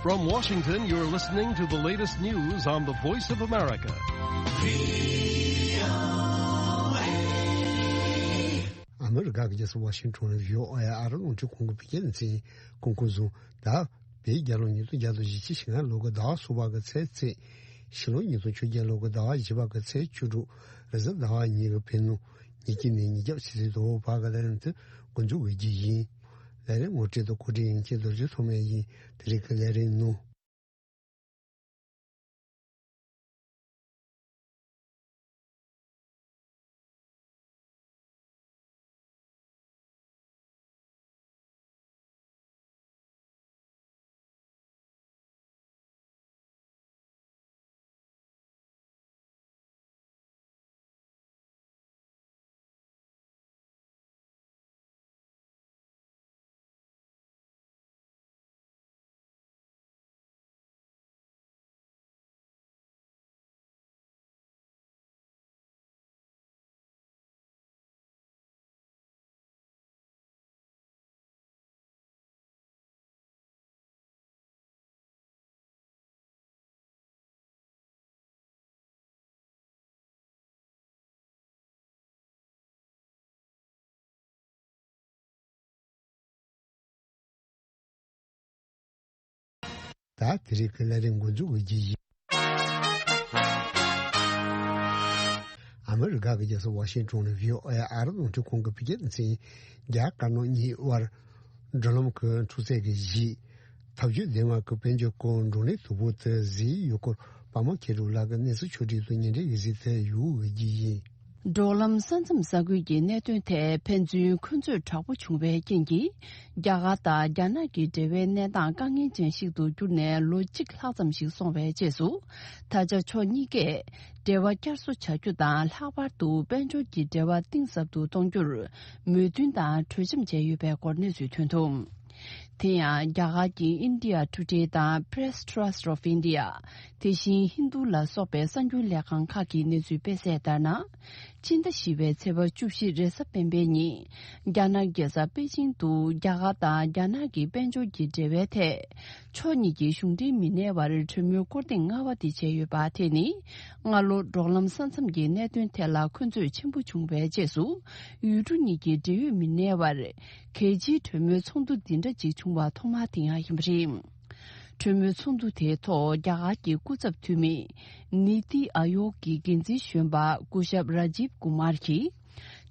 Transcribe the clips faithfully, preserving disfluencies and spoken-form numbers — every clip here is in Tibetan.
From Washington, you're listening to the latest news on the Voice of America. ཨ་མི་རི་ཀ་གི་རྒྱལ་ས་ཝ་ཤིང་ཊོན་ལ་བྷི་ཨོ་ཨེ་ཨ་རི་རླུང་འཕྲིན་ཁང་གི་བོད་སྐད་སྡེ་ཚན་གྱིས་སྐུ་འཁོར་བཟུང་། ད་བོད་རྒྱལ་ལོ་ཉིས་སྟོང་བརྒྱ་དང་ཞེ་གཅིག་ཕྱི་ལོ་ནི་ཟླ་བ་གསུམ་པ་གི་ཚེས་བརྒྱད། ཕྱི་ལོ་ཉིས་སྟོང་བཅོ་བརྒྱད་ལོ་གི་ཟླ་བ་བཞི་པ་གི་ཚེས་བཅུ་དྲུག་རེས་གཟའ་ཟླ་བ་ཉིན་གྱི་ཕྱི་ནང་ཉིན་གཅིག་ནས་ཉིན་རྒྱབ་ཕྱི་ཚེས་དང་པོ་བར་གྱི་ལས་རིམ་དེ་འགོ་འཛུགས་ཡོད་རྒྱུ་ཡིན། ལས་རིམ་ངོ་སྤྲོད་དང་གོ་སྒྲིག་ཡིན་མཁན་རྡོ་རྗེ་ཐོགས་མེད་ཡིན། དེ་རིང་གི་ལས་རིམ་ནང་། ད་དེ་རིང་གི་ལས་རིམ་འགོ་འཛུགས་ཀྱི་ཡིན། ཨ་མི་རི་ཀ་གི་རྒྱལ་ས་ཝ་ཤིང་ཊོན་ནས་བྷི་ཨོ་ཨེ་ཨ་རི་རླུང་འཕྲིན་ཁང་གི་བོད་སྐད་སྡེ་ཚན་རྒྱ་དཀར་ནག་གཉིས་དབར་འགྲོ་ལམ་གྱི་འཁྲུག་རྩོད་ཀྱི་གཞི། ཐབས་ཇུས་ལྡན་པ་གི་དཔལ་འབྱོར་སྐོར་འགྲོ་གླེང་དུམ་བུ་དེ་གཟིགས་ཡོད་སྐོར་པདྨ་མཁས་གྲུབ་ལགས་ཀྱི་གནས་ཚུལ་ཕྱོགས་སྒྲིག་དང་ཉེ་འབྲེལ་གྱི་གཟིགས་ཚད་ཡོད་འོས་ཀྱི་ཡིན། འབྲོག་ལམ་ས་མཚམས་ས་ཁུལ་གྱི་གནད་དོན་ཐད་ཕན་ཚུན་འཁོན་རྩོད་དྲག་པོ་བྱུང་བའི་རྐྱེན་གྱིས། རྒྱ་གར་དང་རྒྱ་ནག་གི་འབྲེལ་བའི་གནས་སྟངས་དཀའ་ངལ་ཅན་ཞིག་ཏུ་གྱུར་ནས་ལོ་གཅིག་ལྷག་ཙམ་ཞིག་སོང་བའི་རྗེས་སུ། ད་ཆ་ཕྱོགས་གཉིས་ཀས་འབྲེལ་བ་བསྐྱར་གསོ་བྱ་རྒྱུ་དང་། ལྷག་པར་དུ་དཔལ་འབྱོར་གྱི་འབྲེལ་བ་གཏིང་ཟབ་ཏུ་གཏོང་རྒྱུར་མོས་མཐུན་དང་གྲོས་འཆམ་བྱས་ཡོད་པའི་སྐོར་གནས་ཚུལ་ཐོན་འདུག་དེ་ཡང་རྒྱ་གར་གྱི་India Today དང་Press Trust of India། དེ་བཞིན་ཧིན་རྡུ་ལ་སོགས་པའི་གསར་འགྱུར་ལས་ཁང་ཁག་གིས་གནས་ཚུལ་སྤེལ་གསལ་ལྟར་ན། སྤྱི་ཟླ་བཞི་པའི་ཚེས་པ་བཅུ་བཞི་རེས་གཟའ་སྤེན་པའི་ཉིན། རྒྱ་ནག་རྒྱལ་ས་པེ་ཅིང་དུ་རྒྱ་གར་དང་རྒྱ་ནག་གི་དཔལ་འབྱོར་གྱི་འབྲེལ་བའི་ཐད། ཕྱོགས་གཉིས་ཀྱི་གཞུང་འབྲེལ་མི་སྣའི་བར་གྲོས་མོལ་སྐོར་ཐེངས་ལྔ་པ་དེ་བྱས་ཡོད་པ། དེ་ནི་སྔ་ལོ་འབྲོག་ལམ་ས་མཚམས་ཀྱི་གནད་དོན་ཐད་ལ་འཁོན་རྩོད་ཆེན་པོ་བྱུང་བའི་རྗེས་སུ། ཡུལ་གྲུ་གཉིས་ཀྱི་འབྲེལ་ཡོད་མི་སྣའི་བར་གལ་ཆེའི་གྲོས་མོལ་ཚོགས་འདུ་འདི་འདྲ་ཅིག་བྱུང་བ་ཐོག་མ་དེ་ཡང་ཡིན་པ་རེད། གྲོས་མོལ་ཚོགས་འདུ་དེའི་ཐོག་རྒྱ་གར་གྱི་སྐུ་ཚབ་འཐུས་མི་ནི་ཏི་ཨ་ཡོག་གི་འགན་འཛིན་གཞོན་པ་སྐུ་ཞབས་ར་ཇིབ་ཀུ་མར་གྱིས།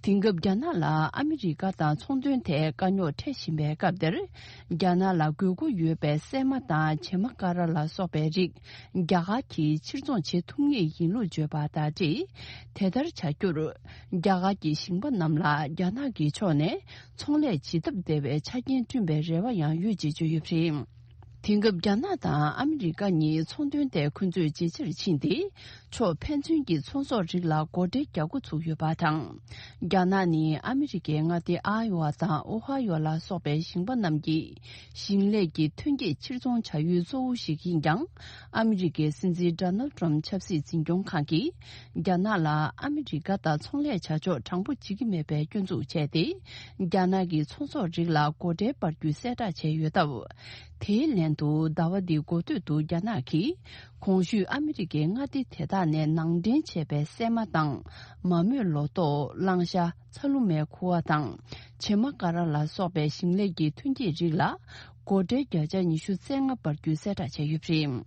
དེང་སྐབས་རྒྱ་ནག་ལ་ཨ་མི་རི་ཀ་དང་ཚོང་དོན་ཐད་དཀའ་རྙོག་འཕྲད་བཞིན་པའི་སྐབས་འདིར། རྒྱ་ནག་ལ་དགོས་མཁོ་ཡོད་པའི་སྲན་མ་དང་བྱེ་མ་ཀ་ར་ལ་སོགས་པའི་རིགས་རྒྱ་གར་གྱིས་ཕྱིར་ཚོང་བྱེད་ཐུབ་ངེས་ཡིན་ལུགས་བརྗོད་པ་དང་འབྲེལ། དེ་ལྟར་བྱ་རྒྱུར། རྒྱ་གར་གྱི་ཞིང་པ་རྣམས་ལ་རྒྱ་ནག་གི་ཕྱོགས་ནས་ཚོང་ལས་བྱེད་ཐབས་བདེ་བའི་ཆ་རྐྱེན་བསྐྲུན་པའི་རེ་བ་ཡང་ཡོད་ཅེས་བརྗོད་ཡོད་པ་རེད། དེང་སྐབས་རྒྱ་ནག་དང་ཨ་མི་རི་ཀ་གཉིས་ཚོང་དོན་ཐད་འཁོན་རྩོད་ཇེ་ཆེར་ཕྱིན་ཏེ། ཕྱོགས་ཕན་ཚུན་གྱི་ཚོང་ཟོག་རིགས་ལ་སྒོ་ཁྲལ་རྒྱག་འགོ་ཚུགས་ཡོད་པ་དང་། རྒྱ་ནག་ནི་ཨ་མི་རི་ཀའི་མངའ་སྡེ་ཨ་ཡོ་ཝ་དང་ཨོ་ཧ་ཡོ་ལ་སོགས་པའི་ཞིང་པ་རྣམས་ཀྱི་ཞིང་ལས་ཀྱི་ཐོན་སྐྱེད་ཕྱིར་ཚོང་བྱ་ཡུལ་གཙོ་བོ་ཞིག་ཡིན་ཀྱང་། ཨ་མི་རི་ཀའི་སྲིད་འཛིན་ཌོ་ནལ་ཏྲམ་ཆབ་སྲིད་འཛིན་སྐྱོང་ཁང་གིས། རྒྱ་ནག་ལ་ཨ་མི་རི་ཀ་དང་ཚོང་ལས་བྱ་ཕྱོགས་དྲང་པོ་བྱེད་ཀྱི་མེད་པའི་སྐྱོན་འཛུགས་བྱས་ཏེ། རྒྱ་ནག་གི་ཚོང་ཟོག་རིགས་ལ་སྒོ་ཁྲལ་སྤར་རྒྱུ་གསལ་བསྒྲགས་བྱས་ཡོད་སྟབས། དེའི་ལན་དུ་ཟླ་བ་འདིའི་འགོ་སྟོད་དུ་རྒྱ་ནག་གིས། གོང་ཞུས་ཨ་མི་རི་ཀའི་མངའ་སྡེ་དེ་དག་ནས་ནང་འདྲེན་བྱས་པའི་སྲན་མ་དང་། མ་རྨོས་ལོ་ཏོག་གླང་ཤ། ཚ་ལུ་མའི་ཁུ་བ་དང་། བྱེ་མ་ཀ་ར་ལ་སོགས་པའི་ཞིང་ལས་ཀྱི་ཐོན་སྐྱེད་རིགས་ལ། སྒོ་ཁྲལ་བརྒྱ་ཆ་ཉི་ཤུ་རྩ་ལྔ་སྤར་རྒྱུའི་གསལ་བསྒྲགས་བྱས་ཡོད་པ་རེད།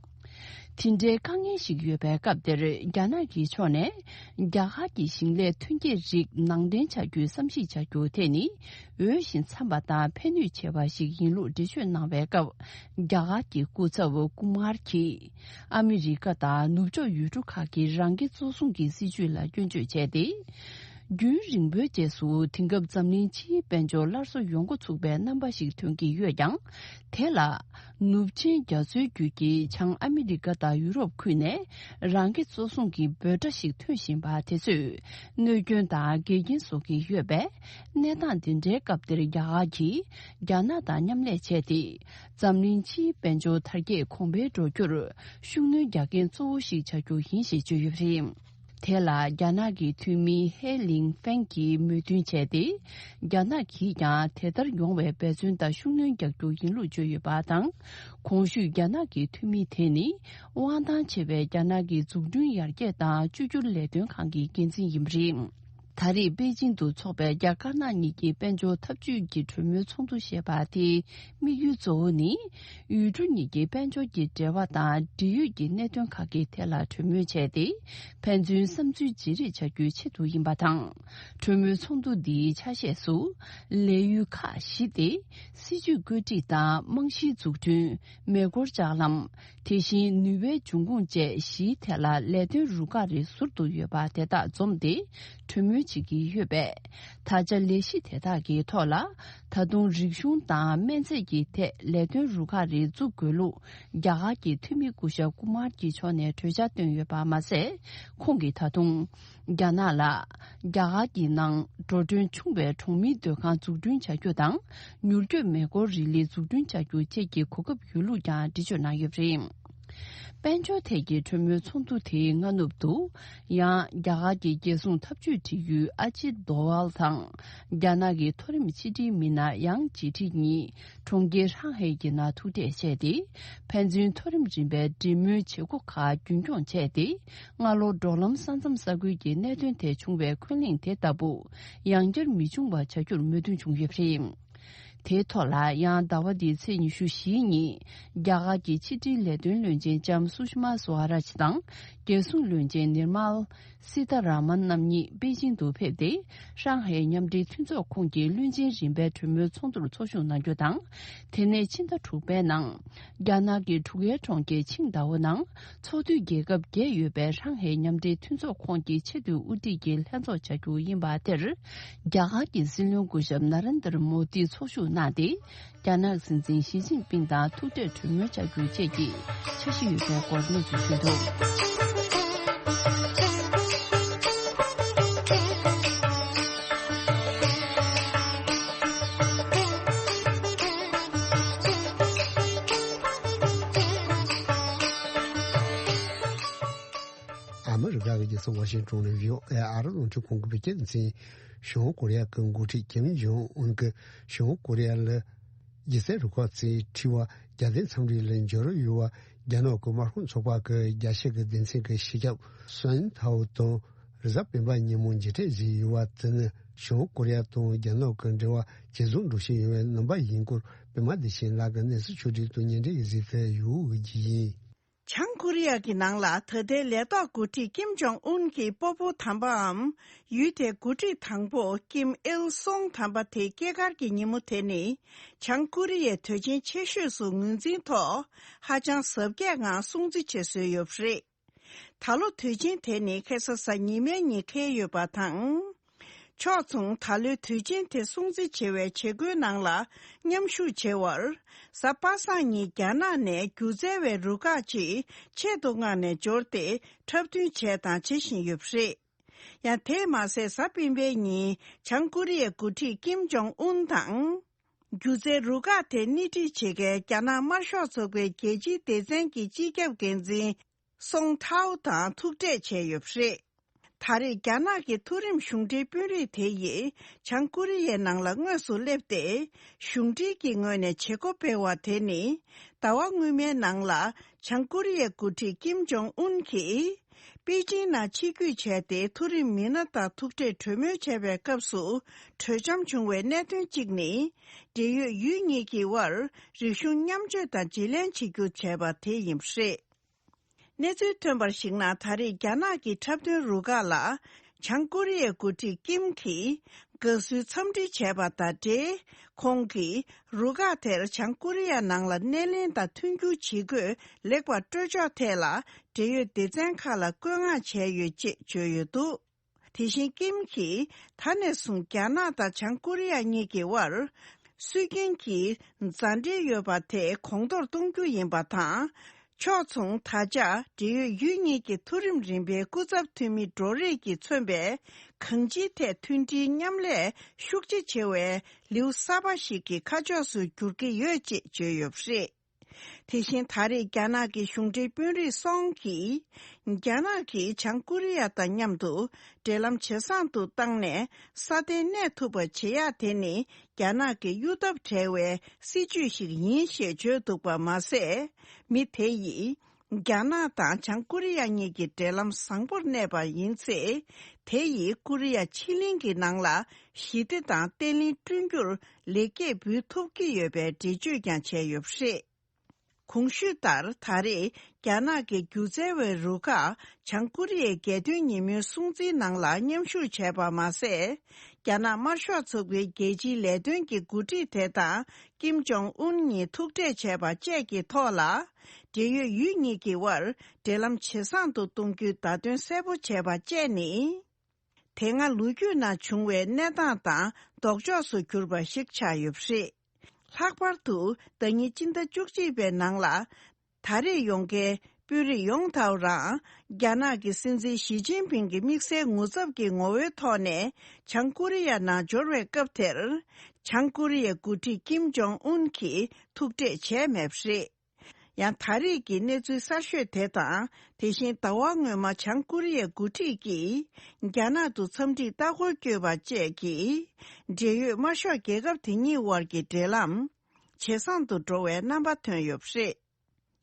དེ་འདྲའི་དཀའ་ངལ་ཞིག་ཡོད་པའི་སྐབས་འདིར། རྒྱ་ནག་གི་ཕྱོགས་ནས། རྒྱ་གར་གྱི་ཞིང་ལས་ཐོན་སྐྱེད་རིགས་ནང་འདྲེན་བྱ་རྒྱུའི་བསམ་གཞིག་བྱ་རྒྱུ་དེ་ནི། འོས་ཤིང་འཚམ་པ་དང་ཕན་ནུས་ཆེ་བ་ཞིག་ཡིན་ལུགས་འགྲེལ་བརྗོད་གནང་བའི་སྐབས། རྒྱ་གར་གྱི་སྐུ་ཚབ་ཀུ་མར་གྱིས། ཨ་མི་རི་ཀ་དང་ནུབ་ཕྱོགས་ཡུལ་གྲུ་ཁག་གིས་རང་འགན་གཙོ་བཟུང་གི་སྲིད་བྱུས་ལ་སྐྱོན་བརྗོད་བྱས་ཏེ། རྒྱུན་རིང་པོའི་རྗེས་སུ་དེང་སྐབས་འཛམ་གླིང་ཕྱིའི་དཔལ་འབྱོར་སླར་གསོ་ཡོང་འགོ་ཚུགས་པའི་རྣམ་པ་ཞིག་ཐོན་གྱི་ཡོད་ཀྱང་། དེ་ལ་ནུབ་ཆིངས་རྒྱ་མཚོའི་རྒྱུད་ཀྱི་བྱང་ཨ་མི་རི་ཀ་དང་ཡུ་རོབ་ཁུལ་ནས་རང་འགན་གཙོ་བཟུང་གི་འབོད་སྒྲ་ཞིག་ཐོན་བཞིན་པ་དེ་ཚོས་གནོད་སྐྱོན་དང་འགལ་རྐྱེན་བཟོ་གི་ཡོད་པས། གནས་སྟངས་འདི་འདྲའི་སྐབས་འདིར་རྒྱ་གར་གྱིས་རྒྱ་ནག་དང་མཉམ་ལས་བྱས་ཏེ། འཛམ་གླིང་ཕྱིའི་དཔལ་འབྱོར་དར་རྒྱས་གོང་འཕེལ་འགྲོ་རྒྱུར་ཤུགས་སྣོན་རྒྱག་མཁན་གཙོ་བོ་ཞིག་བྱ་རྒྱུ་ཡིན་ཞེས་བརྗོད་ཡོད་པ་རེད། དེ་ལ་རྒྱ་ནག་གི་འཐུས་མི་ཧེ་ལིང་ཧྥེང་གིས་མོས་མཐུན་བྱས་ཏེ། རྒྱ་ནག་གིས་ཀྱང་དེ་ལྟར་ཡོང་བའི་འབད་བརྩོན་དང་ཤུགས་སྣོན་རྒྱག་རྒྱུ་ཡིན་ལུགས་བརྗོད་ཡོད་པ་དང་། གོང་ཞུས་རྒྱ་ནག་གི་འཐུས་མི་དེ་ནི་དབང་ཐང་ཆེ་བའི་རྒྱ་ནག་གི་འཛུགས་སྐྲུན་ཡར་རྒྱས་དང་བཅོས་བསྒྱུར་ལས་དོན་ཁང་གི་འགན་འཛིན་ཡིན་པ་རེད། ད་རེས་པེ་ཅིང་དུ་འཚོགས་པའི་རྒྱ་དཀར་ནག་གཉིས་ཀྱི་དཔལ་འབྱོར་འཐབ་ཇུས་ཀྱི་གྲོས་མོལ་ཚོགས་འདུ་ཞེས་པ་དེའི་དམིགས་ཡུལ་གཙོ་བོ་ནི། ཡུལ་གྲུ་གཉིས་ཀྱི་དཔལ་འབྱོར་གྱི་འབྲེལ་བ་དང་འབྲེལ་ཡོད་ཀྱི་གནད་དོན་ཁག་གི་ཐད་ལ་གྲོས་མོལ་བྱས་ཏེ། ཕན་ཚུན་བསམ་ཚུལ་བརྗེ་རེས་བྱ་རྒྱུའི་ཆེད་དུ་ཡིན་པ་དང་། གྲོས་མོལ་ཚོགས་འདུ་འདིའི་ཆ་ཤས་སུ། ལས་ཡུལ་ཁག་བཞི་སྟེ། སྲིད་ཇུས་བཀོད་སྒྲིག་དང་རྨང་གཞིའི་འཛུགས་སྐྲུན། མེ་འཁོར་ལྕགས་ལམ། དེ་བཞིན་ནུས་པའི་འབྱུང་ཁུངས་བཅས་བཞིའི་ཐད་ལ་ལས་དོན་རུ་ཁག་རེ་ཟུར་དུ་ཡོད་པ་དེ་དག་འཛོམས་ཏེ་གྲོས་མོལ་བྱེད་ཀྱི་ཡོད་པས། ད་ཆ་ལས་གཞི་དེ་དག་གི་ཐོག་ལ་ད་དུང་རིག་གཞུང་དང་སྨན་རྫས་ཀྱི་ཐད་ལས་དོན་རུ་ཁག་རེ་འཛུགས་དགོས་ལུགས་རྒྱ་གར་གྱི་འཐུས་མི་སྐུ་ཞབས་ཀུ་མར་གྱི་ཕྱོགས་ནས་གྲོས་འཆར་བཏོན་ཡོད་པ་མ་ཟད། ཁོང་གིས་ད་དུང་། རྒྱ་ནག་ལ། རྒྱ་གར་གྱི་ནང་འགྲོ་གྲོན་ཆུང་བའི་གྲོང་མིའི་སྡོད་ཁང་འཛུགས་སྐྲུན་བྱ་རྒྱུ་དང་། མྱུར་སྐྱོབ་མེ་འཁོར་རི་ལི་འཛུགས་སྐྲུན་བྱ་རྒྱུ་བཅས་ཀྱི་གོ་སྐབས་ཡོད་ལུགས་ཀྱང་འགྲེལ་བརྗོད་གནང་ཡོད་པ་རེད། དཔལ་འབྱོར་ཐད་ཀྱི་གྲོས་མོལ་ཚོགས་འདུ་དེའི་སྔ་ནུབ་ཏུ། ཡང་རྒྱ་གར་གྱི་རྒྱལ་སྲུང་འཐབ་ཇུས་འབྲེལ་ཡོད་ཨ་ཇིད་དོ་ཝལ་དང་། རྒྱ་ནག་གི་མཐོ་རིམ་ཕྱི་དྲིལ་མི་སྣ་ཡང་ཇི་ཁྲི་གཉིས། གྲོང་ཁྱེར་ཧྲང་ཧའེ་ཡི་ནང་ཐུག་འཕྲད་བྱས་ཏེ། ཕན་ཚུན་མཐོ་རིམ་རིམ་པའི་འབྲེལ་མོལ་བྱེད་སྒོ་ཁག་རྒྱུན་འཁྱོངས་བྱས་ཏེ། སྔ་ལོ་འབྲོག་ལམ་ས་མཚམས་ས་ཁུལ་གྱི་གནད་དོན་ཐད་བྱུང་བའི་འཁོན་གླེང་དེ་ལྟ་བུ་ཡང་བསྐྱར་མི་འབྱུང་བ་བྱ་རྒྱུར་མོས་མཐུན་བྱུང་ཡོད་པ་རེད། དེའི་ཐོག་ལ་ཡང་ཟླ་བ་འདིའི་ཚེས་ཉི་ཤུ་བཞི་ཉིན་རྒྱ་གར་གྱི་ཕྱི་དྲིལ་ལས་དོན་བློན་ཆེན་ལྕམ་སུ་ཤི་མ་སུ་ཧ་རཱཇ་དང་རྒྱལ་སྲུང་བློན་ཆེན་ནིར་མལ། སི་ཐ་ར་མན་རྣམ་གཉིས་པེ་ཅིང་དུ་ཕེབས་ཏེ། ཧྲང་ཧའེ་མཉམ་འབྲེལ་མཐུན་ཚོགས་ཁོངས་ཀྱི་བློན་ཆེན་རིམ་པའི་གྲོས་མོལ་ཚོགས་འདུར་ཚོགས་ཞུགས་གནང་རྒྱུ་དང་། དེ་ནས་ཕྱི་ཟླ་དྲུག་པའི་ནང་། རྒྱ་ནག་གི་འབྲུག་ཡའི་གྲོང་ཁྱེར་ཆིང་ཏའོ་ནང་། ཚོགས་འཐུས་རྒྱལ་ཁབ་བརྒྱད་ཡོད་པའི་ཧྲང་ཧའེ་མཉམ་འབྲེལ་མཐུན་ཚོགས་ཁོངས་ཀྱི་ཆེས་མཐོའི་དབུ་ཁྲིད་ཀྱི་ལྷན་ཚོགས་བྱ་རྒྱུ་ཡིན་པ་དེར། རྒྱ་གར་གྱི་སྲིད་བློན་སྐུ་ཞབས་ན་རེན་དར་མོ་དི་ཚོགས་ཞུགས་གནང་སྟེ། རྒྱ་ནག་སྲིད་འཛིན་ཞི་ཅིན་ཕིང་དང་ཐུག་འཕྲད་གྲོས་མོལ་བྱ་རྒྱུ་བཅས་ཀྱི་འཆར་གཞི་ཡོད་པའི་སྐོར་གནས་ཚུལ་ཐོན་འདུག། ཨ་མི་རི་ཀ་གི་རྒྱལ་ས་ཝ་ཤིང་ཊོན་ནས་བྷི་ཨོ་ཨེ་ཨ་རི་རླུང་འཕྲིན་ཁང་གི་བོད་སྐད་སྡེ་ཚན། བྱང་ཀོ་རི་ཡ་གི་འགོ་ཁྲིད་ཀིམ་ཇོང་ཨུན་གྱིས་བྱང་ཀོ་རི་ཡ་ལ་སྒྱུ་རྩལ་རུ་ཁག་ཅིག་ཁྲིད་པར་རྒྱལ་དོན་འཚམས་འདྲི་ལ་འབྱོར་ཡོད་པ་རྒྱ་ནག་གི་དམར་ཤོག་ཚོགས་པ་གི་རྒྱལ་སྤྱི་གི་སྡེ་ཚན་གྱི་སྤྱི་ཁྱབ་སུན་ཐའོ་དང་རེས་གཟའ་སྤེན་པ་ཉིན་མོ་མཇལ་འཕྲད་བྱས་ཡོད་པ་དེ་ནི་བྱང་ཀོ་རི་ཡ་དང་རྒྱ་ནག་གི་འབྲེལ་བ་ཇེ་བཟང་འགྲོ་བཞིན་ཡོད་པའི་རྣམ་པ་ཡིན་སྐོར། པད་མ་བདེ་ཆེན་ལགས་ཀྱིས་གནས་ཚུལ་ཕྱོགས་སྒྲིག་ཏུ་སྙན་སྒྲོན་ཞིག་གཟིགས་གནང་ཡོད་ཀྱི་ཡིན། བྱང་ཀོ་རི་ཡ་གི་ནང་ལ་ད་ལྟའི་ལས་ཐོག་འགོ་ཁྲིད་ཀིམ་ཇོང་ཨུན་གྱི་སྤོ་བོ་དམ་པའམ། ཡུལ་དེའི་འགོ་ཁྲིད་དང་པོ་ཀིམ་ཨིལ་སུང་དམ་པ་དེའི་སྐྱེས་སྐར་གྱི་ཉིན་མོ་དེ་ནི། བྱང་ཀོ་རི་ཡའི་དུས་ཆེན་ཆེ་ཤོས་སུ་ངོས་འཛིན་ཐོག་ཧ་ཅང་གཟབ་རྒྱས་ངང་སྲུང་བརྩི་བྱེད་སྲོལ་ཡོད་པ་རེད། ད་ལོ་དུས་ཆེན་དེ་ནི་ཁ་སང་གཟའ་ཉི་མའི་ཉིན་འཁེལ་ཡོད་པ་དང་། ཕྱོགས་མཚུངས་ད་ལོའི་དུས་ཆེན་དེ་སྲུང་བརྩི་བྱེད་པའི་བྱེད་སྒོའི་ནང་ལ་མཉམ་ཞུགས་བྱེད་པར། གཟའ་པ་སངས་ཉིན་རྒྱ་ནག་ནས་སྒྱུ་རྩལ་བའི་རུ་ཁག་ཅིག་ཆེད་དུ་མངགས་ནས་འབྱོར་ཏེ་འཁྲབ་སྟོན་བྱས་དང་བྱེད་བཞིན་ཡོད་པ་རེད། ཡང་དེས་མ་ཟད་གཟའ་སྤེན་པའི་ཉིན་བྱང་ཀོ་རི་ཡའི་འགོ་ཁྲིད་ཀིམ་ཇོང་ཨུན་དང་། སྒྱུ་རྩལ་རུ་ཁག་དེ་སྣེ་ཁྲིད་བྱེད་མཁན་རྒྱ་ནག་དམར་ཤོག་ཚོགས་པའི་རྒྱལ་སྤྱིའི་སྡེ་ཚན་གྱི་སྤྱི་ཁྱབ་འགན་འཛིན་སོང་ཐའོ་དང་ཐུག་འཕྲད་བྱས་ཡོད་པ་རེད། ད་རེས་རྒྱ་ནག་གི་མཐོ་རིམ་གཞུང་འབྲེལ་དཔོན་རིགས་དེ་ཡིས་བྱང་ཀོ་རི་ཡའི་ནང་ལ་དངོས་སུ་སླེབས་ཏེ། གཞུང་འབྲེལ་གྱི་ངོས་ནས་བྱེད་སྒོ་སྤེལ་བ་དེ་ནི། ཟླ་བ་སྔོན་མའི་ནང་ལ་བྱང་ཀོ་རི་ཡའི་འགོ་ཁྲིད་ཀིམ་ཇོང་ཨུན་གྱིས། པེ་ཅིང་ནང་ཆིབས་བསྒྱུར་བྱས་ཏེ་མཐོ་རིམ་མི་སྣ་དང་ཐུག་འཕྲད་གྲོས་མོལ་བྱས་པའི་སྐབས་སུ་གྲོས་འཆམ་བྱུང་བའི་གནད་དོན་གཅིག་ནི། འབྲེལ་ཡོད་ཡུལ་གཉིས་ཀྱི་དབར་རིག་གཞུང་མཉམ་སྤྱོད་དང་བརྗེ་ལེན་བྱེད་རྒྱུ་བྱས་པ་དེ་ཡིན་པ་རེད། གནས་ཚུལ་ཐོན་པར་གཞིགས་ན། ད་རེས་རྒྱ་ནག་གི་འཁྲབ་སྟོན་རུ་ཁག་ལ་བྱང་ཀོ་རི་ཡའི་འགོ་ཁྲིད་ཀིམ་གྱིས་དགའ་བསུའི་འཚམས་འདྲི་བྱས་པ་དང་འབྲེལ། ཁོང་གིས་རུ་ཁག་དེར་བྱང་ཀོ་རི་ཡ་ནང་ལ་སྣེ་ལེན་དང་མཐུན་འགྱུར་བྱེད་དགོས་ལེགས་པར་སྤྲོད་ཕྱོགས་ཐད་ལ་འབྲེལ་ཡོད་སྡེ་ཚན་ཁག་ལ་བཀོད་མངགས་བྱས་ཡོད་ཅེས་བརྗོད་ཡོད་འདུག། དེ་བཞིན་ཀིམ་གྱིས་ད་ནས་བཟུང་རྒྱ་ནག་དང་བྱང་ཀོ་རི་ཡ་གཉིས་ཀྱི་དབར་སྲོལ་རྒྱུན་གྱི་མཛའ་འབྲེལ་ཡོད་པ་དེ་གོང་མཐོར་གཏོང་རྒྱུ་ཡིན་པ་དང་། ཕྱོགས་མཚུངས་ད་ཆ་འབྲེལ་ཡོད་ཡུལ་གཉིས་ཀྱི་མཐོ་རིམ་རིམ་པའི་སྐུ་ཚབ་འཐུས་མི་འགྲོ་རེས་ཀྱིས་མཚོན་པའི་གང་ཅིའི་ཐད་མཐུན་སྒྲིལ་མཉམ་ལས་ཤུགས་ཆེ་བྱེད་པའི་ལེའུ་གསར་པ་ཞིག་གི་ཁ་ཕྱོགས་སུ་འགྱུར་གྱི་ཡོད་ཅེས་བརྗོད་ཡོད་པ་རེད། དེ་བཞིན་ད་རེས་རྒྱ་ནག་གི་གཞུང་འབྲེལ་དཔོན་རིགས་སོང་གིས། རྒྱ་ནག་གིས་བྱང་ཀོ་རི་ཡ་དང་མཉམ་དུ་འབྲེལ་ལམ་ཇེ་བཟང་དུ་བཏང་ནས་སྲ་བརྟན་གནས་ཐུབ་པ་བྱེད་ཡག་དེ་ནི་རྒྱ་ནག་གི་གཡོ་ཐབས་བྲལ་བའི་སྲིད་ཇུས་ཤིག་ཡིན་ཞེས་བརྗོད་འདུག་པ་མ་ཟད། མི་དེ་ཡིས། རྒྱ་ནག་དང་བྱང་ཀོ་རི་ཡ་གཉིས་ཀྱི་འབྲེལ་ལམ་བཟང་པོར་གནས་པ་ཡིན་ཚེ། དེ་ཡིས་ཀོ་རི་ཡ་ཕྱེད་གླིང་གི་ནང་ལ་ཞི་བདེ་དང་བརྟན་ལྷིང་བསྐྲུན་རྒྱུར་ལེགས་སྐྱེས་འབུལ་ཐུབ་ཀྱི་ཡོད་པའི་འགྲེལ་བརྗོད་ཀྱང་བྱས་ཡོད་པ་རེད། གོང་ཞུས་ལྟར། ད་རེས་རྒྱ་ནག་གི་སྒྱུ་རྩལ་བའི་རུ་ཁག་བྱང་ཀོ་རི་ཡའི་རྒྱལ་སྟོན་ཉིན་མོའི་སྲུང་བརྩིའི་ནང་ལ་མཉམ་ཞུགས་བྱས་པ་མ་ཟད། རྒྱ་ནག་དམར་ཤོག་ཚོགས་པའི་རྒྱལ་སྤྱིའི་ལས་དོན་གྱི་འགོ་ཁྲིད་དེ་དང་ཀིམ་ཇོང་ཨུན་གཉིས་ཐུག་འཕྲད་བྱས་པ་བཅས་ཀྱི་ཐོག་ལ། འབྲེལ་ཡོད་ཡུལ་གཉིས་ཀྱི་དབར་འབྲེལ་ལམ་ཇེ་བཟང་དུ་གཏོང་རྒྱུའི་བརྡ་སྟོན་གསལ་པོ་བྱས་པ་བཅས་ནི། དེ་སྔ་ལོ་རྒྱུས་ནང་བྱུང་བའི་གནས་སྟངས་དང་ལྡོག་ཕྱོགས་སུ་གྱུར་པ་ཞིག་ཆགས་ཡོད་པ་རེད། ལྷག་པར་དུ་ཟླ་ཉིན་སྤྱི་ཟླ་བཅུ་གཅིག་པའི་ནང་ལ། ད་རེས་ཡོང་མཁན་དཔོན་རིགས་ཡོངས་ཐའོ་རང་རྒྱ་ནག་གི་སྲིད་འཛིན་ཞི་ཅིན་ཕིང་གི་དམིགས་བསལ་ངོ་ཚབ་ཀྱི་ངོ་བོའི་ཐོག་ནས་བྱང་ཀོ་རི་ཡ་ནང་འབྱོར་བའི་སྐབས་དེར། བྱང་ཀོ་རི་ཡའི་འགོ་ཁྲིད་ཀིམ་ཇོང་ཨུན་གྱིས་ཐུག་འཕྲད་བྱས་མེད་པ་རེད། ཡང་ད་རེས་ཀྱི་གནས་ཚུལ་གསར་ཤོས་དེ་དང་། དེ་བཞིན་ཟླ་བ་སྔོན་མ་བྱང་ཀོ་རི་ཡའི་འགོ་ཁྲིད་ཀྱིས་རྒྱ་ནག་ཏུ་འཚམས་འདྲིའི་ལྟ་སྐོར་བསྐྱོད་པ་བཅས་ཀྱིས། འབྲེལ་ཡོད་དམར་ཤོག་རྒྱལ་ཁབ་དེ་གཉིས་དབར་གྱི་འབྲེལ་ལམ་ཇེ་བཟང་དུ་འགྲོ་བའི་རྣམ་པ་ཐོན་ཡོད་པ་རེད།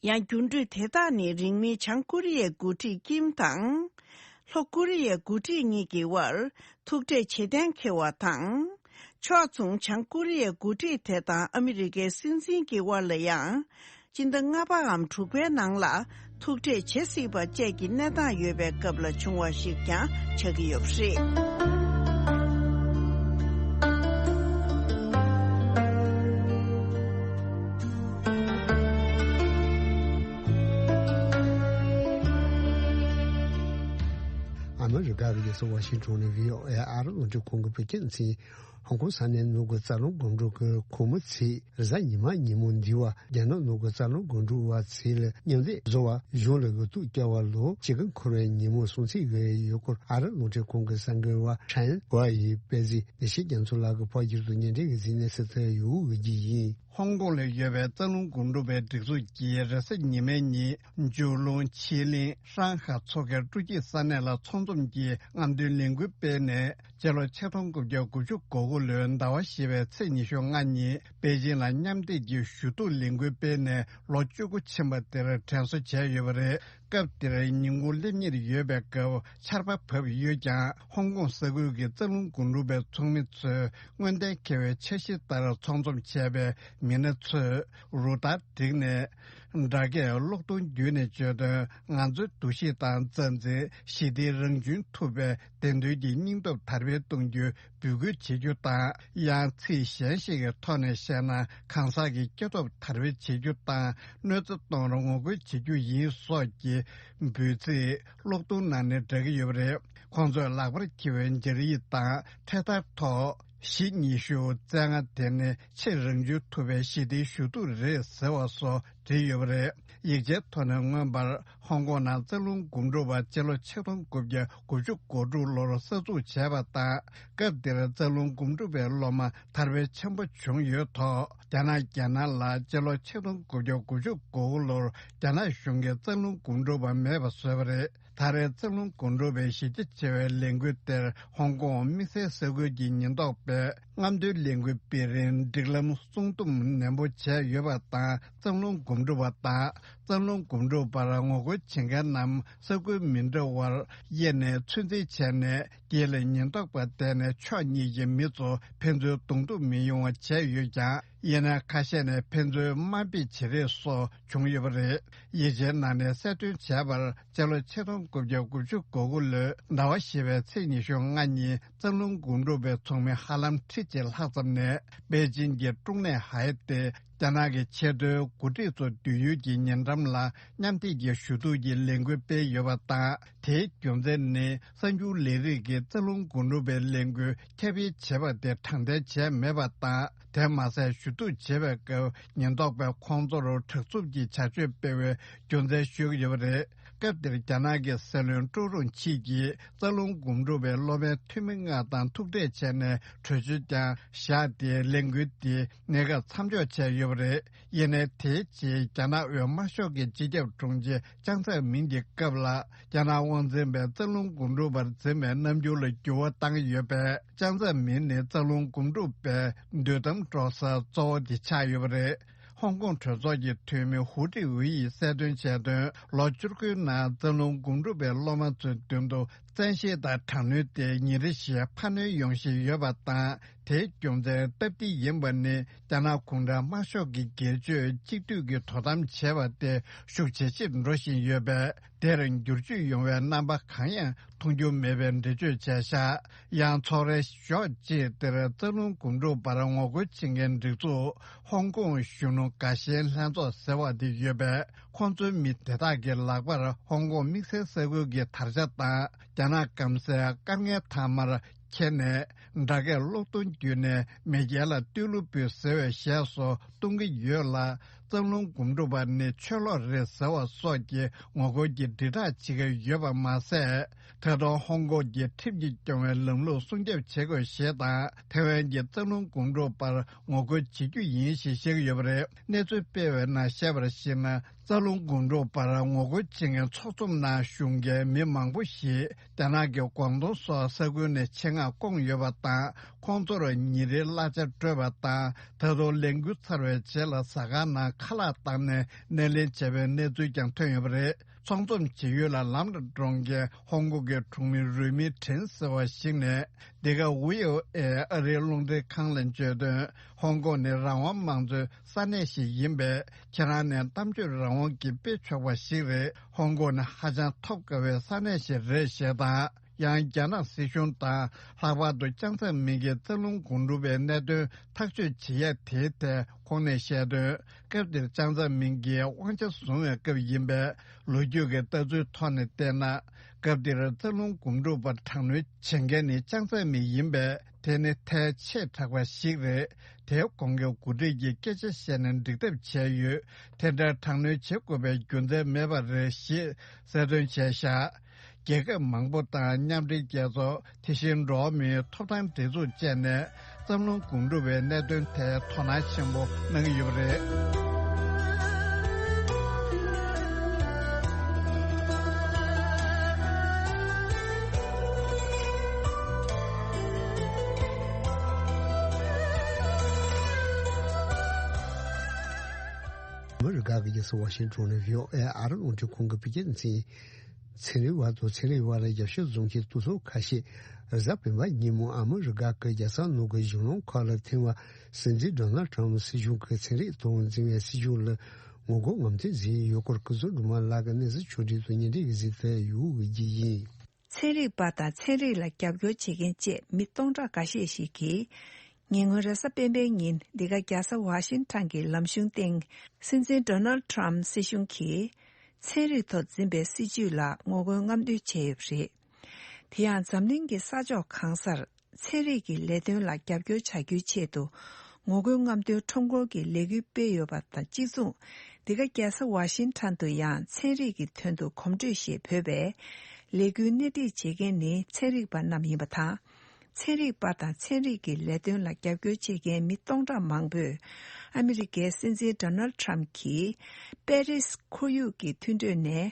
ཡང་འགྱུར་འགྲོས་དེ་དག་ནི་རིང་མིན་བྱང་ཀོ་རི་ཡའི་འགོ་ཁྲིད་ཀིམ་དང་། ལྷོ་ཀོ་རི་ཡའི་འགོ་ཁྲིད་གཉིས་ཀྱི་དབར་ཐུག་འཕྲད་བྱེད་གཏན་འཁེལ་བ་དང་། ཕྱོགས་མཚུངས་བྱང་ཀོ་རི་ཡའི་འགོ་ཁྲིད་དེ་དང་ཨ་མི་རི་ཀའི་སྲིད་འཛིན་གྱི་དབར་ལ་ཡང་། སྤྱི་ཟླ་ལྔ་པའམ་དྲུག་པའི་ནང་ལ་ཐུག་འཕྲད་བྱེད་སྲིད་པ་བཅས་ཀྱི་གནས་སྟངས་ཡོད་པའི་སྐབས་ལ་བྱུང་བ་ཞིག་ཀྱང་ཆགས་ཀྱི་ཡོད་པ་རེད། ཨ་མི་རི་ཀ་གི་རྒྱལ་ས་ཝ་ཤིང་ཊོན་ནས་བྷི་ཨོ་ཨེ་ཨ་རི་རླུང་འཕྲིན་ཁང་གི་བོད་སྐད་སྡེ་ཚན། ཧོང་ཀོང་ས་གནས་ནུབ་ཀྱི་རྩ་རླུང་སྒང་དྲུག་གི་གུང་མོ་ཚེས་རེས་གཟའ་ཉི་མ་ཉིན་མོ་འདི་བ། རྒྱ་ནག་ནུབ་ཀྱི་རྩ་རླུང་སྒང་དྲུག་བ་ཚེས་ལ་མཉམ་འདེགས་བཟོ་བ་གཞུང་ལ་འོས་ཐུག་བསྐྱལ་བ་ལོ་དཔྱིད་ཀ་འཁོར་བའི་ཉིན་མོ་སྲུང་བརྩི་ཡོད་སྐོར་ཨ་རི་རླུང་འཕྲིན་ཁང་གི་གསར་འགོད་པ་ཁྲེན་གོ་ཡིས་སྤེལ་གཟིགས། བདེ་ཆེན་རྒྱ་མཚོ་ལགས་ཀྱིས་ཕར་སྒྱུར་དུ་སྙན་སྒྲོན་གྱི་གཟིགས་ནས་གསལ་ཐག་ཡོད་འོས་ཀྱི་ཡིན། ཧོང་ཀོང་ལ་ཡོད་པའི་རྩ་རླུང་སྒང་དྲུག་པའི་སྒྲིག་འཛུགས་ཀྱིས་རེས་གཟའ་ཉི་མའི་ཉིན་ཇུའུ་ལུང་ཆི་ལིང་ཧྲང་ཧ་མཚོ་ཁའི་སྤྲོ་སྐྱིད་ས་གནས་ལ་ཚོགས་འཛོམས་ཀྱི་རྔམ་སྟོན་ལས་འགུལ་སྤེལ་ནས། སྤྱི་ལོ་ཆིག་སྟོང་དགུ་བརྒྱ་དགུ་བཅུ་གོ་དགུ་ལོའི་ཟླ་བ་བཞི་པའི་ཚེས་ཉི་ཤུ་ལྔ་ཉིན་པེ་ཅིང་ལ་མཉམ་འདེགས་ཀྱི་ཞུ་གཏུག་ལས་འགུལ་སྤེལ་ནས་ལོ་བཅུ་དགུ་ཕྱིན་པ་དེར་དྲན་གསོ་བྱས་ཡོད་པ་རེད། སྐབས་དེར་ཉིན་གུང་སླེབས་ཉེར་ཡོད་པའི་སྐབས་ཆར་པ་བབས་ཡོད་ཀྱང་། ཧོང་ཀོང་ས་ཁུལ་གྱི་རྩ་རླུང་སྒང་དྲུག་པའི་ཚོགས་མི་ཚོས་སྔོན་གཏན་འཁེལ་བའི་འཆར་གཞི་ལྟར་ཚོགས་འཛོམས་བྱས་པའི་མི་སྣ་ཚོས་རུ་སྟར་བསྒྲིགས་ནས། སྦྲགས་སྐད་གློག་ཐུང་བརྒྱུད་ནས་བརྗོད་དོན། ང་ཚོའི་འདུ་ཤེས་དང་རྩ་འཛིན་ཞི་བདེ་རང་གཅུན་ཐུབ་པའི་བདེན་དོན་གྱི་སྙིང་སྟོབས་དར་སྤེལ་གཏོང་རྒྱུའི་འབོད་སྐུལ་བྱེད་རྒྱུ་དང་། ཡང་ཚིག་གཞན་ཞིག་གི་ཐོག་ནས་བཤད་ན། གང་ཟག་གི་སྐྱེ་སྟོབས་དར་སྤེལ་བྱེད་རྒྱུ་དང་། གནོད་འཚེ་གཏོང་རུང་ངོ་རྒོལ་བྱེད་རྒྱུ་ཡིན་སོགས་ཀྱི་འབོད་ཚིག་གློག་ཐུང་ནང་ནས་བསྒྲགས་ཀྱི་ཡོད་པ་རེད། ཁོང་ཚོས་ལག་པར་འཁྱེར་བའི་སྦྱར་ཡིག་དང་འཕྲེད་དར་ཐོག་བཞི་ཉི་ཤུ་རྩ་ལྔ་དེ་ནི་ཆེས་རང་གཅུན་ཐུབ་པའི་ཞི་བདེའི་ཞུ་གཏུག་རེད་ཟེར་བ་སོགས་བྲིས་ཡོད་པ་རེད། ཡིག་ཆའི་ཐོག་ནས་མངོན་པར། ཧོང་ཀོང་ནང་རྩ་རླུང་སྒང་དྲུག་པ་སྤྱི་ལོ་ཆིག་སྟོང་དགུ་བརྒྱ་དགུ་བཅུ་གོ་དྲུག་ལོར་གསར་འཛུགས་བྱས་པ་དང་། སྐབས་དེར་རྩ་རླུང་སྒང་དྲུག་པའི་སློབ་མ་དར་སྤེལ་ཆེན་པོ་བྱུང་ཡོད་ཐོག་རྒྱ་ནག་རྒྱལ་ནང་ལ་སྤྱི་ལོ་ཆིག་སྟོང་དགུ་བརྒྱ་དགུ་བཅུ་གོ་དགུ་ལོར་རྒྱ་ནག་གཞུང་གིས་རྩ་རླུང་སྒང་དྲུག་པ་མེད་པ་བཟོས་པ་རེད། ད་རེས་རྩ་རླུང་སྒང་དྲུག་པའི་གཞི་རྒྱ་ཆེ་བའི་ལས་འགུལ་དེར་ཧོང་ཀོང་དམིགས་བསལ་ས་ཁུལ་གྱི་ཉེན་རྟོག་པས་རྔམ་སྟོན་ལས་འགུལ་སྤེལ་རིང་སྒྲིག་ལམ་སྲུང་སྡོམ་ནན་པོ་བྱས་ཡོད་པ་དང་། རྩ་རླུང་སྒང་དྲུག་པ་དང་རྩ་རླུང་སྒང་དྲུག་པར་ངོ་རྒོལ་བྱེད་མཁན་རྣམས་ས་ཁུལ་མི་འདྲ་བར་དབྱེ་ནས་ཚོད་འཛིན་བྱས་ནས། དེ་ལ་ཉེན་རྟོག་པ་བསྡད་ནས་ཕྱོགས་གཉིས་ཀྱི་མི་ཚོ་ཕན་ཚུན་གདོང་ཐུག་མི་ཡོང་བ་བྱས་ཡོད་ཀྱང་། ཡིན་ན་ཁ་ཤས་ནས་ཕན་ཚུན་དམའ་འབེབས་བྱེད་རེས་སོགས་བྱུང་ཡོད་པ་རེད། ཡིག་ཆའི་ནང་ནས་གསལ་སྟོན་བྱས་པར། སྤྱི་ལོ་ཆིག་སྟོང་དགུ་བརྒྱ་དགུ་བཅུ་གོ་དགུ་ལོའི་ཟླ་བ་བཞི་པའི་ཚེས་ཉི་ཤུ་ལྔ་ཉིན་རྩ་རླུང་སྒང་དྲུག་པའི་ཚོགས་མི་ཧ་ལམ་ཁྲི་གཅིག་ལྷག་ཙམ་ནས་པེ་ཅིན་གྱི་ཀྲུང་ནེ་ཧའེ་ཏེ་རྒྱ་ནག་གི་ཆེས་མཐོའི་འགོ་ཁྲིད་ཚོ་བསྡུ་ཡུལ་གྱི་ཉེ་འགྲམ་ལ་མཉམ་འདེགས་ཀྱི་ཞུ་གཏུག་གི་ལས་འགུལ་སྤེལ་ཡོད་པ་དང་། དེའི་རྒྱུ་མཚན་ནི་གསར་འགྱུར་ལས་རིགས་ཀྱིས་རྩ་རླུང་སྒང་དྲུག་པའི་ལས་འགུལ་ཁྱབ་སྤེལ་བྱས་པ་དེ་དྲང་བདེན་བྱས་མེད་པ་དང་། དེ་མ་ཟད་ཞུ་གཏུག་བྱེད་པའི་སྐབས་ཉེན་རྟོག་པས་ཁོང་ཚོར་དྲག་རྩུབ་ཀྱི་བྱ་སྤྱོད་སྤེལ་བའི་རྒྱུ་མཚན་ཞུས་ཡོད་པ་རེད། སྐབས་དེར་རྒྱ་ནག་གི་སྲིད་བློན་ཀྲུའུ་རུང་ཆི་གིས་རྩ་རླུང་སྒོམ་སྒྲུབ་པའི་སློབ་མའི་འཐུས་མི་ལྔ་དང་ཐུག་འཕྲད་བྱས་ནས་གྲོས་ཆོད་ཀྱང་བཞག་སྟེ། ལས་འགུལ་དེ་གནས་སྐབས་མཚམས་འཇོག་བྱས་ཡོད་པ་རེད། ཡིན་ནའི་དེའི་རྗེས་རྒྱ་ནག་འོས་དམར་ཤོག་གི་སྤྱི་ཁྱབ་དྲུང་ཆེ་ཅང་ཙེ་མིན་གྱི་སྐབས་ལ། རྒྱ་ནག་དབང་འཛིན་པས་རྩ་རླུང་སྒོམ་སྒྲུབ་པར་འཛིན་པའི་རྣམ་འགྱུར་ལ་འགྱུར་བ་བཏང་ཡོད་པས། ཅང་ཙེ་མིན་ནི་རྩ་རླུང་སྒོམ་སྒྲུབ་པའི་འདུལ་གཏམ་སྒྲོག་སར་གཙོ་བོ་དེ་ཆགས་ཡོད་པ་རེད། ཧོང་ཀོང་གྲོས་ཚོགས་ཀྱི་འཐུས་མི་ཧུ་ཀྲི་ཝུའུ་ཡིས་གསལ་སྟོན་བྱས་དོན། ལོ་བཅུ་དགུའི་ནང་རྩ་རླུང་སྒོམ་སྒྲུབ་པའི་སློབ་མ་ཚོའི་མདུན་དུ་བཙན་ཤེད་དང་དྲག་གནོན་དེ་ཉིན་རེ་བཞིན་འཕར་སྣོན་ཡོང་བཞིན་ཡོད་པ་དང་། དེའི་རྒྱུ་མཚན་སྟབས་བདེ་ཡིན་པ་ནི་རྒྱ་ནག་གུང་ཁྲན་དམར་ཤོག་གི་སྒེར་གཅོད་གཅིག་སྡུད་ཀྱི་དོ་དམ་བྱས་པ་དེ་ཤུགས་ཇེ་ཆེར་འགྲོ་བཞིན་ཡོད་པས། དེར་འགྱུར་བཅོས་ཡོང་བའི་རྣམ་པ་གང་ཡང་མཐོང་རྒྱུ་མེད་པའི་འགྲེལ་བརྗོད་བྱས་བཞག་ཡང་ཚོགས་རའི་ཞོགས་ཅིག་དེར་རྩ་རླུང་སྒོམ་སྒྲུབ་པར་ངོ་རྒོལ་བྱེད་མཁན་སྒྲིག་འཛུགས་ཧོང་ཀོང་གཞོན་ནུ་དགའ་ཞེན་ལྷན་ཚོགས་ཟེར་བ་དེ་ཡོད་པས། ཁོང་ཚོའི་མི་དེ་དག་གི་ལག་པར་ཧོང་ཀོང་དམིགས་བསལ་ས་ཁུལ་གྱི་དར་ཆ་དང་རྒྱ་ནག་སྐམ་སའི་དཀར་ངལ་ཐ་མར་ཁྱེར་ནས། སྦྲག་སྐད་གློག་ཐུང་བརྒྱུད་ནས་མེས་རྒྱལ་ལ་བསྟོད་གླུ་འབུལ་ཟེར་བའི་གཞས་སོགས་གཏོང་གི་ཡོད་ལ། རྩ་རླུང་སྒོམ་སྒྲུབ་པ་ནི་ཆོས་ལོག་རེད་ཟེར་བ་སོགས་ཀྱི་ངོ་རྒོལ་གྱི་དྲིལ་བསྒྲགས་བྱེད་ཀྱི་ཡོད་པ་མ་ཟད། ད་དུང་ཧོང་ཀོང་གི་ཁྲིམས་ཀྱིས་སྐྱོང་བའི་ལམ་ལུགས་སྲུང་སྐྱོབ་བྱེད་དགོས་ཞེས་དང་། ཐེ་ཝན་གྱི་རྩ་རླུང་སྒོམ་སྒྲུབ་པར་ངོ་རྒོལ་བྱེད་རྒྱུ་ཡིན་ཞེས་བཤད་ཀྱི་ཡོད་པ་རེད། གནས་ཚུལ་སྤེལ་བའི་ནང་བཤད་པར་གཞིགས་ན། རྩ་རླུང་སྒོམ་སྒྲུབ་པར་ངོ་རྒོལ་བྱེད་མཁན་ཚོགས་འཛོམས་ནང་ཞུགས་མཁན་མི་མང་པོ་ཞིག་རྒྱ་ནག་གི་ཀོང་ཏུང་སོགས་ས་ཁུལ་ནས་ཆེད་མངགས་བསྐོངས་ཡོད་པ་དང་། ཁོང་ཚོར་ཉིན་རེའི་གླ་ཆ་སྤྲོད་པ་དང་། ད་དུང་ལས་འགུལ་ཚར་བའི་རྗེས་ལ་ཟ་ཁང་ནང་ཁ་ལག་བཏང་ནས་སྣེ་ལེན་བྱས་པའི་གནས་ཚུལ་ཀྱང་ཐོན་ཡོད་པ་རེད། ཚོགས་འཛོམས་བྱེད་ཡུལ་ལ་ལམ་ལ་འགྲོ་མཁན་ཧོང་ཀོང་གི་གྲོང་མི་རུས་མིན་ཁྲེན་ཟེར་བ་ཞིག་ནས། འདི་ག་ཝི་ཨོ་ཨེ་ཨ་རིའི་རླུང་འཕྲིན་ཁང་ལ་བརྗོད་དོན། ཧོང་ཀོང་ནི་རང་དབང་དམངས་གཙོའི་ས་གནས་ཤིག་ཡིན་པས། ཁྱེད་རང་ནས་གཏམ་བརྗོད་རང་དབང་གིས་སྤེལ་ཆོག་པ་ཞིག་རེད། ཧོང་ཀོང་ནི་ཧ་ཅང་ཐོབ་དཀའ་བའི་ས་གནས་ཤིག་རེད་ཞེས་དང་། ཡང་རྒྱ་ནག་སྲིད་གཞུང་དང་། ལྷག་པར་དུ་ཅང་ཙེ་མིན་གྱིས་རྩ་རླུང་སྒོམ་སྒྲུབ་པའི་གནད་དོན་ཐག་གཅོད་བྱེད་ཡ་དེའི་ཐད་ཁོང་ནས་བཤད་དོན། སྐབས་དེར་ཅང་ཙེ་མིན་གྱིས་དབང་ཆ་བཟུང་བའི་སྐབས་ཡིན་པས། ལོ་རྒྱུས་ཀྱི་ལྟ་ཚུལ་ཐོག་ནས་བལྟས་ན། སྐབས་དེར་རྩ་རླུང་སྒོམ་སྒྲུབ་པར་དྲག་གནོན་བྱེད་མཁན་ནི་ཅང་ཙེ་མིན་ཡིན་པས། དེ་ནི་ཐལ་ཆེས་དྲགས་པ་ཞིག་རེད། དེའི་གོང་གི་འགོ་ཁྲིད་ཀྱིས་སྐད་ཆ་བཤད་ནས་འགྲིག་ཐབས་བྱས་ཡོད། དེ་འདྲར་དྲག་གནོན་བྱེད་དགོས་པའི་རྒྱུ་མཚན་མེད་པ་རེད་ཞེས་གསལ་སྟོན་བྱས་བཞག་རྒྱལ་ཁབ་མང་པོ་དང་མཉམ་འབྲེལ་རྒྱལ་ཚོགས། དེ་བཞིན་འགྲོ་བ་མིའི་ཐོབ་ཐང་སྒྲིག་འཛུགས་བཅས་ནས་རྩ་རླུང་སྒོམ་སྒྲུབ་པའི་གནད་དོན་ཐད་དོ་སྣང་ཆེན་པོ་གནང་གི་ཡོད་པ་རེད། མི་རི་ག་གི་རྒྱལ་ས་ཝ་ཤིང་ཊོན་ནས་བྷི་ཨོ་ཨེ་ཨ་རི་རླུང་འཕྲིན་ཁང་གི་བོད་སྐད་སྡེ་ཚན། ཚན་རིག་པ་དང་ཚན་རིག་པ་ལ་རྒྱབ་སྐྱོར་བཟོ་མཁན་སྟོབས་ཤུགས་ཁ་ཤས་གཟའ་སྤེན་པ་ཉིན་མོ་ཨ་མི་རི་ཀ་གི་རྒྱལ་ས་ནང་གི་གཞུང་ལམ་ཁག་ལ་ཐེངས་མ་སྲིད་འཛིན་ཌོ་ནལ་ཊམ་སྲིད་གཞུང་གི་ཚན་རིག་དང་འཛིན་པའི་སྲིད་བྱུས་ལ་ངོ་རྒོལ་ངོམ་ཐེངས་བཟོས་ཡོད་སྐོར་སྐུ་ཚབ་སྒྲོལ་མ་ལགས་ཀྱིས་གནས་ཚུལ་ཕྱོགས་སྒྲིག་དང་སྙན་སྒྲོན་གྱིས་གཟིགས་ཏེ་ཡོད་ཀྱི་ཡིན། ཚན་རིག་པ་དང་ཚན་རིག་ལ་རྒྱབ་སྐྱོར་བྱེད་མཁན་བཅས་མི་སྟོང་ཕྲག་འགའ་ཤས་ཤིག་གིས། ཉེ་སྔོན་རེས་གཟའ་སྤེན་པའི་ཉིན་འདི་ག་རྒྱལ་ས་ཝ་ཤིང་ཊོན་གྱི་ལམ་གཞུང་སྟེང་། སྲིད་འཛིན་ཌོ་ནལ་ཊམ་སྲིད་གཞུང་གིས་ཚན་རིག་ཐོག་འཛིན་པའི་སྲིད་བྱུས་ལ་ངོ་རྒོལ་རྔམ་སྟོན་བྱས་ཡོད་པ་རེད། དེ་ཡང་འཛམ་གླིང་གི་ས་ཕྱོགས་གང་སར་ཚན་རིག་གི་ལས་དོན་ལ་རྒྱབ་སྐྱོར་བྱ་རྒྱུའི་ཆེད་དུ་ངོ་རྒོལ་རྔམ་སྟོན་ཁྲོམ་སྐོར་གྱི་ལས་འགུལ་སྤེལ་ཡོད་པ་དང་གཅིག་མཚུངས། འདི་ག་རྒྱལ་ས་ཝ་ཤིང་ཊོན་དུ་ཡང་ཚན་རིག་གི་དོན་དུ་གོམ་བགྲོད་ཞེས་འབོད་པའི་ལས་འགུལ་སྣེ་ཁྲིད་བྱེད་མཁན་ནི་ཚན་རིག་པ་རྣམས་ཡིན་པ་དང་། ཚན་རིག་པ་དང་ཚན་རིག་གི་ལས་དོན་ལ་རྒྱབ་སྐྱོར་བྱེད་མཁན་མི་སྟོང་ཕྲག་མང་པོས་ཨ་མི་རི་ཀའི་སྲིད་འཛིན་ཌོ་ནལ་ཊམ་གྱིས་པེ་རིས་ཁོར་ཡུག་གི་མཐུན་གྲོས་ནས་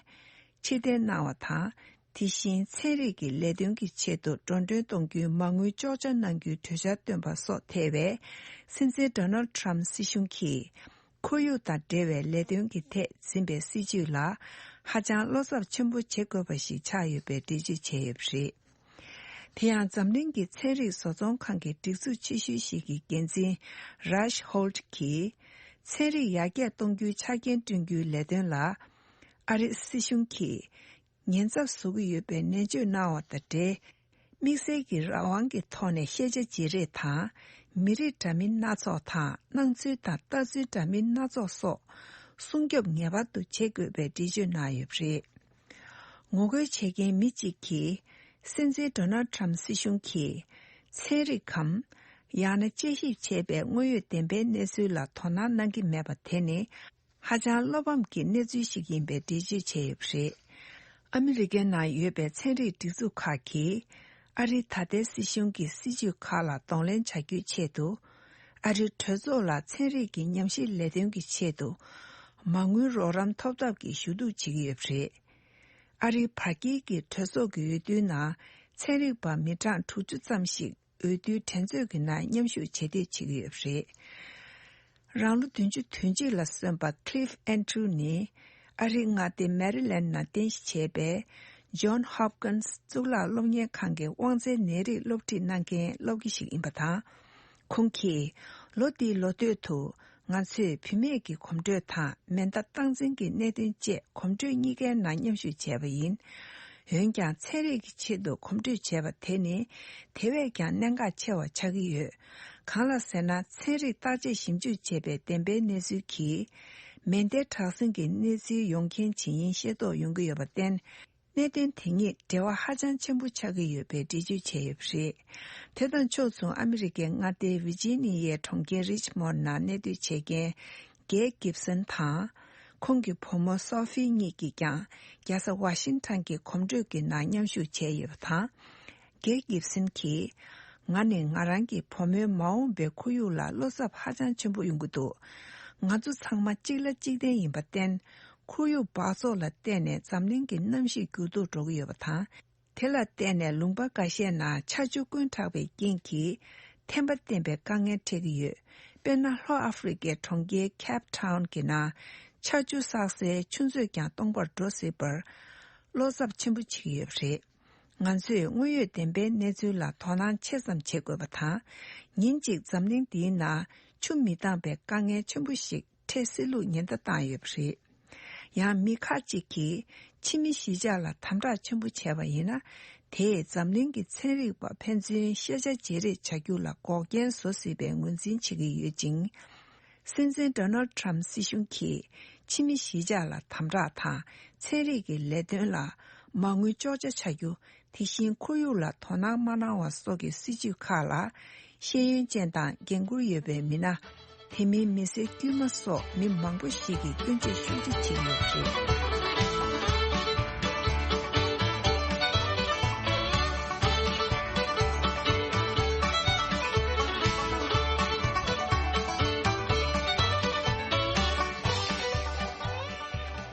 ཕྱིར་འཐེན་གནང་བ་དང་། དེ་བཞིན་ཚན་རིག་གི་ལས་དོན་གྱི་ཆེད་དུ་འགྲོ་གྲོན་གཏོང་རྒྱུའི་མ་དངུལ་གཅོག་ཆ་གནང་རྒྱུའི་གྲོས་འཆར་བཏོན་པ་སོགས་ཐེ་བའི་སྲིད་འཛིན་ཌོ་ནལ་ཊམ་སྲིད་གཞུང་གིས། ཁོར་ཡུག་དང་འབྲེལ་བའི་ལས་དོན་གྱི་ཐད་འཛིན་པའི་སྲིད་བྱུས་ལ་ཧ་ཅང་བློ་འཚབ་ཆེན་པོ་བྱེད་དགོས་པ་ཞིག་ཆགས་ཡོད་པའི་འགྲེལ་བརྗོད་བྱས་ཡོད་པ་རེད། དེ་ཡང་འཛམ་གླིང་གི་ཚན་རིག་བཟོ་ཚོང་ཁང་གི་སྒྲིག་འཛུགས་ཆེ་ཤོས་ཤིག་གི་འགན་འཛིན་རཱཇ་ཧོལ་ཊི་གིས། ཚན་རིག་ཡར་རྒྱས་གཏོང་རྒྱུའི་ཆ་རྐྱེན་བསྐྲུན་རྒྱུའི་ལས་དོན་ལ་ཨ་རིའི་སྲིད་གཞུང་གིས་ཉེན་ཚབས་བཟོ་གི་ཡོད་པའི་ནན་བརྗོད་གནང་བ་དང་འབྲེལ། དམིགས་བསལ་གྱི་རང་དབང་གི་ཐོག་ནས་ཤེས་བྱ་བརྗེ་རེས་དང་། མི་རིགས་འདྲ་མིན་སྣ་ཚོགས་དང་སྣང་ཚུལ་དང་ལྟ་ཚུལ་འདྲ་མིན་སྣ་ཚོགས་སོགས་སྲུང་སྐྱོབ་ངེས་པར་དུ་བྱེད་དགོས་པའི་འགྲེལ་བརྗོད་གནང་ཡོད་པ་རེད། ངོ་རྒོལ་བྱེད་མཁན་མི་གཅིག་གིས། སྲིད་འཛིན་ཌོ་ནལ་ཊམ་སྲིད་གཞུང་གིས་ཚན་རིག་གམ། ཡང་ན་དཔྱད་ཞིབ་བྱས་པའི་དངོས་ཡོད་བདེན་པའི་གནས་ཚུལ་ལ་དོ་སྣང་གནང་གི་མེད་པ་དེ་ནི། ཧ་ཅང་བློ་ཕམ་གྱི་གནས་ཚུལ་ཞིག་ཡིན་པའི་འགྲེལ་བརྗོད་བྱས་ཡོད་པ་རེད། ཨ་མི་རི་ཀའི་ནང་ཡོད་པའི་ཚན་རིག་སྒྲིག་འཛུགས་ཁག་གིས་ཨ་རིའི་ད་ལྟའི་སྲིད་གཞུང་གི་སྲིད་ཇུས་ཁག་ལ་གདོང་ལེན་བྱ་རྒྱུའི་ཆེད་དུ། ཨ་རིའི་གྲོས་ཚོགས་ལ་ཚན་རིག་གི་ཉམས་ཞིབ་ལས་དོན་གྱི་ཆེད་དུ་མ་དངུལ་རོགས་རམ་ཐོབ་ཐབས་ཀྱི་ཞུ་གཏུག་བྱེད་ཀྱི་ཡོད་པ་རེད། ཨ་རིའི་བར་དཀྱིལ་གྱི་གྲོས་ཚོགས་ཀྱི་འོས་བསྡུའི་ནང་ཚན་རིག་པ་མི་གྲངས་དྲུག་ཅུ་ཙམ་ཞིག་འོས་བསྡུའི་འགྲན་རྩོད་ཀྱི་ནང་མཉམ་ཞུགས་བྱེད་འདོད་བྱེད་ཀྱི་ཡོད་པ་རེད། རང་ལོ་བདུན་ཅུ་དོན་གཅིག་ལ་སོན་པ་Cliff Andrews་ནི་ཨ་རིའི་མངའ་སྡེ་མེ་རི་ལན་ནང་རྟེན་གཞི་བྱས་པའི་John Hopkins་གཙུག་ལག་སློབ་གཉེར་ཁང་གི་དབང་རྩའི་ནད་རིགས་སློབ་ཁྲིད་གནང་མཁན་སློབ་དགེ་ཞིག་ཡིན་པ་དང་། ཁོང་གིས་ལོ་འདིའི་ལོ་སྟོད་དུ་ང་ཚོས་བུད་མེད་ཀྱི་གོམ་བགྲོད་དང་མེ་མདའ་སྟངས་འཛིན་གྱི་གནད་དོན་བཅས་གོམ་བགྲོད་གཉིས་ཀའི་ནང་མཉམ་ཞུགས་བྱས་པ་ཡིན། འོན་ཀྱང་ཚན་རིག་གི་ཆེད་དུ་གོམ་བགྲོད་བྱས་པ་དེ་ནི་དེ་བས་ཀྱང་གནད་འགག་ཆེ་བ་ཆགས་ཀྱི་ཡོད། གང་ལགས་ཟེར་ན། ཚན་རིག་བརྟག་དཔྱད་ཞིབ་འཇུག་བྱས་པའི་བདེན་པའི་གནས་ཚུལ་གྱིས་མེ་མདའི་དྲག་ཟིང་གི་གནས་ཚུལ་ཡོང་རྐྱེན་ཇི་ཡིན་ཤེས་རྟོགས་ཡོང་གི་ཡོད་པར་བརྟེན། གནད་དོན་དེ་གཉིས་འབྲེལ་བ་ཧ་ཅང་ཆེན་པོ་ཆགས་ཀྱི་ཡོད་པའི་འགྲེལ་བརྗོད་བྱས་ཡོད་པ་རེད། དེ་དང་ཕྱོགས་མཚུངས་ཨ་མི་རི་ཀའི་མངའ་སྡེ་ཝི་ཇི་ནི་ཡའི་གྲོང་ཁྱེར་རིཆ་མོན་ནང་གནས་སྡོད་བྱེད་མཁན་Gail Gibson་དང་། ཁོང་གི་བུ་མོ་Sophie་གཉིས་ཀྱིས་ཀྱང་རྒྱལ་ས་ཝ་ཤིང་ཊོན་གྱི་གོམ་བགྲོད་ཀྱི་ནང་མཉམ་ཞུགས་བྱས་ཡོད་པ་དང་། Gail Gibson་གྱིས། ང་ནི་ང་རང་གི་བུ་མོའི་མ་འོངས་པའི་ཁོར་ཡུག་ལ་བློ་འཚབ་ཧ་ཅང་ཆེན་པོ་ཡོང་གི་འདུག་ང་ཚོ་ཚང་མ་གཅིག་ལ་གཅིག་བརྟེན་ཡིན་པར་བརྟེན། ཁོར་ཡུག་འབག་བཙོག་ལ་བརྟེན་ནས་འཛམ་གླིང་གི་གནམ་གཤིས་འགྱུར་ལྡོག་འགྲོ་གི་ཡོད་པ་དང་། དེ་ལ་བརྟེན་ནས་ལུང་པ་འགའ་ཤས་ནང་ཆར་ཆུ་དཀོན་དྲགས་པའི་རྐྱེན་གྱིས་ཐན་པ་བསྟེན་པའི་དཀའ་ངལ་འཕྲད་ཀྱི་ཡོད། དཔེར་ན། ལྷོ་ཨ་ཧྥེ་རི་ཀའི་གྲོང་ཁྱེར་Cape Town་གྱི་ནང་ཆར་ཆུ་བསགས་སའི་ཆུ་མཛོད་ཀྱང་སྟོང་པར་འགྲོ་སྲིད་པར་བློ་འཚབ་ཆེན་པོ་བྱེད་ཀྱི་ཡོད་པ་རེད། ང་ཚོས་དངོས་ཡོད་བདེན་པའི་གནས་ཚུལ་ལ་དོ་སྣང་ཆེ་ཙམ་བྱེད་དགོས་པ་དང་། ཉིན་གཅིག་འཛམ་གླིང་འདིའི་ནང་ཆུ་མི་འདང་པའི་དཀའ་ངལ་ཆེན་པོ་ཞིག་འཕྲད་སྲིད་ལུགས་ཉེན་བརྡ་བཏང་ཡོད་པ་རེད། ཡང་མི་ཁག་ཅིག་གིས་ཕྱི་མི་གཞིས་ཆགས་ལ་དམ་དྲག་ཆེན་པོ་བྱས་པ་ཡིན་ན། དེས་འཛམ་གླིང་གི་ཚན་རིག་པ་ཕན་ཚུན་ཤེས་བྱ་བརྗེ་རེས་བྱ་རྒྱུ་ལ་འགོག་རྐྱེན་བཟོ་སྲིད་པའི་ངོས་འཛིན་བྱེད་ཀྱི་ཡོད་ཅིང་། སྲིད་འཛིན་Donald Trump་སྲིད་གཞུང་གིས་ཕྱི་མི་གཞིས་ཆགས་ལ་དམ་དྲག་དང་ཚན་རིག་གི་ལས་དོན་ལ་མ་དངུལ་གཅོག་ཆ་བྱ་རྒྱུ། དེ་བཞིན་ཁོར་ཡུག་ལ་དོ་སྣང་མ་གནང་བ་སོགས་ཀྱི་སྲིད་ཇུས་ཁག་ལ་ཤེས་ཡོན་ཅན་དང་འགན་འཁུར་ཡོད་པའི་མི་སྣ། དེ་མིན་མི་སེར་དཀྱུས་མ་སོགས་མི་མང་པོ་ཞིག་གིས་སྐྱོན་བརྗོད་ཤུགས་ཆེ་བྱེད་ཀྱི་ཡོད་པ་རེད།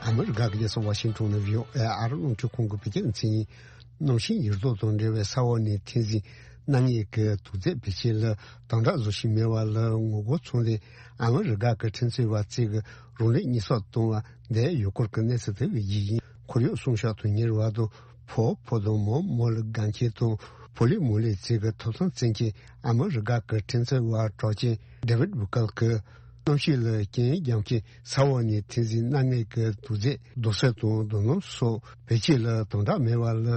ཨ་མི་རི་ཀ་གི་རྒྱལ་ས་ཝ་ཤིང་ཊོན་ནས་བྷི་ཨོ་ཨེ་ཨ་རི་རླུང་འཕྲིན་ཁང་གི་བོད་སྐད་སྡེ་ཚན་ཡིན། གནམ་གཤིས་འགྱུར་ལྡོག་དང་འབྲེལ་བའི་ས་འོག་ནས་ཐོན་རྫས་སྣ་ལྔའི་གི་དུག་རྫས་བེད་སྤྱོད་ལ་དམ་དྲག་བཟོ་བཞིན་མེད་པ་ལ་ངོ་རྒོལ་ཚོགས་འདུ་ཨ་མི་རི་ཀ་གི་ཁྲིམས་རྩོད་པ་བཅས་ཀྱིས་རང་ལུས་ཉེས་གསོག་བཏང་བ་འདས་ཡོད་སྐོར་གྱི་གནས་ཚུལ་དེ་གི་ཡིག་ཡིན། ཁོར་ཡུག་སྲུང་སྐྱོབ་དོན་གཉེར་བ་དང་ཕོ་བོ་དང་མོ་མོ་ལ་དགའ་མཁན་དང་ཕོ་ལི་མོ་ལི་བཅས་ཀྱི་ཐོབ་ཐང་བཙན་གྱིས་ཨ་མི་རི་ཀ་གི་ཁྲིམས་རྩོད་པ་གྲགས་ཅན་David Bugle་གྱིས། གནམ་གཤིས་ལ་རྐྱེན་རྒྱབ་མཁན་ས་འོག་ནས་ཐོན་རྫས་སྣ་ལྔའི་གི་དུག་རྫས་རྡོ་སོལ་དང་རྡོ་སྣུམ་སོགས་བེད་སྤྱོད་ལ་དམ་དྲག་མེད་པ་ལ་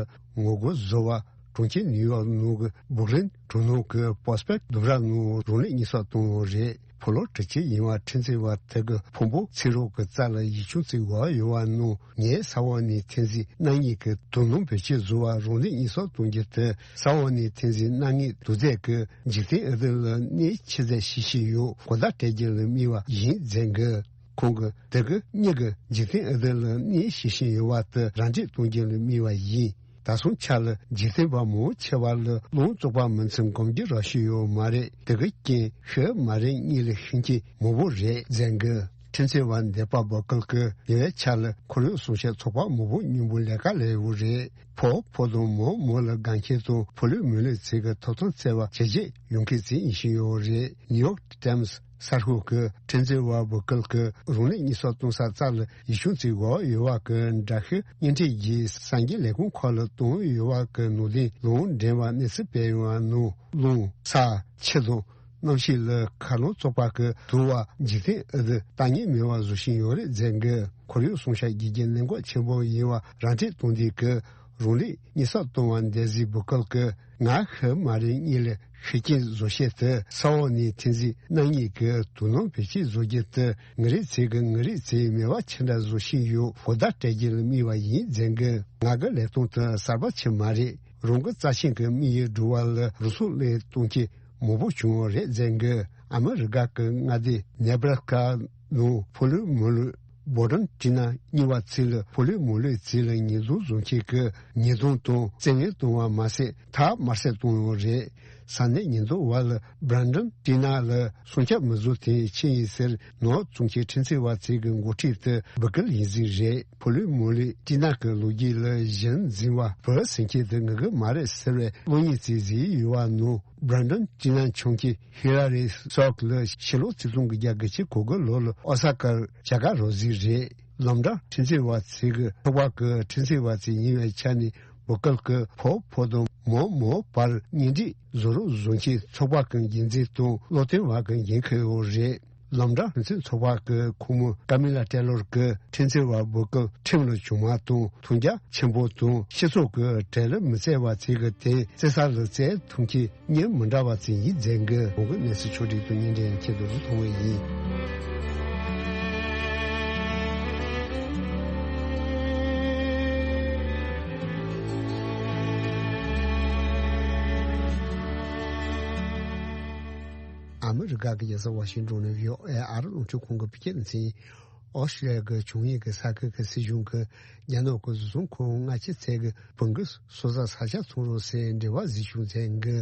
ངོ་རྒོལ་བཟོ་བར་གྲོང་ཁྱེར་ནིའུ་ཡོག་ནང་གི་སྦུག་ལིན་གྲོང་ནང་གི་པོ་སི་པེག་ལྡུམ་ར་ནང་རང་ལུས་ཉེས་གསོག་བཏང་བ་རེད། ཕོ་ལོ་དྲུག་ཅུ་ཡིན་པ་ཁྲིམས་རྩོད་པ་དེ་གི་ཕུང་པོ་ཚིག་རོགས་ཀྱི་རྩ་ལ་ཡིག་ཆུང་བརྩིགས་བཞག་ཡོད་པ་ནང་ངས་ས་འོག་ནས་ཐོན་རྫས་སྣ་ལྔའི་གི་དུག་སྣུམ་བེད་སྤྱོད་བཟོ་བར་རང་ལུས་ཉེས་གསོག་གཏོང་རྒྱུ་དེ་ས་འོག་ནས་ཐོན་རྫས་སྣ་ལྔའི་དུག་རྫས་ཀྱིས་འཇིག་རྟེན་འདི་ལ་གནོད་ཆེ་ཚད་བྱེད་བཞིན་ཡོད། གོ་བརྡ་སྤྲད་རྒྱུ་ལ་དམིགས་པ་ཡིན་ཟེར་གི། ཁོང་གིས་དེ་གི་མྱི་གིས་འཇིག་རྟེན་འདི་ལ་གནོད་བྱེད་བཞིན་ཡོད་པ་དེ་ར་འཕྲོད་གཏོང་རྒྱུ་ལ་དམིགས་པ་ཡིན། ད་སོང་ཆ་ལ་འཇིག་རྟེན་པ་མང་ཆེ་བ་ལ་རླུང་བཙོག་པ་མི་འཚམ་སྒོམ་རྒྱུ་རག་ཤི་ཡོད་མ་རེད། དེ་གི་རྐྱེན་ཤི་མ་རེད་གཉིད་ལས་ཤི་མཁན་མང་པོ་རེད་ཟེར་གི། ཁྲིམས་རྩོད་པ་འདས་པ་བོ་ཀལ་གྱིས་ཉེ་བའི་ཆར་ལ་ཁོར་ཡུག་སྲུང་སྐྱོབ་ཚོགས་པ་མང་པོ་མཉམ་པོ་ལས་ཀ་ལས་ཡོད་རེད། ཕོ་བོ་དང་མོ་མོ་ལ་དགའ་མཁན་དང་ཕོ་ལུས་མོ་ལུས་བཅས་ཀྱི་ཐོབ་ཐང་བརྩི་བ་ཇེ་ཆེར་ཡོང་མཁན་ཞིག་ཡིན་བཞིན་ཡོད་རེད། ནིའུ་ཡོག་ཊའིམ་སི་གསར་ཤོག་གིས་ཁྲིམས་རྩོད་པ་བོ་ཀལ་གྱིས་རང་ལུས་ཉེས་གསོག་གཏོང་ས་རྩ་ལ་ཡིག་ཆུང་བརྩིགས་བཞག་ཡོད་པ་གི་འདྲ་ཤོག་བརྙན་འཕྲིན་གྱི་གསར་འགྱུར་ལས་ཁུངས་ཁག་ལ་བཏང་ཡོད་པ་གི་ནང་དོན་ལུང་འདྲེན་པ་གནས་ཚུལ་སྤེལ་ཡོད་པ་ནང་རླུང་ས་ཆུ་དང་། གནམ་གཤིས་ལ་མཁའ་རླུང་བཙོག་པ་གི་དུ་བ་འཇིག་རྟེན་འདི་ལྟ་ཉན་མེད་པ་བཟོ་བཞིན་ཡོད་རེད་ཟེར་གི། ཁོར་ཡུག་སྲུང་སྐྱོབ་དགེ་རྒན་གནད་འགག་ཆེན་པོ་ཡིན་པ་ར་འཕྲོད་གཏོང་དུས་ཀྱི་རང་ལུས་ཉེས་གསོག་གཏོང་བ་འདས་ཟིན་བུ་ཀལ་གྱིས་ང་ཤི་མ་རེད་གཉིད་ལས་ཤི་རྐྱེན་བཟོ་བྱེད་དེ་ས་འོག་ནས་ཐོན་རྫས་སྣ་ལྔའི་གི་དུག་སྣུམ་བེད་སྤྱོད་བཟོ་རྒྱུ་དེ་ངའི་རིགས་ཚོས་གི་ངའི་རིགས་ཚོས་མེད་པ་ཆེ་འདྲ་བཟོ་བཞིན་ཡོད། གོ་བརྡ་སྤྲད་རྒྱུ་ལ་དམིགས་པ་ཡིན་ཟེར་གི། ང་གི་ལས་སྟངས་དེ་གསར་པ་ཆེ་མ་རེད། རང་གི་རྩ་ཆེན་གྱི་དམིགས་ཡུལ་སྒྲུབ་པ་ལ་རུ་སུ་ལས་གཏོང་གི་མང་པོ་བྱུང་བ་རེད་ཟེར་གི། ཨ་མི་རི་ཀ་གི་མངའ་སྡེ་ནེ་བྷ་ར་སི་ཀ་ནང་ཕོ་ལུས་མོ་ལུས་ བྷོ་ཌན་ཏི་ན་གཉིས་པ་ཚོས་ལ་ཕོ་ལོས་མོ་ལོས་ཚོས་ལ་ཉེས་རྡུང་བཟོ་མཁན་གྱི་ཉེས་རྡུང་དང་བཙན་གནོན་བཏང་བ་མ་ཟད་ཐག་དམར་གསོད་བཏང་ཡོད་རེད། ས་གནས་ཉེན་རྟོག་པ་ལ་བྷོ་ཌན་ཏི་ན་ལ་སྲུང་སྐྱོབ་མི་བཟོ་དེ་ཆི་ཡིན་ཟེར་ནོར་བཙོང་མཁན་ཁྲིམས་རྩོད་པ་ཚོའི་གི་འགོ་ཁྲིད་དུ་བོད་སྐད་ཡིན་ཟིག་རེད། ཕོ་ལོས་མོ་ལོས་ཏི་ན་གི་ལོ་རྒྱུས་ལ་གཞི་འཛིན་པ་བོད་སེམས་ཅན་དུ་ངེས་གི་མ་རེད་ཟེར་བའི་གློག་བརྙན་ཅིག་གཟིགས་ཡོད་པ་ནོར། བྷོ་ཌན་ཏི་ན་ཆུང་ཆེ་ཧི་ལ་རི་སོག་ལ་ཕྱི་ལོ་ཆིག་སྟོང་དགུ་བརྒྱ་དགུ་བཅུ་གོ་དགུ་ལོ་ལ་ཨོ་ས་ཀར་བྱ་དགའ་རོགས་གཟིགས་རེད། ལམ་འགྲམ་ཁྲིམས་རྩོད་པ་ཚོས་གི་ཚོགས་པ་གི་ཁྲིམས་རྩོད་པ་ཚོ་ཡིན་པའི་ཆ་ནས་བོད་སྐད་ཀྱི་ཕོ་ཕོ་དང་མོ་མོ་བར་གཉེན་སྒྲིག་བཟོ་རོགས་བཟོ་མཁན་ཚོགས་པ་གི་འགན་འཛིན་དང་བློ་མཐུན་པ་གི་འགན་འཁུར་ཡོད་རེད། ལམ་འགྲམ་ཁྲིམས་རྩོད་ཚོགས་པ་གི་ཁོངས་མི་ཀ་མི་ལ་ཏེ་ལོར་གི་ཁྲིམས་རྩོད་པ་བོད་སྐད་ཁྲིམས་ལ་བྱུང་མ་དང་མཐོང་རྒྱ་ཆེན་པོ་དང་སྤྱི་ཚོགས་ཀྱི་གྲལ་ལ་མི་བརྩི་བ་ཚོས་གི་དེ་བརྩི་ས་ལ་བརྩི་ཐུབ་མཁན་གཉེན་མི་འདྲ་བ་ཚོ་ཡིན་ཟེར་གི་གོང་གི་གནས་ཚུལ་ཕྱོགས་སྒྲིག་དང་བརྙན་འཕྲིན་ཁྱེད་ཚོ་རུ་མཐོང་བ་ཡིན། ཨ་མི་རི་ཀ་གི་རྒྱལ་ས་ཝ་ཤིང་ཏོན་ནས་བྷི་ཨོ་ཨེ་ཨ་རི་རླུང་འཕྲིན་ཁང་གི་བོད་སྐད་སྡེ་ཚན། ཨོ་སི་ཀྲི་ལི་ཡ་གི་ཆུང་ཡུལ་གྱི་ས་ཁུལ་གྱི་སྲིད་གཞུང་གིས་རྒྱ་ནག་གི་བཟོ་ཚོང་ཁང་ལྔ་བཅུ་ཙམ་གྱི་བོད་གངས་སོ་ས་ས་ཆ་ཚོང་རོགས་སའི་འབྲེལ་བ་གཟིགས་སྐྱོང་མཛད་འགི།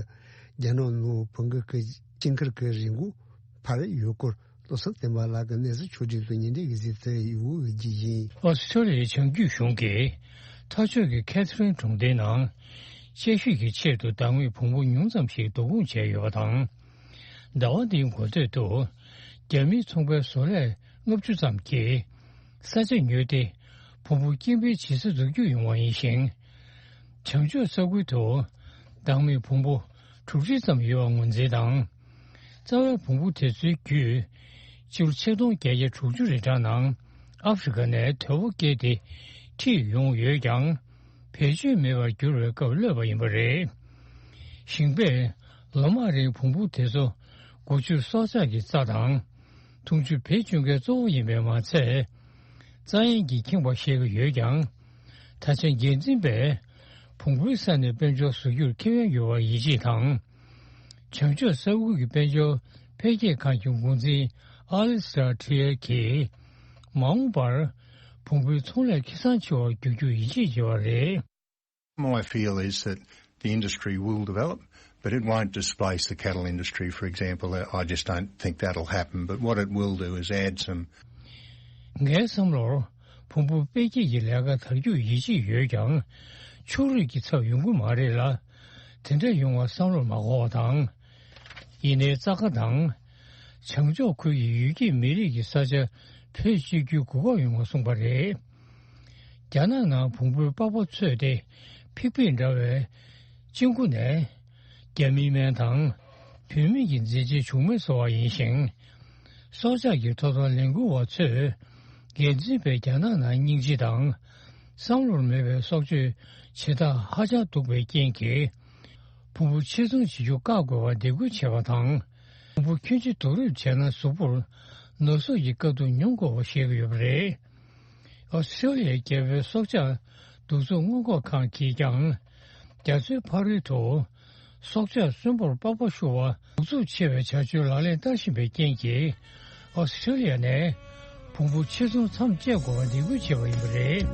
རྒྱ་ནག་ནང་བོད་གངས་ཀྱི་སྐྱིན་ཁུར་གྱི་རིན་གོང་འཕར་ཡོད་སྐོར་བློ་བཟང་བསྟན་པ་ལགས་ཀྱིས་གནས་ཚུལ་ཕྱོགས་སྒྲིག་དང་བརྙན་འཕྲིན་གྱི་གཟིགས་ཏེ་ཡོད་ཀྱི་ཡིན། ཨོ་སི་ཀྲི་ལི་ཡའི་བྱང་རྒྱུད་གཞུང་གིས་མཐའ་ཕྱོགས་ཀྱི་ཁེ་ཐི་རིན་གྲོང་རྡལ་ནང་དཔྱད་ཞིབ་ཀྱི་ཆེད་དུ་བདག་མེད་བོང་བུ་ཉུང་ཙམ་ཞིག་བསྡུ་སྐོང་བྱས་ཡོད་པ་དང་། ཟླ་བ་འདིའི་འགོ་སྟོད་དུ་རྒྱ་མིའི་ཚོང་པའི་བཟོ་ལས་ལྔ་བཅུ་ཙམ་གྱིས་ས་ཆ་ཉོས་ཏེ་བོང་བུ་སྐྱེ་འཕེལ་བྱེད་ས་འཛུགས་རྒྱུ་ཡོང་བ་ཡིན་ཞིང་། བྱང་ཕྱོགས་ས་ཁུལ་དུ་བདག་མེད་བོང་བུ་དྲུག་ཁྲི་ཙམ་ཡོད་པ་ངོས་འཛིན་དང་། རྩ་བའི་བོང་བུ་དེ་ཚོའི་བརྒྱུད་སྤྱི་ལོ་ཆིག་སྟོང་བརྒྱད་བརྒྱ་དྲུག་ཅུ་རིང་གྲངས་ནང་ཨ་ཧྥེ་རི་ཁ་ནས་དོལ་པོ་བཀལ་ཏེ་ཁྲིད་ཡོང་ཡོད་ཀྱང་། བེད་སྤྱོད་མེད་པར་གྱུར་བའི་སྐབས་གློད་པ་ཡིན་པ་རེད། ཞིང་པས་ལོ་མང་རིང་བོང་བུ་དེ་ཚོ་སྒོ་ཕྱུགས་སྲོག་ཆགས་ཀྱི་རྩྭ་དང་འཐུང་ཆུ་བེད་སྤྱོད་མཁན་གཙོ་བོ་ཡིན་པས་མ་ཚད། རྩྭ་ཡན་གྱིས་ཁེངས་པ་བཤད་ཀྱི་ཡོད་ཀྱང་། ད་ཆ་འགན་འཛིན་པས་བོང་བུའི་ས་ནས་དཔལ་འབྱོར་བཟོ་རྒྱུར་ཁེ་ཕན་ཡོད་པར་ཡིད་ཆེས་དང་། བྱང་ཕྱོགས་ས་ཁུལ་གྱི་དཔལ་འབྱོར་འཕེལ་རྒྱས་ཁང་གི་འགོ་འཛིན་ཨ་ལི་སི་ཏྲ་ཁྲི་ཡེར་གྱིས། མ་འོངས་པར་བོང་བུའི་ཚོང་ལས་ཁེ་བཟང་ཆེ་བར་འགྱུར་རྒྱུར་ཡིད་ཆེས་བྱེད་པ་རེད། My fear is that the industry will develop, but it won't displace the cattle industry, for example. I just don't think that'll happen. But what it will do is add some. ངའི་བསམ་བློར་བོང་བུ་འཕེལ་རྒྱས་ཀྱི་ལས་ཀ་དར་རྒྱུར་ཡིད་ཆེས་ཡོད་ཀྱང་། ཕྱུགས་རིགས་ཀྱི་ཚབ་ཡོང་གི་མ་རེད་ལ། དེ་འདྲ་ཡོང་བ་བསམ་བློར་མ་འཁོར་བ་དང་། ཡིན་ནའི་རྩྭ་ཁ་དང་། བྱང་ཕྱོགས་ཁུལ་གྱི་ཡུལ་སྐྱེས་མི་རིགས་ཀྱི་ས་ཆ་བེད་སྤྱོད་རྒྱུའི་གོ་སྐབས་ཡོང་བ་གསུངས་པ་རེད། རྒྱ་ནག་ནང་བོང་བུའི་པགས་པ་འཚོས་ཏེ་ཕིག་ཕིག་འདྲ་བའི་གཅིན་སྐུ་ནས་རྒྱ་མིའི་སྨན་དང་བུད་མེད་ཀྱི་མཛེས་ཆས་བྱུང་མེད་བཟོ་བ་ཡིན་ཞིང་། སྲོག་ཆགས་ཀྱི་ཐོབ་ཐང་ལས་འགུལ་བ་ཚོས་འགན་འཛིན་པས་རྒྱ་ནག་ནང་སྙིང་རྗེ་དང་བསམ་བློར་མེད་པའི་སྲོག་གཅོད་བྱེད་སྟངས་ཧ་ཅང་སྡུག་པའི་རྐྱེན་གྱིས། བོང་བུ་ཕྱིར་ཚོང་བྱེད་རྒྱུ་བཀག་དགོས་པར་འདེད་སྐུལ་བྱས་པ་དང་། བོང་བུ་ཁྱོན་ཆེ་བསྡུ་རུབ་བྱས་ན་གཟུགས་པོར་ན་ཟུག་གི་དཀའ་སྡུག་མྱོང་དགོས་པ་བཤད་ཀྱི་ཡོད་པ་རེད། ཨོ་སི་ཀྲི་ལི་ཡའི་རྒྱལ་པོའི་སྲོག་ཆགས་གདུག་རྩུབ་སྔོན་འགོག་ཁང་གིས་ཀྱང་། རྒྱ་མཚོའི་ཕ་རོལ་དུ་སྲོག་ཆགས་གསོན་པོར་པགས་པ་བཤུ་བ་གདུག་རྩུབ་ཆེ་བའི་བྱ་སྤྱོད་ལག་ལེན་བསྟར་བཞིན་པའི་རྐྱེན་གྱིས། ཨོ་སི་ཀྲི་ལི་ཡ་ནས་བོང་བུ་ཕྱིར་ཚོང་མཚམས་བཅད་དགོས་པ་འདེད་སྐུལ་བྱས་པ་ཡིན་པ་རེད།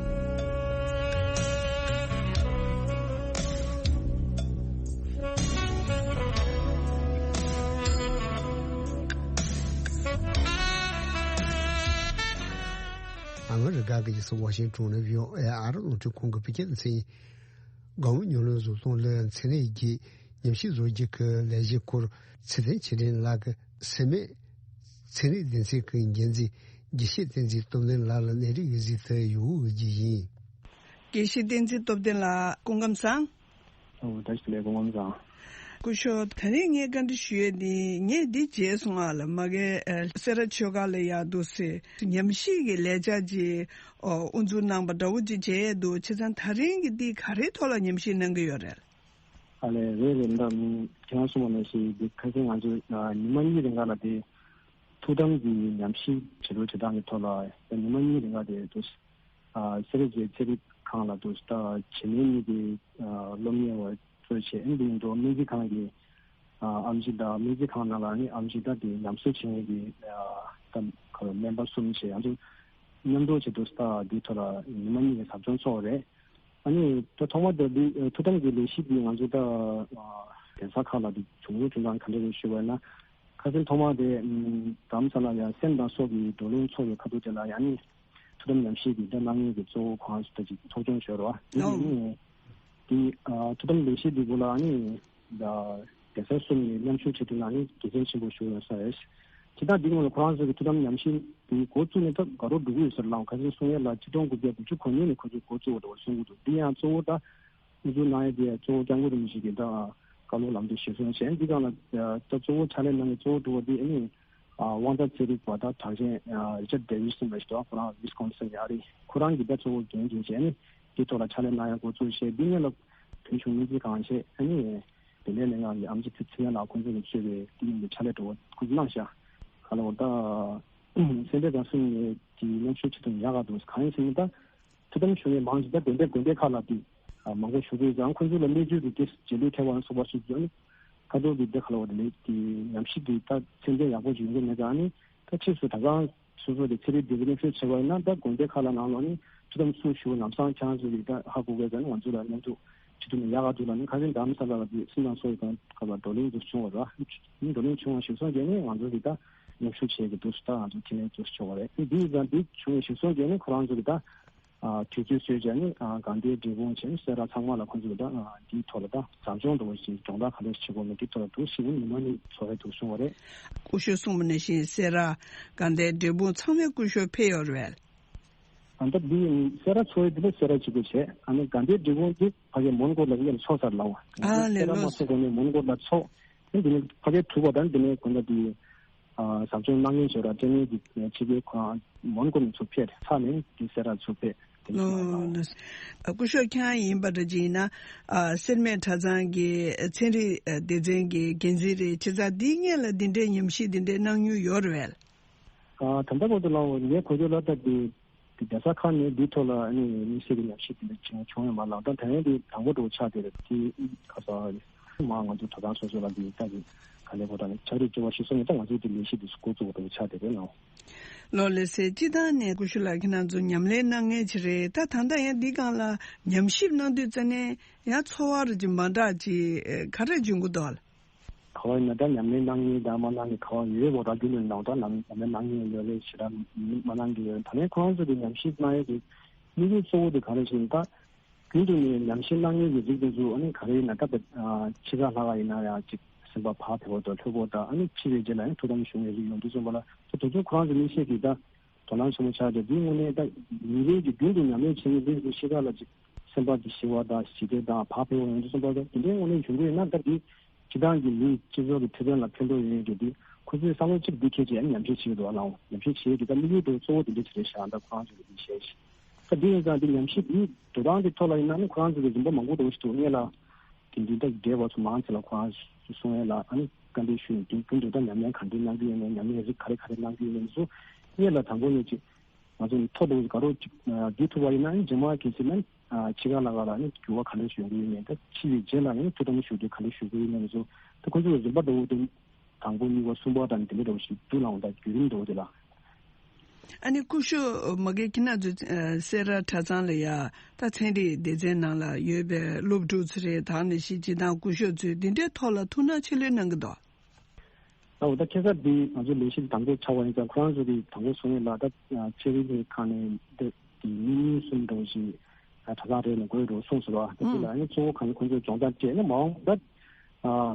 ཨ་མི་རི་ཀ་གི་རྒྱལ་ས་ཝ་ཤིང་ཏོན་ནས་བྷི་ཨོ་ཨེ་ཨ་རི་རླུང་འཕྲིན་ཁང་གི་བོད་སྐད་སྡེ་ཚན། དགའ་བོ་ཉམས་ལེན་བཟོ་སྟངས་ལ་ཚན་རིག་གི་ཉམས་ཞིབ་བཟོ་རྒྱུ་གི་ལས་གཞིའི་སྐོར་ཚེ་བརྟན་ཆོས་སྒྲོན་ལགས་ཀྱིས་སེར་སྨད་ཚན་རིག་སྡེ་ཚན་གྱི་འགན་འཛིན་དགེ་བཤེས་བསྟན་འཛིན་སྟོབས་ལྡན་ལགས་ལ་གནས་རིམ་གྱི་གཟིགས་ཏེ་ཡོང་བའི་རྒྱུ་ཡིན། དགེ་བཤེས་བསྟན་འཛིན་སྟོབས་ལྡན་ལགས་སྐུ་ཁམས་བཟང་། ཨོ་ད་ཞིག་ལས་སྐུ་ཁམས་བཟང་། སྐུ་ཞབས་ད་རིང་ངས་བཀའ་འདྲི་ཞུ་ཡས་འདི་ངས་འདི་བརྗེད་སོང་ཨ་ལ་མ་གི་སེ་ར་ཆོས་སྒར་ལ་ཡར་འདུག་སེ་ཉམས་ཞིབ་ཀྱི་ལས་འཆར་ཅིག་དབུ་འཛུགས་གནང་པ་འདྲ་བོ་ཅིག་བརྗེད་ཡས་འདུག་བྱས་ཙང་ད་རིང་གི་འདི་ག་རེའི་ཐོག་ལ་ཉམས་ཞིབ་གནང་གི་ཡོད་རེད། ཨ་ལས་རེད་རེད་འདྲ་མིན་ཁྱེད་རང་གསུངས་པ་ནང་བཞིན་འདི་ཁ་སང་ང་ཚོ་ཉི་མ་གཉིས་རིང་ག་ལ་དེ་ཐུགས་དམ་གྱི་ཉམས་ཞིབ་བྱེད་རོགས་བྱེད་སྟངས་ཀྱི་ཐོག་ལ་ཉི་མ་གཉིས་རིང་ག་དེ་འདུག་སེ་ར་རྫོང་ཚན་རིག་ཁང་ལ་འདུག་སེ་ད་བྱེད་མི་གཉིས་ཀྱི་སློབ་གཉེར་བ་གཙོས་བྱས་ཨ་ནི་འདུག་སྨན་རྩིས་ཁང་གི་ཨམ་ཆི་ད་སྨན་རྩིས་ཁང་ནང་ལ་ནི་ཨམ་ཆི་ད་དེ་ཉམས་གསོ་བྱེད་མཁན་གྱི་ད་ཁ་ལ་སྨན་པ་གསུམ་བྱས་ང་ཚོ་ མཉམ་དུ་བྱེད་དུས་ད་འདིའི་ཐོག་ལ་ཉི་མ་གཉིས་ཀྱི་ཟབ་སྦྱོང་ཚོགས་རེད། ཨ་ནི་ད་ཐོག་མ་དེ་འདི་ཐུགས་དམ་གྱི་ལས་གཞི་འདི་ང་ཚོ་ད་གདན་ས་ཁག་ལ་འདི་བྱུང་རུང་བྱུང་སྟངས་ག་འདྲ་རེད་ཞུས་པ་ཡིན་ན། ཁ་སང་ཐོག་མ་དེ་རྡ་རམ་ས་ལ་ཡ་སེམས་དང་སྲོག་གི་བགྲོ་གླེང་ཚོགས་པའི་ཁ་ཐུག་དེ་ལ་ཡ་ནི་ཐུགས་དམ་ཉམས་ཞིབ་ཀྱི་ད་གནང་མཁན་གྱི་གཙོ་བོ་ཁོང་ཚོ་ད་ཅིག་ཚོགས་ཆུང་ཞུ་རོགས་ཨ་ནི་འདི་ཐུགས་དམ་ལས་གཞི་འདི་གུ་ལ་ཨ་ནི། གདན་ས་གསུམ་ནས་མཉམ་ཞུགས་བྱེད་དུས་ནང་ནས་དགེ་མཚན་ཆེན་པོ་ཞིག་ཡོད་ས་རེད། ཇི་ལྟར་འདི་སྔོན་ལ་ཁོ་རང་ཚོ་གི་ཐུགས་དམ་ཉམས་ཞིབ་འདི་འགོ་བཙུགས་ནས་ད་དགའ་རབ་འགྲོ་གི་ཡོད་ཟེར་ལའང་ཁ་སང་གསུང་ཡས་ལ་ཆིག་སྟོང་དགུ་བརྒྱ་དགུ་བཅུ་གོ་གཉིས་ནས་ཁོ་ཚོས་འགོ་བཙུགས་པ་འདྲ་བོ་གསུང་གི་འདུག་འདི་ཡང་གཙོ་བོ་ད་དབུ་འཛུགས་གནང་ཡས་དེ་གཙོ་བོ་སྐྱབས་མགོན་རིན་པོ་ཆེ་གི་ད་བཀའ་སློབ་ལམ་སྟོན་གཞིར་བཟུང་བྱས་འདི་སྒང་ལ་ད་གཙོ་བོ་ཕྱག་ལས་གནང་མཁན་གཙོ་བོ་དྲུག་པ་འདི་ཨ་ནི་དབང་ཐང་རྩེ་རིག་པ་ད་གྲགས་ཅན་རི་ཅར་ཌེ་ཝི་སི་ཟེར་མཁན་ཞིག་འདུག་ཁོ་རང་ཝི་སི་ཀོན་སིན་ཡ་རེད། ཁོ་རང་གི་ད་གཙོ་བོ་འགན་འཛིན་བྱས་ནས་འདི་ཐོག་ལ་ཕྱག་ལས་གནང་ཡས་འགོ་བཙུགས་བྱས་འདི་སྔོན་ལ་བོད་གཞུང་སྨན་རྩིས་ཁང་བྱས་ཨ་ནི། དེ་ནས་ལས་ངག་གི་ཨེམ་ཆི་ཚེ་ཚེ་རིང་ལགས་ཁོང་ཚོ་གིས་གཙོས་པའི་དེ་ཡིན་པའི་ཕྱག་ལས་འགྲོ་བ་ཁོང་ཚོ་གནང་ཤག་ག་ལ་བར་ད་སེ་འབྲས་དགའ་གསུམ་ནས་ཀྱི་མཉམ་ཞུགས་བྱེད་ཐུབ་ཡག་ག་འདུག་གང་ཡིན་ཟེར་ན་ད་ཐུགས་དམ་ཞུ་མཁན་མང་ཞིག་ད་དགོན་སྡེ་དགོན་སྡེ་ཁག་ལ་དེ་མང་པོ་ཞུགས་ཀྱི་ཡོད་ཙང་ཁོང་ཚོ་ལ་གནས་ཚུལ་དེ་དེ་རྗེས་ལུས་ཐེབས་པ་སོགས་པ་ཞིག་ཡོད་ནི་ཁ་ཐོར་གྱི་དེ་ག་ལ་བར་དེ་ལས་ཀྱི་ཉམས་ཞིབ་དེ་ད་ཚད་ལྡན་ཡག་པོ་ཞིག་ཡོང་གི་མེད་ཙང་ནི་ད་ཕྱིས་སུ་ད་གང་སོ་སོ་དེ་ཚན་རིག་དེ་ག་ནས་ཚོད་བྱེད་པ་ཡིན་ན་ད་དགོན་སྡེ་ཁག་ལ་ནང་ལོགས་ནས་ཐུགས་དམ་སུ་ཞུ་ལམ་སང་ཆང་ཚོ་ཡིས་ད་ཧ་གོ་དགོས་ཙང་ང་ཚོ་ལ་མཉམ་དུ་ཁྲིད་ཐུབ་ན་ཡག་ག་འདུག་ལ་ནི་ཁ་སང་རྡ་རམ་ས་ལ་ལ་དེ་སེམས་དང་སྲོག་གི་སྐབས་ལ་བགྲོ་གླེང་དུ་བྱུང་བ་ར་བགྲོ་གླེང་བྱུང་བ་ཞིག་སོང་རྗེས་ནས་ང་ཚོ་གི་ད་མཉམ་ཞུགས་བྱེད་ཀྱི་འདུག་ད་ང་ཚོ་ཁས་ལེན་དུ་བྱུང་བ་རེད། དེ་ཡིན་ཙང་དེ་བྱུང་བའི་ཞིག་སོང་རྗེས་ནས་ཁོ་རང་ཚོ་གི་ད་དུས་ཚོད་བཟོས་རྗེས་ནས་དགའ་ལྡན་འབྲས་སྤུངས་བྱས་ནས་སེ་ར་ཚང་མ་ལ་ཁོ་ཚོ་གི་ད་དེའི་ཐོག་ལ་ད་ཟབ་སྦྱོང་འདྲ་བོ་ཞིག་སྦྱོང་བརྡར་ག་འདྲ་ཞིག་བྱེད་དགོས་མིན་དེ་ཐོག་ལ་འདུག་ཞིག་ཡིན་ཉི་མ་གཉིས་ཚོགས་རེ་འདུག་བྱུང་བ་རེད། སྐུ་ཞབས་གསུངས་པ་ནང་བཞིན་སེ་ར་དགའ་ལྡན་འབྲས་སྤུངས་ཚང་མའི་སྐུ་ཞབས་ཕེབས་ཡོད་རེད། ཨ་ད་འདི་སེ་ར་ཚོ་ཡི་འདི་ལ་སེ་ར་གཅིག་པུ་བྱས་ཨ་ནི་དགའ་ལྡན་འབྲས་སྤུངས་འདི་ཕ་གི་མོན་གྷོ་ལ་ཡར་ཚོགས་ཚར་ལ་བ། ཨ་ལས་སེ་ར་མ་ལོས། ཚོགས་གོང་ནས་མོན་གྷོ་ལ་ཚོགས། ཨ་འདི་ནི་ཕ་གི་དྲུག་པ་དང་འདི་ནས་དགོན་པ་འདི་ཟབ་སྦྱོང་གནང་མཁན་ཞོར་ལ་ལྟེ་གནས་ཀྱི་ཕྱི་རྒྱལ་ཁོ་རང་མོན་གྷོ་ནས་ཚུར་ཕེབས་ཚར་ནས་འདི་སེ་ར་ཚུར་ཕེབས་དེ་ནས་ཨ་ལོས། སྐུ་ཞབས་ཁྱེད་རང་ཡིན་པ་འདྲ་ཅིག་ཡིན་ན་ཨ་སེར་སྨད་གྲྭ་ཚང་གི་ཚན་རིག་སྡེ་ཚན་གྱི་འགན་འཛིན་རེད། བྱས་ཙང་འདིའི་སྔོན་ལ་འདི་འདྲའི་ཉམས་ཞིབ་འདི་འདྲའི་གནང་མྱོང་ཡོད་རེད་བས། ཨ་ད་ལྟ་བར་དུ་ལའོ་ངས་གོ་ཆོད་ལ་ལྟ་དེ་དེ་གདན་ས་ཁག་ནས་འདིའི་ཐོག་ལ་ཨ་ནི་དམིགས་བསལ་གྱི་ཉམས་ཞིབ་དེ་འདྲ་བྱུང་བྱུང་ཡོད་མ་ལགས། ད་ད་ཡང་དེ་དང་པོ་འགྲོ་ཆགས་དེ་རེད། དེ་ཁ་ས་མ་ང་ཚོ་གྲྭ་ཚང་སོ་སོ་ལ་འདི་ལྟ་གི་ག་ལེ་བོ་ད་ནི་ཕྱག་རིས་བཅོལ་བ་ཞིག་སོང་ནས་ད་ང་ཚོའི་དེ་ལས་གཞི་དེ་འགོ་བཙུགས་པ་འགྲོ་ཆགས་དེ་རེད་ལའོ། ལོ་ལེ་སེ་སྤྱི་བཏང་ནས་སྐུ་ཞབས་ལགས་ཁྱེད་རང་ཚོ་ཉམས་ལེན་གནང་མཁན་ཅིག་རེད། ད་ད་ལྟ་ཡང་འདི་སྒང་ལ་ཉམས་ཞིབ་གནང་དུས་ཙ་ནས་ཡང་ཚོར་བ་རེ་ཅིག་མ་འདྲ་ཅིག་ག་རེ་བྱུང་གི་འདུག་ལ། ག་བ་ཡིན་ན་ད་ཉམས་ལེན་གནང་མཁན་དང་མ་གནང་མཁན་ག་བ་ཡོད་པ་ར་རྒྱུན་ལས་ནང་ད་ཉམས་ལེན་གནང་མཁན་ཡོད་རེད། ཞེ་དྲག་མ་གནང་མཁན་ཡོད་རེད། ད་ལན་ཁོ་རང་ཚོ་གི་ཉམས་ཞིབ་གནང་ཡས་ཀྱི་དམིགས་ཡུལ་གཙོ་བོ་དེ་ག་རེ་ཞིག་ད་རྒྱུན་དུ་ནས་ཉམས་ཞིབ་གནང་མཁན་གྱི་རིགས་དེ་ཚོ་ཨ་ནི་ག་རེ་ཡིན་ན་ད་ཕྱི་ཁ་ལྷག་ག་ཡིན་ན་ཡང་ཅིག་སེམས་པ་བག་ཕེབས་པ་དང་ལྷོད་པོ་དང་ཨ་ནི་ཕྱི་བའི་རྗེས་ལ་ཡང་ཐུགས་དམ་བཞུགས་མཁན་རིགས་ཡོང་དུས་ཙམ་པ་ལ་ད་དེ་ཚོ་ཁོ་རང་ཚོ་དམིགས་བསལ་གྱི་ད་དོ་སྣང་ཆེན་པོ་ཆགས་ཏེ་དེའི་དངོས་གནས་ད་ཉིན་རེ་གི་རྒྱུན་དུ་ཉམས་ལེན་བྱེད་མཁན་རིགས་དེ་ཕྱི་ཁ་ལ་ཅིག་སེམས་པ་དེ་ཞི་བ་དང་ཞི་བདེ་དང་བག་ཕེབས་པ་ཡོང་དུས་ཙམ་པ་ལ་དེ་འདྲའི་དངོས་གནས་བྱུང་གི་ཡོད་ན་ད་དེ། སྤྱི་བཏང་གི་མིའི་སྤྱི་ཚོགས་ཀྱི་འཕྲོད་བསྟེན་ལ་ཕན་ཐོགས་ཡོད་མཁན་གྱི་ཁོ་ཚོས་བསམ་བློ་གཅིག་འདི་འཁྱེར་བྱས་ཉམས་ཞིབ་བྱེད་ཀྱི་འདུག་ཨ་ལའོ། ཉམས་ཞིབ་བྱེད་ཀྱི་ད་དམིགས་ཡུལ་དེ་གཙོ་བོ་དེ་འདྲ་ཅིག་རེད་ཤག་ད་ཁོ་རང་ཚོ་གི་འདི་བཤད་ཤག་ད་འདི་ཡིན་ཙང་འདི་ཉམས་ཞིབ་འདི་འགྲོ་སྟངས་འདི་ཐོག་ལ་ཡིན་ན་ནི་ཁོ་རང་ཚོ་གི་རིམ་པ་མང་པོ་འདྲ་བོ་ཞིག་འདུག་སྔོན་ལ་དེ་འདི་ད་འབྲེལ་བ་ཚོ་མང་ཆེ་ལ་ཁོ་རང་ཚོ་གསུང་ཡས་ལ་ཨ་ནི་བཀའ་འདྲི་ཞུས་ནས་དུས་རྒྱུན་དུ་ད་ཉམས་ལེན་ག་འདྲ་གནང་གི་ཡོད་མེད་ཉམས་ལེན་རིགས་ག་རེ་ག་རེ་གནང་གི་ཡོད་མེད་ཚོ་སྔོན་ལ་དང་པོ་ནས་ཅིག་ང་ཚོ་ཐོ་འདྲ་བོ་ཞིག་ག་རེ་ཅིག་བསྡུ་ཐུབ་པ་ཡིན་ན་ཨ་ནི་རྗེས་མ་གལ་སྲིད་ན། ཕྱི་ཁ་ལ་ཁ་ལ་ནི་འགྱུར་བ་ག་འདྲ་ཞིག་ཡོང་གི་ཡོད་མེད་ད་ཕྱི་ཡི་རྗེས་ལ་ཡང་ཐུགས་དམ་ཞུ་དུས་ག་འདྲ་ཞུ་གི་ཡོད་མེད་ཚོ་ད་ཁོ་ཚོ་རིམ་པ་འདྲ་བོ་དེ་དང་པོ་གཉིས་པ་གསུམ་པ་དང་དེ་འདྲ་འདྲ་བོ་ཞིག་བསྡུ་ལའང་ད་བརྒྱུད་རིམ་འདྲ་བོ་དེ་ལ། ཨ་ནི་སྐུ་ཞབས་མ་གི་ཁྱེད་རང་ཚོ་སེ་ར་གྲྭ་ཚང་ལ་ཡ་ད་ཚན་རིག་སྡེ་ཚན་ནང་ལ་ཡོད་པའི་སློབ་ཕྲུག་ཚོ་རེད། ད་ནི་ཤི་སྤྱི་དང་སྐུ་ཞབས་ཚོས་འདི་འདྲའི་ཐོག་ལ་ཐུགས་སྣང་ཆེ་ལོས་གནང་གི་འདུག་ད་འོ་ད་ཁ་སང་འདི་ང་ཚོ་ལས་གཞི་དང་པོ་ཆགས་པ་ཡིན་ཙང་ཁོ་རང་ཚོ་གིས་དང་པོ་གསུང་ཡས་ལ་ད་ཚན་རིག་གི་ཁ་ནས་འདི་འདི་མི་གཉིས་གསུམ་འདྲ་བོ་ཞིག་གྲྭ་ཚང་རེ་ནས་དགོས་འགྲོ་གསུངས་སོང་ར། ད་དེ་ལ་ཨ་ནི་གཙོ་བོ་གང་ཁོ་ཚོས་སྦྱོང་བརྡར་སྤྲད་ན་མ་འོངས་ད་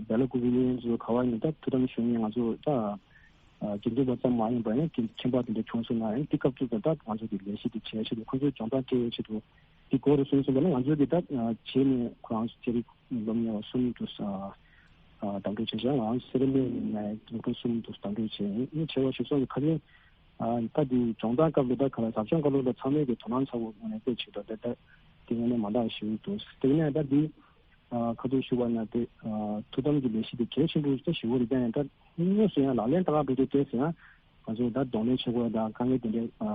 སྦེ་ལ་ཀུ་གི་ཡོན་ཚོ་ག་བ་ཡིན་ད་ཐུགས་དམ་ཞུ་མཁན་ང་ཚོ་ད་དགེ་འདུན་པ་ཙམ་མ་ཡིན་པ་ཡང་དགེ་ཁྱིམ་པ་དེ་འདྲ་བྱུང་སོང་ན་ཡང་དེ་སྐབས་དུས་ད་ད་ང་ཚོ་གི་ལས་གཞི་དེ་བྱེད་ཆེད་དུ་ཁོ་ཚོས་སྦྱོང་བརྡར་སྤྲད་ཡོད་ཆེད་དུ་དེ་དགོས་རེད་གསུངས་སོང་བ་ལ་ང་ཚོ་གི་ད་བྱས་ནས་ཁོ་རང་ཚོ་ཚན་རིག་སློབ་གཉེར་བ་གསུམ་དུ་ཨ་ཨ་གདན་འདྲེན་བྱས་ཤག་ང་སེ་ར་སྨད་ནས་སློབ་ཕྲུག་གསུམ་དུ་གདན་འདྲེན་བྱས་ཡིན། བྱས་པ་ཞིག་སོང་གི་ཁ་སང་ཨ་ད་དེ་སྦྱོང་བརྡར་སྐབས་ལ་ད་ག་ལ་ཟབ་སྦྱོང་སྐབས་ལ་ད་ཚང་མས་ཀྱི་དོ་སྣང་ཚ་བོ་ངོས་ནས་སྤྲད་བྱེད་དོ། ད་ད་དེ་ངོས་ནས་མ་འདང་ཞུ་འདུག་དེ་ནས་ད་དེ་ཨ་ཁ་ཐུག་ཞུ་བ་ན་དེ་ཨ་ཐུགས་དམ་གྱི་ལས་གཞི་དེ་གལ་ཆེན་པོ་ཞིག་ད་ཞུ་བ་རེད། ད་ཡང་ད་དངོས་སུ་ཡང་ལག་ལེན་བསྟར་ག་འགྲོ་དུས་དེ་ཡང་ང་ཚོ་ད་གདོང་ལེན་བྱེད་དགོས་དང་དཀའ་ངལ་དེ་འདྲ་ཨ་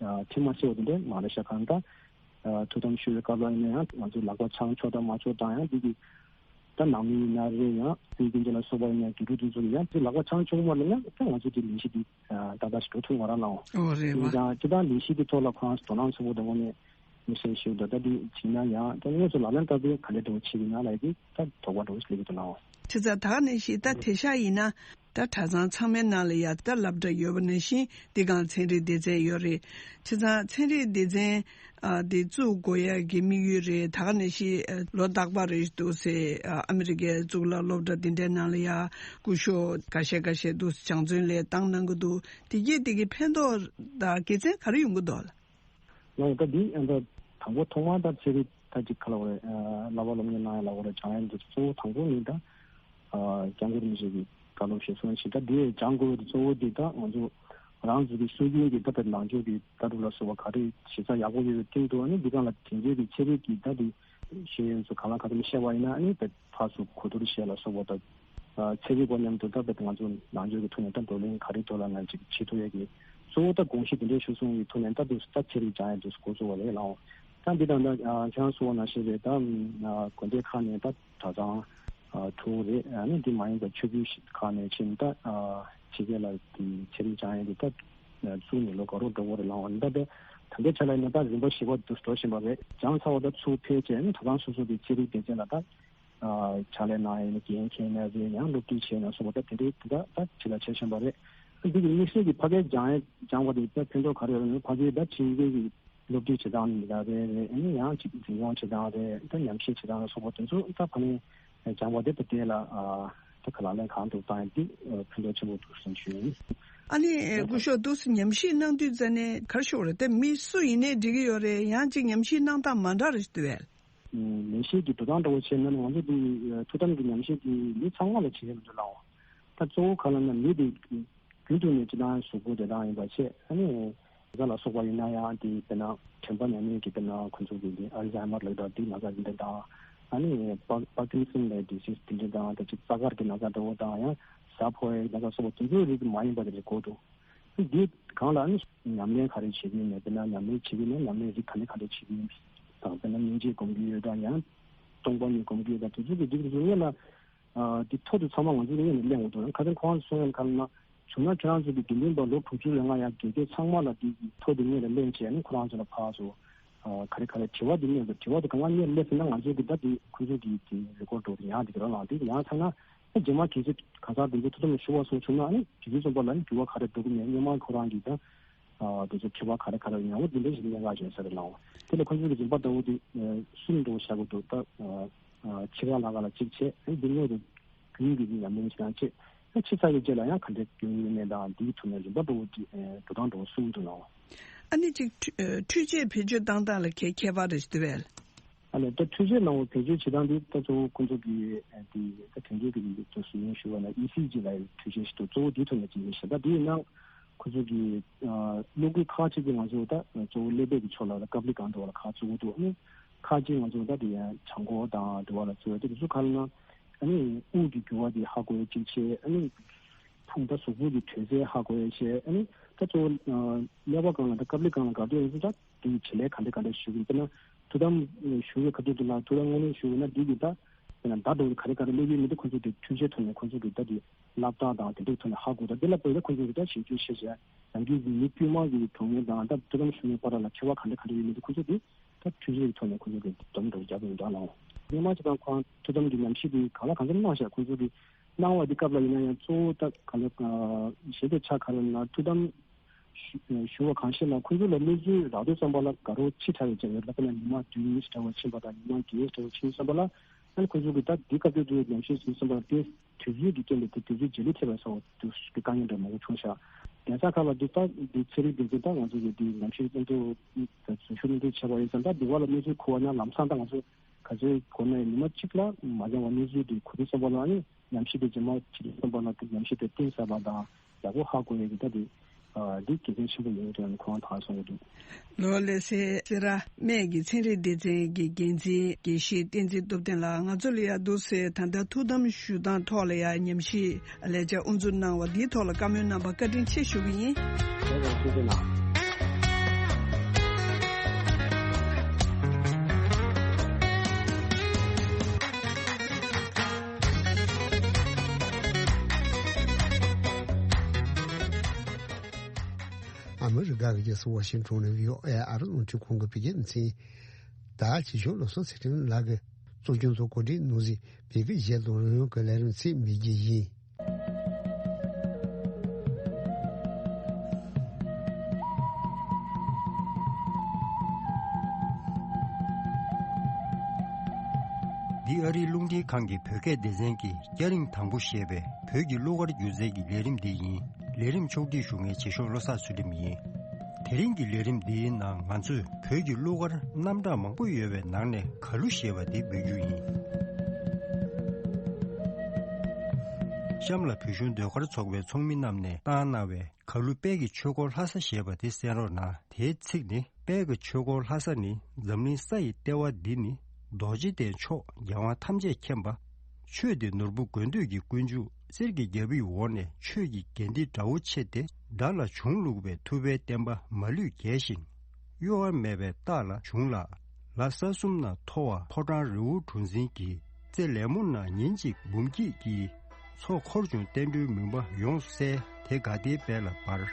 ཨ་འཕྲད་མ་སྲིད་པ་དེ་འདྲ་མ་རེད་ཤག་གང་ལྟར། ཐུགས་དམ་ཞུ་བའི་སྐབས་ལ་ཡིན་ན་ཡང་ང་ཚོས་ལག་པ་འཆང་ཆོག་དང་མ་ཆོག་དང་ཡང་འདི་གི་ ད་ནང་མི་ཡིན་ན་རེད། ཡང་སྲིད་སྐྱོང་མཆོག་ལ་སོགས་པ་ཡིན་ན་དགེ་ཕྲུག་དེ་ཚོ་ལ་ཡང་དེ་ལག་པ་འཆང་ཆོག་གི་མ་རེད་ན། ད་ང་ཚོ་དེ་ལས་གཞི་དེ་ཏག་ཏག་ཞིག་འགྲོ་ཐུབ་མ་རེད་ལགས། ཨོ་རེད་བ། དེ་དང་སྤྱིར་བཏང་ལས་གཞི་དེ་ཐོག་ལ་ཁོ་རང་ཚོ་དོ་སྣང་ཆེན་པོ་དང་དངོས་གནས་མི་སེམས་ཤིག་འདུག་ད་དེ་བྱས་ན་ཡང་ད་དངོས་སུ་ལག་ལེན་བསྟར་དུས་ག་འདྲ་འདྲ་བོ་བྱེད་ཀྱི་ན་ལབ་ཡ་དེ་ད་དོགས་པ་འདྲ་བོ་ཞིག་སླེབས་ཀྱི་འདུག་ལགས། བྱས་ཙང་ད་ག་ནང་བཞིན་ད་དེང་སང་ཡིན་ན། ད་གྲྭ་ཚང་ཚང་མའི་ནང་ལ་ཡ་ད་སློབ་གྲྭ་ཡོད་པ་ནང་བཞིན་འདི་གའང་ཚན་རིག་སྡེ་ཚན་ཡོད་རེད། བྱས་ཙང་ཚན་རིག་སྡེ་ཚན་ཨ་འདི་བཙུགས་དགོས་ཡ་གི་དམིགས་ཡུལ་རེད། ད་ག་ནང་བཞིན་ཨ་ལོ་རྟག་པར་རེད་འདུག་སེ་ཨ་ཨ་མི་རི་ཀའི་གཙུག་ལག་སློབ་གྲྭ་འདི་འདྲའི་ནང་ལ་ཡ་སྐུ་ཞབས་འགའ་ཤས་འགའ་ཤས་འདུག་སེ་སྦྱང་བརྩོན་ལས་བཏང་གནང་གི་འདུག་དེ་གས་དེ་གི་ཕན་ཐོགས་དང་དགེ་མཚན་ག་རེ་ཡོང་གི་འདུག་ལགས། ང་ད་འདི་ཨ་ད་དང་པོ་ཐོག་མར་ད་ཚན་རིག་ད་ཅིག་ག་ལབ་དགོས་རེད། ཨ་བསླབ་པ་སློབ་གཉེར་གནང་ཡ་ལབ་དགོས་རེད། སྦྱང་ཡ་འདི་གཙོ་བོ་དང་པོ་ནི་ད་ཨ་སྐྱབས་མགོན་རིན་པོ་ཆེ་གི་བཀའ་སློབ་ཞེས་གསུངས་ཤིང་། ད་འདི་སྦྱང་དགོས་པའི་གཙོ་བོ་འདི་ད་ང་ཚོ་རང་ཚོ་གི་སྲོལ་རྒྱུན་གྱི་ད་ལྟ་ནང་ཆོས་ཀྱི་ལྟ་གྲུབ་ལ་སོགས་པ་ག་རེ་གཞི་རྩ་ཡག་པོ་ཡོད་པའི་སྟེང་དུ། ཨ་ནི་འདི་གང་ལ་དེང་དུས་ཀྱི་ཚན་རིག་གི་ད་འདི་ཤེས་ཡོན་ཚོ་གང་ལ་གང་འཚམ་བཤད་པ་ཡིན་ན། ཨ་ནི་ད་ཕར་ཚུར་གོ་བསྡུར་བྱས་ལ་སོགས་པ་དང་། ཨ་ཚན་རིག་པ་མཉམ་དུ་ད་ལྟ་ང་ཚོ་ནང་ཆོས་ཀྱི་ཐོག་ནས་ད་བགྲོ་གླེང་ག་རེ་ཐོག་ལ་ང་ཅིག་བྱེད་ཐུབ་ཡས་ཀྱི་གཙོ་བོ་ད་དགོངས་གཞི་དེ་འདྲའི་ཞུ་སོང་གི་ཐོག་ནས་ད་དུ་ད་ཚན་རིག་སྦྱང་ཡས་དུ་འགོ་བཙུགས་པ་རེད་ལགས། ད་འདི་དང་ད་ཨ་ཁྱེད་རང་གསུངས་པ་ནང་བཞིན་རེད། ད་ཨ་དགོན་སྡེ་ཁག་ནས་ད་གྲྭ་ཚང་ཨ་དྲུག་རེད། ཨ་ནི་འདི་མ་ཡིན་པ་ཆོས་བརྒྱུད་ཁག་ནས་ཕྱིན་ད་ཨ་ཕྱི་རྒྱལ་ལ་དེ་ཚན་རིག་སྦྱང་ཡས་དེ་ད་བཙུགས་ནས་ལོ་ག་རོ་འགྲོ་གི་རེད་ལགས། ད་ད་ད་ལྟའི་ཆ་ལ་ཡིན་ན་ད་རིམ་པ་བཞི་པ་དུ་འགྲོ་བཞིན་པ་རེད། སྦྱངས་ཚར་བ་ད་ཚུར་ཕེབས་བྱས་ཨ་ནི་གྲྭ་ཚང་སོ་སོ་གི་ཚན་རིག་སྡེ་ཚན་ལ་ད། ཕྱག་ལས་གནང་ཡས་ནི་འགན་འཁྱེར་ནས་རེད། ཡང་སློབ་ཁྲིད་བྱས་ནས་སོགས་པ་ད་དེ་འདྲའི་དེ་དག་ད་ཕྱི་ལ་བྱེད་བཞིན་པ་རེད། འདི་གི་དམིགས་བསལ་གྱི་ཕ་གིར་སྦྱང་ཡས་སྦྱངས་པ་དེ་ད་ཕན་ཐོགས་ག་རེ་ཡོད་ན། ཕ་གིར་ད་ཕྱི་རྒྱལ་གྱི་སློབ་ཁྲིད་བྱེད་སྟངས་ནི་ཡག་རེད་རེད། ཨ་ནི་ཡང་ཅིག་འཛིན་སྐྱོང་བྱེད་སྟངས་རེད། ད་ཉམས་ཞིབ་བྱེད་སྟངས་ལ་སོགས་པ་དེ་ཚོ་ད་ཕ་ནས་སྦྱངས་པ་དེ་ད་དེ་ལ་ད་ག་ལག་ལེན་གང་ཐུབ་བཏང་ཡས་འདི་ཕན་ཐོགས་ཆེན་པོ་འདུག་བསམ་ཞུ་ཡིན། ཨ་ནི་སྐུ་ཞབས་འདུག་སེ་ཉམས་ཞིབ་གནང་དུས་ཙ་ནས་ག་རེ་ཞུ་དགོས་རེད། དེ་མི་སུ་ཡིན་ནའི་འགྲིག་གི་ཡོད་རེད། ཡང་ཅིག་ཉམས་ཞིབ་གནང་སྟངས་མ་འདྲ་རེ་ཞིག་འདུག་གས། ལས་གཞི་གི་འགྲོ་སྟངས་འདྲ་བོ་བྱས་ན་ནི་ང་ཚོ་འདི་ཐུགས་དམ་གྱི་ཉམས་ཞིབ་འདི་མི་ཚང་མ་ལ་བྱེད་ཡ་མི་འདུག་ལགས། ད་གཙོ་བོ་ག་ལ་ན་མི་འདི་རྒྱུན་དུ་ནས་སྤྱིར་བཏང་གཟུགས་པོ་བདེ་ཐང་ཡིན་པ་བྱས། ཨ་ནི་ན་ཚ་ལ་སོགས་པ་ཡིན་ན་ཡང་དེ་དཔེར་ན་དྲན་པ་ཉམས་ཉེས་ཀྱི་དཔེར་ན་ཁོ་ཚོ་གི་དེ་ཨལ་ཛའི་མར་ལབ་དང་དེའི་ན་ཚ་དེ་འདྲ་དང་། ཨ་ནི་པར་པར་ཀིན་སན་ལབ་ཌི་སིས་དེ་འདྲ་དང་། ད་ཅིག་རྩ་དཀར་གྱི་ན་ཚ་འདྲ་བོ་དང་། ཡང་གཟའ་ཕོག་ཡའི་ན་ཚ་སོགས་པ་དེ་ཚོའི་རིགས་མ་ཡིན་པ་དེ་འདྲ་གོ་འདུག་འདི་གང་ལ་ནི་ཉམས་ལེན་ག་རེ་བྱེད་ཀྱི་ཡིན་མེད། དཔེར་ན་ཉམས་ལེན་བྱེད་ཀྱི་ཡིན་ན་ཉམས་ལེན་རིགས་ག་ནས་ག་འདྲ་བྱེད་ཀྱི་ཡིན་དང་། དཔེར་ན་སྙིང་རྗེ་སྒོམ་གྱི་ཡོད་དང་། ཡང་སྟོང་པ་ཉིད་སྒོམ་གྱི་ཡོད་དང་། དེ་ཚོ་གི་རིགས་དེ་ཚོ་སྔོན་ལ་ཨ་དེ་ཐོ་དེ་ཚང་མ་ང་ཚོ་སྔོན་ནས་ལེན་དགོས་འདུག་ཁ་སང་ཁོ་རང་ཚོ་གསུང་ཡ་ག་ལ་ན། བྱུང་ན་ཁྱེད་རང་ཚོ་གི་དགེ་འདུན་པ་ལོ་དྲུག་ཅུ་རེ་ལྔ་ཡར་རྒས་རྒས་ཚང་མ་ལ་དེ་གི་ཐོ་དེ་སྔོན་ལ་ལེན་བྱས་ནས་ཁོ་རང་ཚོ་ལ་ཕར་ཚུར་ཨ་ག་རེ་ག་རེ་དྲི་བ་དེ་སྔོན་དུ་དྲི་བ་དེ་གང་ག་སྔོན་སླེབས་ཟིན་ན་ང་ཚོ་གི་ད་དེ་ཁོ་ཚོ་གི་དེ་རེ་ཀོར་འགྲོ་དེ་ཡང་དེ་ག་རང་ལ་དེ་ཡང་ཚང་ན། ཨ་རྗེས་མ་གལ་སྲིད་གང་ཟག་དེ་ཚོ་ཐུགས་དམ་ཞུ་བ་སོགས་བྱུང་ན། ཨ་ནི་དུས་ཚོད་ཙམ་པ་ལ་ནི་འགྱུར་བ་ག་རེ་འགྲོ་གི་མེད། སྔོན་མ་ཁོ་རང་གིས་ད་ཨ་དེ་ཚོ་དྲི་བ་ག་རེ་ག་རེ་ཡོང་བ་དེ་འདྲ་ཞིག་གནད་འགག་ཆེ་ས་རེད་ལགས། དེ་ལ་ཁོ་ཚོ་གི་རིམ་པ་ལྟ་བུ་དེ་ཨ་གསུམ་འགྲོ་བཞག་དགོས་འདུག་ད་ཨ་ཕྱི་ཁ་ལ་ཁ་ལ་གཅིག་བྱས། ཨ་ནི་འདི་སྔོན་དུ་རྒྱུན་གྱི་ཉམས་ལེན་བྱེད་སྟངས་བྱས། ཨ་ཕྱི་ཚར་བའི་རྗེས་ལ་ཡང་ག་འདྲའི་སྐྱོན་ཡོད་མེད་དང་། འདིའི་ཐོག་ནས་རིམ་པ་ལྟ་བུ་དེ་ཨ་འགྲོ་སྟངས་འགྲོ་གསུམ་འདུག་ལགས། ཨ་ནི་གཅིག་འཕྲུལ་ཨ་འཕྲུལ་ཆས་བེད་སྤྱོད་བཏང་སྟངས་ལ་གལ་ཁྱད་པར་རེ་ཞིག་འདུག་པས། ཨ་ལས་ད་འཕྲུལ་ཆས་ནང་བ་བེད་སྤྱོད་བྱེད་སྟངས་འདི་ད་གཙོ་བོ་ཁོང་ཚོ་གི་ཨ་དེ་ད་དེང་དུས་ཀྱི་ལུགས་སུ་ཡིན་ཞུ་བ་ན་ཨི་སི་ཇི་ལབ་ཡའི་འཕྲུལ་ཆས་ཤིག་འདུག་གཙོ་བོ་དེའི་ཐོག་ནས་བྱེད་ཀྱི་ཤག་ད་དེའི་ནང་ཁོང་ཚོ་གི་ཨ་གློག་སྐུད་ཁག་ཅིག་གི་ང་ཚོ་ད་གཙོ་བོ་ཀླད་པའི་གི་ཕྱོགས་ལ་ད་ཀབ་ལི་གང་འདྲ་བ་ལ་ཁག་བཙུགས་འདུག་ཨ་ནི་ཁག་ཅིག་ང་ཚོ་ད་དེ་ཡང་བྱང་ཁོག་དང་དེ་བ་ལ་བཙུགས་ཡ་དེ་ཚོ་ག་ལ་ན། ཨ་ནི་དབུགས་ཀྱི་རྒྱུ་བ་དེ་ཧ་གོ་ཡ་གཅིག་བྱས། ཨ་ནི་ཕུང་ད་གཟུགས་པོ་གི་དྲོད་ཚད་ཧ་གོ་ཡ་བྱས། ཨ་ནི་ད་གཙོ་བོ་ཀླད་པ་སྒང་ལ་ད་ཀབ་ལི་སྒང་ལ་ག་དུས་ཡིན་ད་དེ་གི་བྱེད་ལས་ག་འདྲ་ག་འདྲ་ཞུ་གི་ཡིན། དཔེར་ན་ཐུགས་དམ་ཞུ་བའི་ཁ་ཐུག་དེ་ལ་ཐུགས་དམ་སྔོན་ལ་ཞུ་བ་ན་དེ་གི་ད་དཔེར་ན་ཟླ་དྲུག་ག་རེ་ག་རེ་སླེབས་ཡོད་མེད་དེ་ཁོང་ཚོ་གི་འཕྲུལ་ཆས་ཐོག་ནས་ཁོང་ཚོ་གི་ད་དེ་སློབ་གྲྭ་དང་དེ་འདྲའི་ཐོག་ནས་ཧ་གོ། ད་དེ་ལ་བོད་ལ་ཁོང་ཚོ་གི་ད་ཞིབ་འཇུག་བྱས་བྱས་རང་རྒྱུད་ཀྱི་མི་དཀྱུས་མ་གི་གྲོངས་མྱོང་དང་ད་ཐུགས་དམ་ཞུ་མྱོང་བར་ལ་ཁྱད་པར་ག་འདྲ་ག་འདྲ་ཡོད་མེད་དེ་ཁོང་ཚོ་གི་ད་འཕྲུལ་ཆས་ཀྱི་ཐོག་ནས་ཁོང་ཚོ་གི་སྡོམ་འགྲོ་རྒྱག་གི་ཡོད་འདྲ་ལགས། སྔོན་མ་ཅིག་དང་ཁོང་ཐུགས་དམ་གྱི་ཉམས་ཞིབ་དེ་གང་ལ་གང་འཚམ་གནང་ཤག་ཁོང་ཚོ་གི་གནང་བ་འདི་སྐབས་ལ་ཡིན་ན་ཡང་གཙོ་བོ་ད་ག་ལ་གཞན་དེ་ཆ་ག་རེ་ན་ཐུགས་དམ་ཞུ་ཞུ་བ་གང་ཤེས་ན་ཁོང་ཚོ་ལ་གནས་ཚུལ་རག་དུས་ཙམ་པ་ལ་དགའ་རབ་ཆེ་དྲགས་ཡོད་ཀྱང་ཡོད། ད་དཔེར་ན་ཉི་མ་བདུན་ཙམ་པ་ཕྱིན་པ་དང་ཉི་མ་བརྒྱད་ཙམ་པ་ཕྱིན་ཙམ་པ་ལ་ཨ་ནི་ཁོང་ཚོ་གི་ད་འདི་སྐབས་དུས་དུས་ཉམས་ཞིབ་ཟིན་ཙམ་པ་ལ་དེ། དུས་ཚོད་ཀྱི་རྐྱེན་པས་དེ་དུས་ཚོད་རྗེས་ལུས་ཐེབས་པ་སོགས་དུས་ཀྱི་དཀའ་ངལ་འདྲ་མང་པོ་བྱུང་ཤག་གདན་ས་ཁག་ལ་འདི་ལྟ་འདི་ཚན་རིག་འདི་ཚོ་ད་ང་ཚོ་གི་འདི་ཉམས་ཞིབ་སྙན་ཐོ་འཛུལ་ཞུགས་སྙན་ཐོ་བྱས་པ་ཡིན་ཙང་ད་འདི་བ་ལ་གནས་ཚུལ་གོ་བ་ན་ལམ་སང་ད་ང་ཚོ་ག་ཚོད་གོ་ན་ཉི་མ་གཅིག་ལ་མ་འགྱངས་བ་གནས་ཚུལ་འདི་གོ་དུས་ཙམ་པ་ལ་ནི་ཉམས་ཞིབ་འདི་རྗེས་མ་བྱེད་དུས་ཙམ་པ་ལ་འདི་ཉམས་ཞིབ་འདི་གཏིང་ཟབ་པ་དང་ཡག་པོ་ཧ་གོ་ཡས་ཀྱི་ད་འདི་འདི་དགེ་མཚན་ཆེན་པོ་ཡོད་འདུག་ཁོང་ད་གསུང་གི་འདུག་ལོ་ལེ་སེ་སེ་ར་སྨད་ཀྱི་ཚན་རིག་སྡེ་ཚན་གྱི་འགན་འཛིན་དགེ་བཤེས་བསྟན་འཛིན་སྟོབས་ལྡན་ལགས། ང་ཚོ་ལ་ཡ་འདུག་སེ་ད་ལྟ་ཐུགས་དམ་ཞུ་སྟངས་ཐོག་ལ་ཡ་ཉམས་ཞིབ་ལས་བྱ་དབུ་འཛུགས་གནང་བ་འདིའི་ཐོག་ལ་བཀའ་མོལ་གནང་བར་བཀའ་དྲིན་ཆེ་ཞུ་གི་ཡིན། ལོ་ལེ་སེ་སེ་ལགས། ཨ་མི་རི་ཀ་གི་རྒྱལ་ས་ཝ་ཤིང་ཊོན་ནས་བྷི་ཨོ་ཨེ་ཨ་རི་རླུང་འཕྲིན་ཁང་གི་བོད་སྐད་སྡེ་ཚན། ད་ཆེ་ཆུང་བློ་བཟང་ཚེ་རིང་ལགས་ཀྱིས་གཙོ་སྐྱོང་དང་གོ་སྒྲིག་གནང་ཟིན་བོད་སྐད་གཞས་དང་རོལ་དབྱངས་ཀྱི་ལས་རིམ་ཚད་མེད་རྒྱུ་ཡིན། འདི་ཨ་རིའི་རླུང་འཕྲིན་ཁང་གི་བོད་སྐད་སྡེ་ཚན་གྱི་སྐྱ་རེངས་དང་པོ་ཞེས་པའི་བོད་ཀྱི་གླུ་གར་སྒྱུ་རྩལ་གྱི་ལས་རིམ་འདི་ཡིན། ལས་རིམ་ཕྱོགས་སྒྲིག་ཞུ་མཁན་ཆེ་ཤོས་བློ་བཟང་ཚུལ་ཁྲིམས་ཡིན། དེ་རིང་གི་ལས་རིམ་འདིའི་ནང་ང་ཚོས་བོད་ཀྱི་གླུ་གར་རྣམ་གྲངས་མང་པོ་ཡོད་པའི་ནང་ནས་གར་གླུ་ཞེས་པ་འདི་འབུལ་རྒྱུ་ཡིན། གཤམ་ལ་བོད་གཞུང་ཟློས་གར་ཚོགས་པའི་ཚོགས་མི་རྣམས་ནས་བཏང་གནང་བའི་གར་གླུ་དཔལ་གྱི་ཆོས་འཁོར་ལྷ་ས་ཞེས་པ་དེ་གསན་རོགས་གནང་། དེའི་ཚིག་ནི། དཔལ་གྱི་ཆོས་འཁོར་ལྷ་ས་ནི་འཛམ་གླིང་ས་ཡི་ལྟེ་བ་འདི་ནི། རྡོ་རྗེ་གདན་མཆོག་རྒྱལ་དབང་ཐམས་ཅད་མཁྱེན་པ། ཆོས་འདི་ནོར་བུ་དགོས་འདོད་ཀྱི་ཀུན་འབྱུང་གསེར་གྱི་རྒྱལ་པོའི་འོག་ནས་ཆོས་ཀྱི་རྒྱན་འདི་འདྲ་བོ་ཆེ་སྟེ་དགྲ་ལ་བྱུང་བླུགས་པའི་ཐུབ་པའི་བསྟན་པ་མ་ལུས་རྒྱས་ཤིང་། གཡོ་བ་མེད་པའི་རྟགས་ལ་བྱུང་ལ། ལ་ས་གསུམ་ན་མཐོ་བ་ཕོ་བྲང་རི་བོ་གྲུ་འཛིན་གྱི། རྩེ་ལེབ་མོ་ན་ཉིན་གཅིག་འབུམ་སྐྱིད་ཀྱི། མཚོ་འཁོར་བྱུང་བསྟན་འགྲོའི་མུན་པ་ཡོངས་བསལ། དེ་དགའ་བདེའི་དཔལ་ལ་འབར།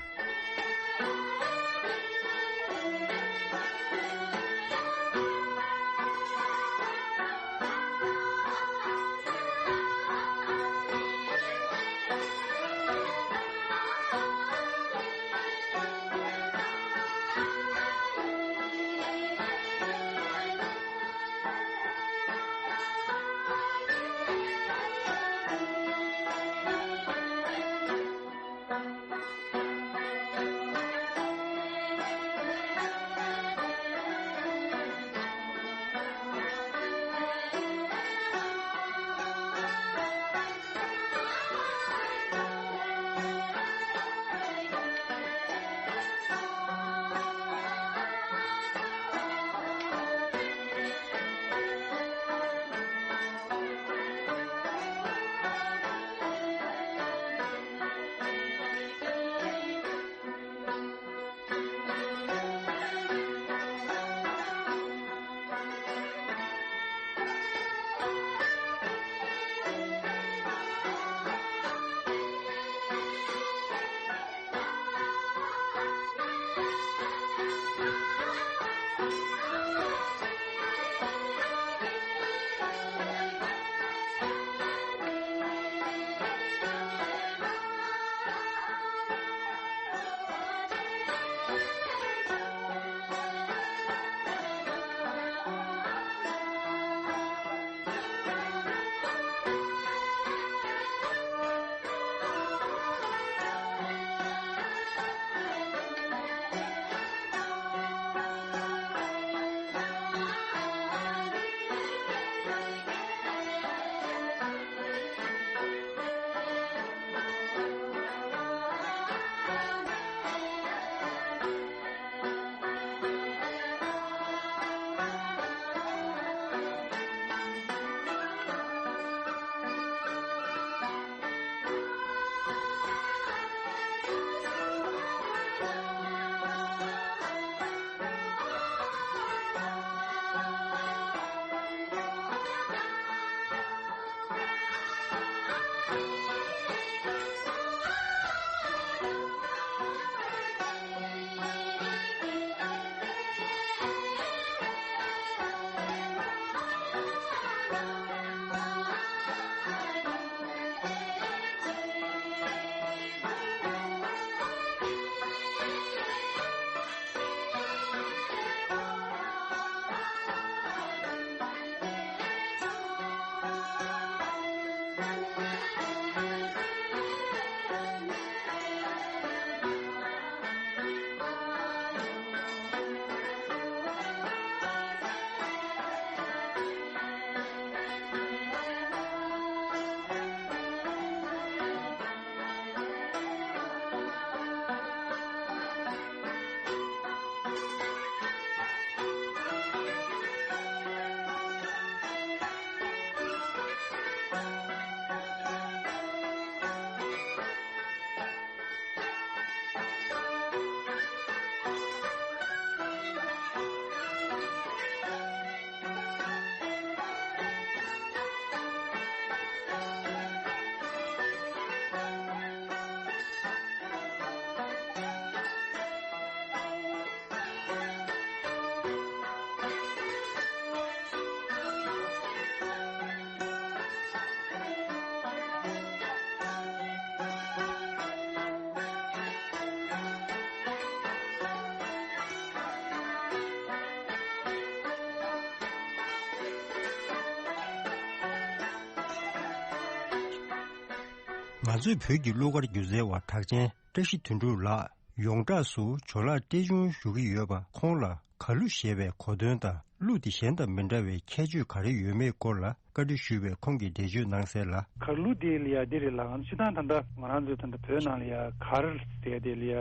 ང་ཚོའི་བོད་ཀྱི་གླུ་གར་སྒྱུ་རྩལ་བ་གྲགས་ཅན་བཀྲ་ཤིས་དོན་གྲུབ་ལགས་ཡོངས་གྲགས་སུ་ཇོ་ལགས་བཀྲས་ཆུང་ཞུ་གི་ཡོད་པ། ཁོང་ལ་གར་གླུ་ཞེས་པའི་གོ་དོན་དང་གླུ་དེ་གཞན་དང་མི་འདྲ་བའི་ཁྱད་ཆོས་ག་རེ་ཡོད་མེད་སྐོར་ལ་བཀའ་འདྲི་ཞུས་པས། ཁོང་གིས་འགྲེལ་བརྗོད་གནང་གསལ་ལ། གར་གླུ་དེ་ལ་ཡ་འདི་རེད་ལགས། སྤྱིར་བཏང་ད་ལྟ་ང་རང་ཚོའི་ད་ལྟ་བོད་ནང་ལ་ཡ་གར་ཟེར་དེ་ལ་ཡ་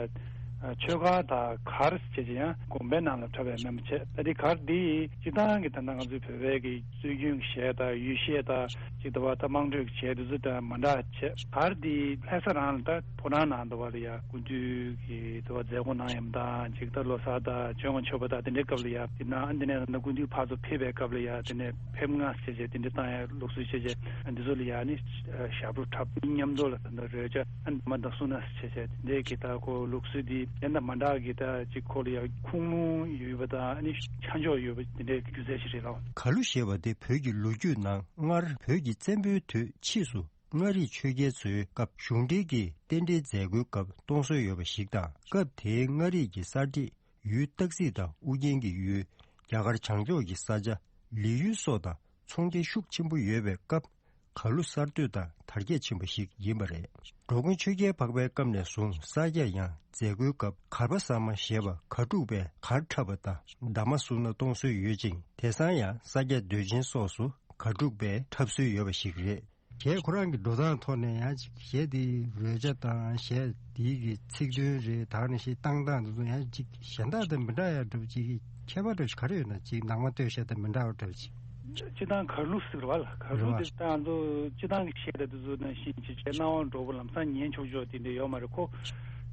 ཆོས་གར་དང་གར་ཟེར་བྱས་ཡང་དགོན་པའི་ནང་ལ་འཁྲབ་པའི་མེད་མ་བྱས། ད་དེ་གར་འདི་སྤྱིར་བཏང་གི་ད་ལྟ་ང་ཚོའི་བོད་པའི་གི་སྲོལ་རྒྱུན་གྱི་གཞས་དང་ཡུལ་གཞས་དང་ཅིག་ད་བ་ད་དམངས་ཁྲོད་ཀྱི་གཞས་དེ་ཚོ་དང་མ་འདྲ་བྱས། གར་འདི་ལྷ་ས་རང་ལ་ད་ཕོ་བྲང་ནང་ད་བ་ལ་ཡ་སྐུ་མདུན་གྱི་ད་བ་མཛད་སྒོ་གནང་ཡམ་དང་ཅིག་ད་ལོ་གསར་དང་བྱོན་དགོང་མཆོད་པ་དང་དེ་འདྲའི་སྐབས་ལ་ཡ་དེ་ན་ཨ་འདི་ནས་ད་སྐུ་མདུན་ཕར་ཚུར་ཕེབས་པའི་སྐབས་ལ་ཡ་དེ་ནས་ཕེབས་ང་བྱས་བྱས་དེ་འདྲ་བཏང་ཡ་ལུགས་སྲོལ་བྱས་བྱས་འདི་ཚོ་ལ་ཡ་ནི་ཞབས་བྲོ་འཁྲབ་མཉམ་དུ་ལ་ད་ད་རོལ་ཆ་ཨ་འདི་མ་ད་སུ་ན་བྱས་བྱས་དེ་འདྲའི་གི་ད་ཁོ་ལུགས་སྲོལ་འདི་ཡན་ད་མ་འདྲ་གི་ད་ཅིག་ཁོ་ལ་ཡ་ཁུངས་ལུང་ཡོད་པ་དང་ཨ་ནི་ཆ་འཇོག་ཡོད་པ་དེ་འདྲའི་སྒྱུ་རྩལ་ཞིག་རེད་ལགས། གར་གླུ་ཞེས་པ་དེ་བོད་ཀྱི་ལོ་རྒྱུས་ནང་སྔར་བོད་ཀྱི་བཙན་པོའི་དུས་ཕྱིས་སུ་མངའ་རིས་ཆོས་རྒྱལ་ཚོའི་སྐབས་གཞུང་འབྲེལ་གྱི་རྟེན་འབྲེལ་མཛད་སྒོའི་སྐབས་གཏོང་སྲོལ་ཡོད་པ་ཞིག་དང་། སྐབས་དེའི་མངའ་རིས་ཀྱི་གསར་བསྒྲིགས་ཡུལ་སྟག་རྩེ་དང་ཨུ་རྒྱན་གྱི་ཡུལ། རྒྱ་གར་བྱང་ཕྱོགས་ཀྱི་ས་ཆ་ལི་ཡུལ་སོགས་དང་ཚོང་འབྲེལ་ཤུགས་ཆེན་པོ་ཡོད་པའི་སྐབས། གར་གླུ་གསར་གཏོད་དང་དར་རྒྱས་ཕྱིན་པ་ཞིག་ཡིན་པ་རེད། འགྲོ་མགོན་ཆོས་རྒྱལ་འཕགས་པའི་སྐབས་ནས་བཟུང་ས་སྐྱ་ཡང་མཛད་སྒོའི་སྐབས་གར་པ་ཟ་མ་ཞེས་པ་གར་སྒྲུབ་པས་གར་འཁྲབ་པ་དང་འདབ་མ་བསུ་ན་གཏོང་སྲོལ་ཡོད་ཅིང་། དེང་སང་ཡང་ས་སྐྱ་མདོས་ཆེན་སོགས་སུ་གར་སྒྲུབ་པས་འཁྲབ་སྲོལ་ཡོད་པ་ཞིག་རེད། གཞས་ཁོ་རང་གི་འགྲོ་སྟངས་ཐོག་ནས་ཡང་ཅིག་གཞས་དེའི་རོལ་ཆ་དང་གཞས་དེའི་གི་ཚིག་དོན་རེད། ད་ནི་གཞས་བཏང་སྟངས་དེ་ཚོ་ཡང་ཅིག་གཞན་དག་དང་མི་འདྲ་ཡ་འདྲ་པོ་ཅིག་ཁྱད་པར་འདྲ་པོ་ཞིག་ག་རེ་ཡོད་ན། ཅིག་ནང་མ་སྟོད་གཞས་དང་མི་འདྲ་བ་འདྲ་པོ་ཅིག་སྤྱིར་བཏང་གར་གླུ་ཟེར་བ་ལ། གར་གླུ་རེད་བ། དེ་ད་ང་ཚོ་སྤྱིར་བཏང་གི་གཞས་དང་དེ་ཚོ་ནང་བཞིན་ཅིག་བྱས་སྣང་བ་འགྲོ་པོ་ལམ་སང་ཉན་ཆོག་ཆོག་དེ་འདྲ་ཡོད་མ་རེད། ཁོ་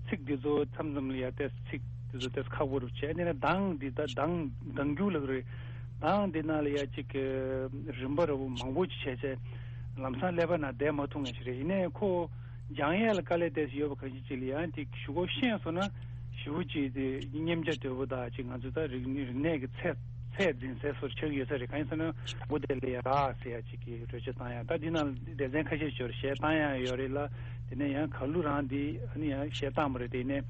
ཚིག་དེ་ཚོ་མཚམས་མཚམས་ལ་ཡ་ཏེ་ཚིག་དེ་ཚོ་ཏེ་ཁག་པོ་རུ་བྱས་ནས་གདངས་འདི་ད་གདངས་གདངས་རྒྱུག་ལ་རེད། གདངས་འདི་ནང་ལ་ཡ་ཅིག་གི་རིམ་པ་ར་བོ་མང་པོ་ཅིག་བྱས་བྱས་ལམ་སང་ཀླད་པ་ནང་བསྡད་མ་ཐུབ་ངེས་ཅིག་རེད། ཡིན་ནའི་ཁོ་སྦྱང་ཡས་ལ་དཀའ་ལས་ཏེ་ཡོད་པ་གང་ཞིག་ཅིག་ལ་ཡང་དེ་ཞུ་སྒོ་ཤེས་སོང་ན་ཞུ་ཅིག་དེ་སྙེམས་བྱ་དོད་པོ་དང་ཅིག་ང་ཚོ་ད་རིག་རིག་གནས་ཀྱི་ཚད་ཚད་འཛིན་ཚད་སོར་ཆགས་ཡོད་ས་རེད། གང་ཡིན་ཟེར་ན་བོ་དེ་ལས་རག་ཟེར་ཡ་ཅིག་གི་རོལ་ཆ་བཏང་ཡ། ད་འདི་ནང་སྡེ་ཚན་ཁ་ཤས་ཤོར་གཞས་བཏང་ཡ་ཡོད་རེད་ལ། དེ་ནས་ཡང་གར་གླུ་རང་འདི་ཨ་ནི་ཡང་གཞས་བཏང་པ་རེད། དེ་ནས་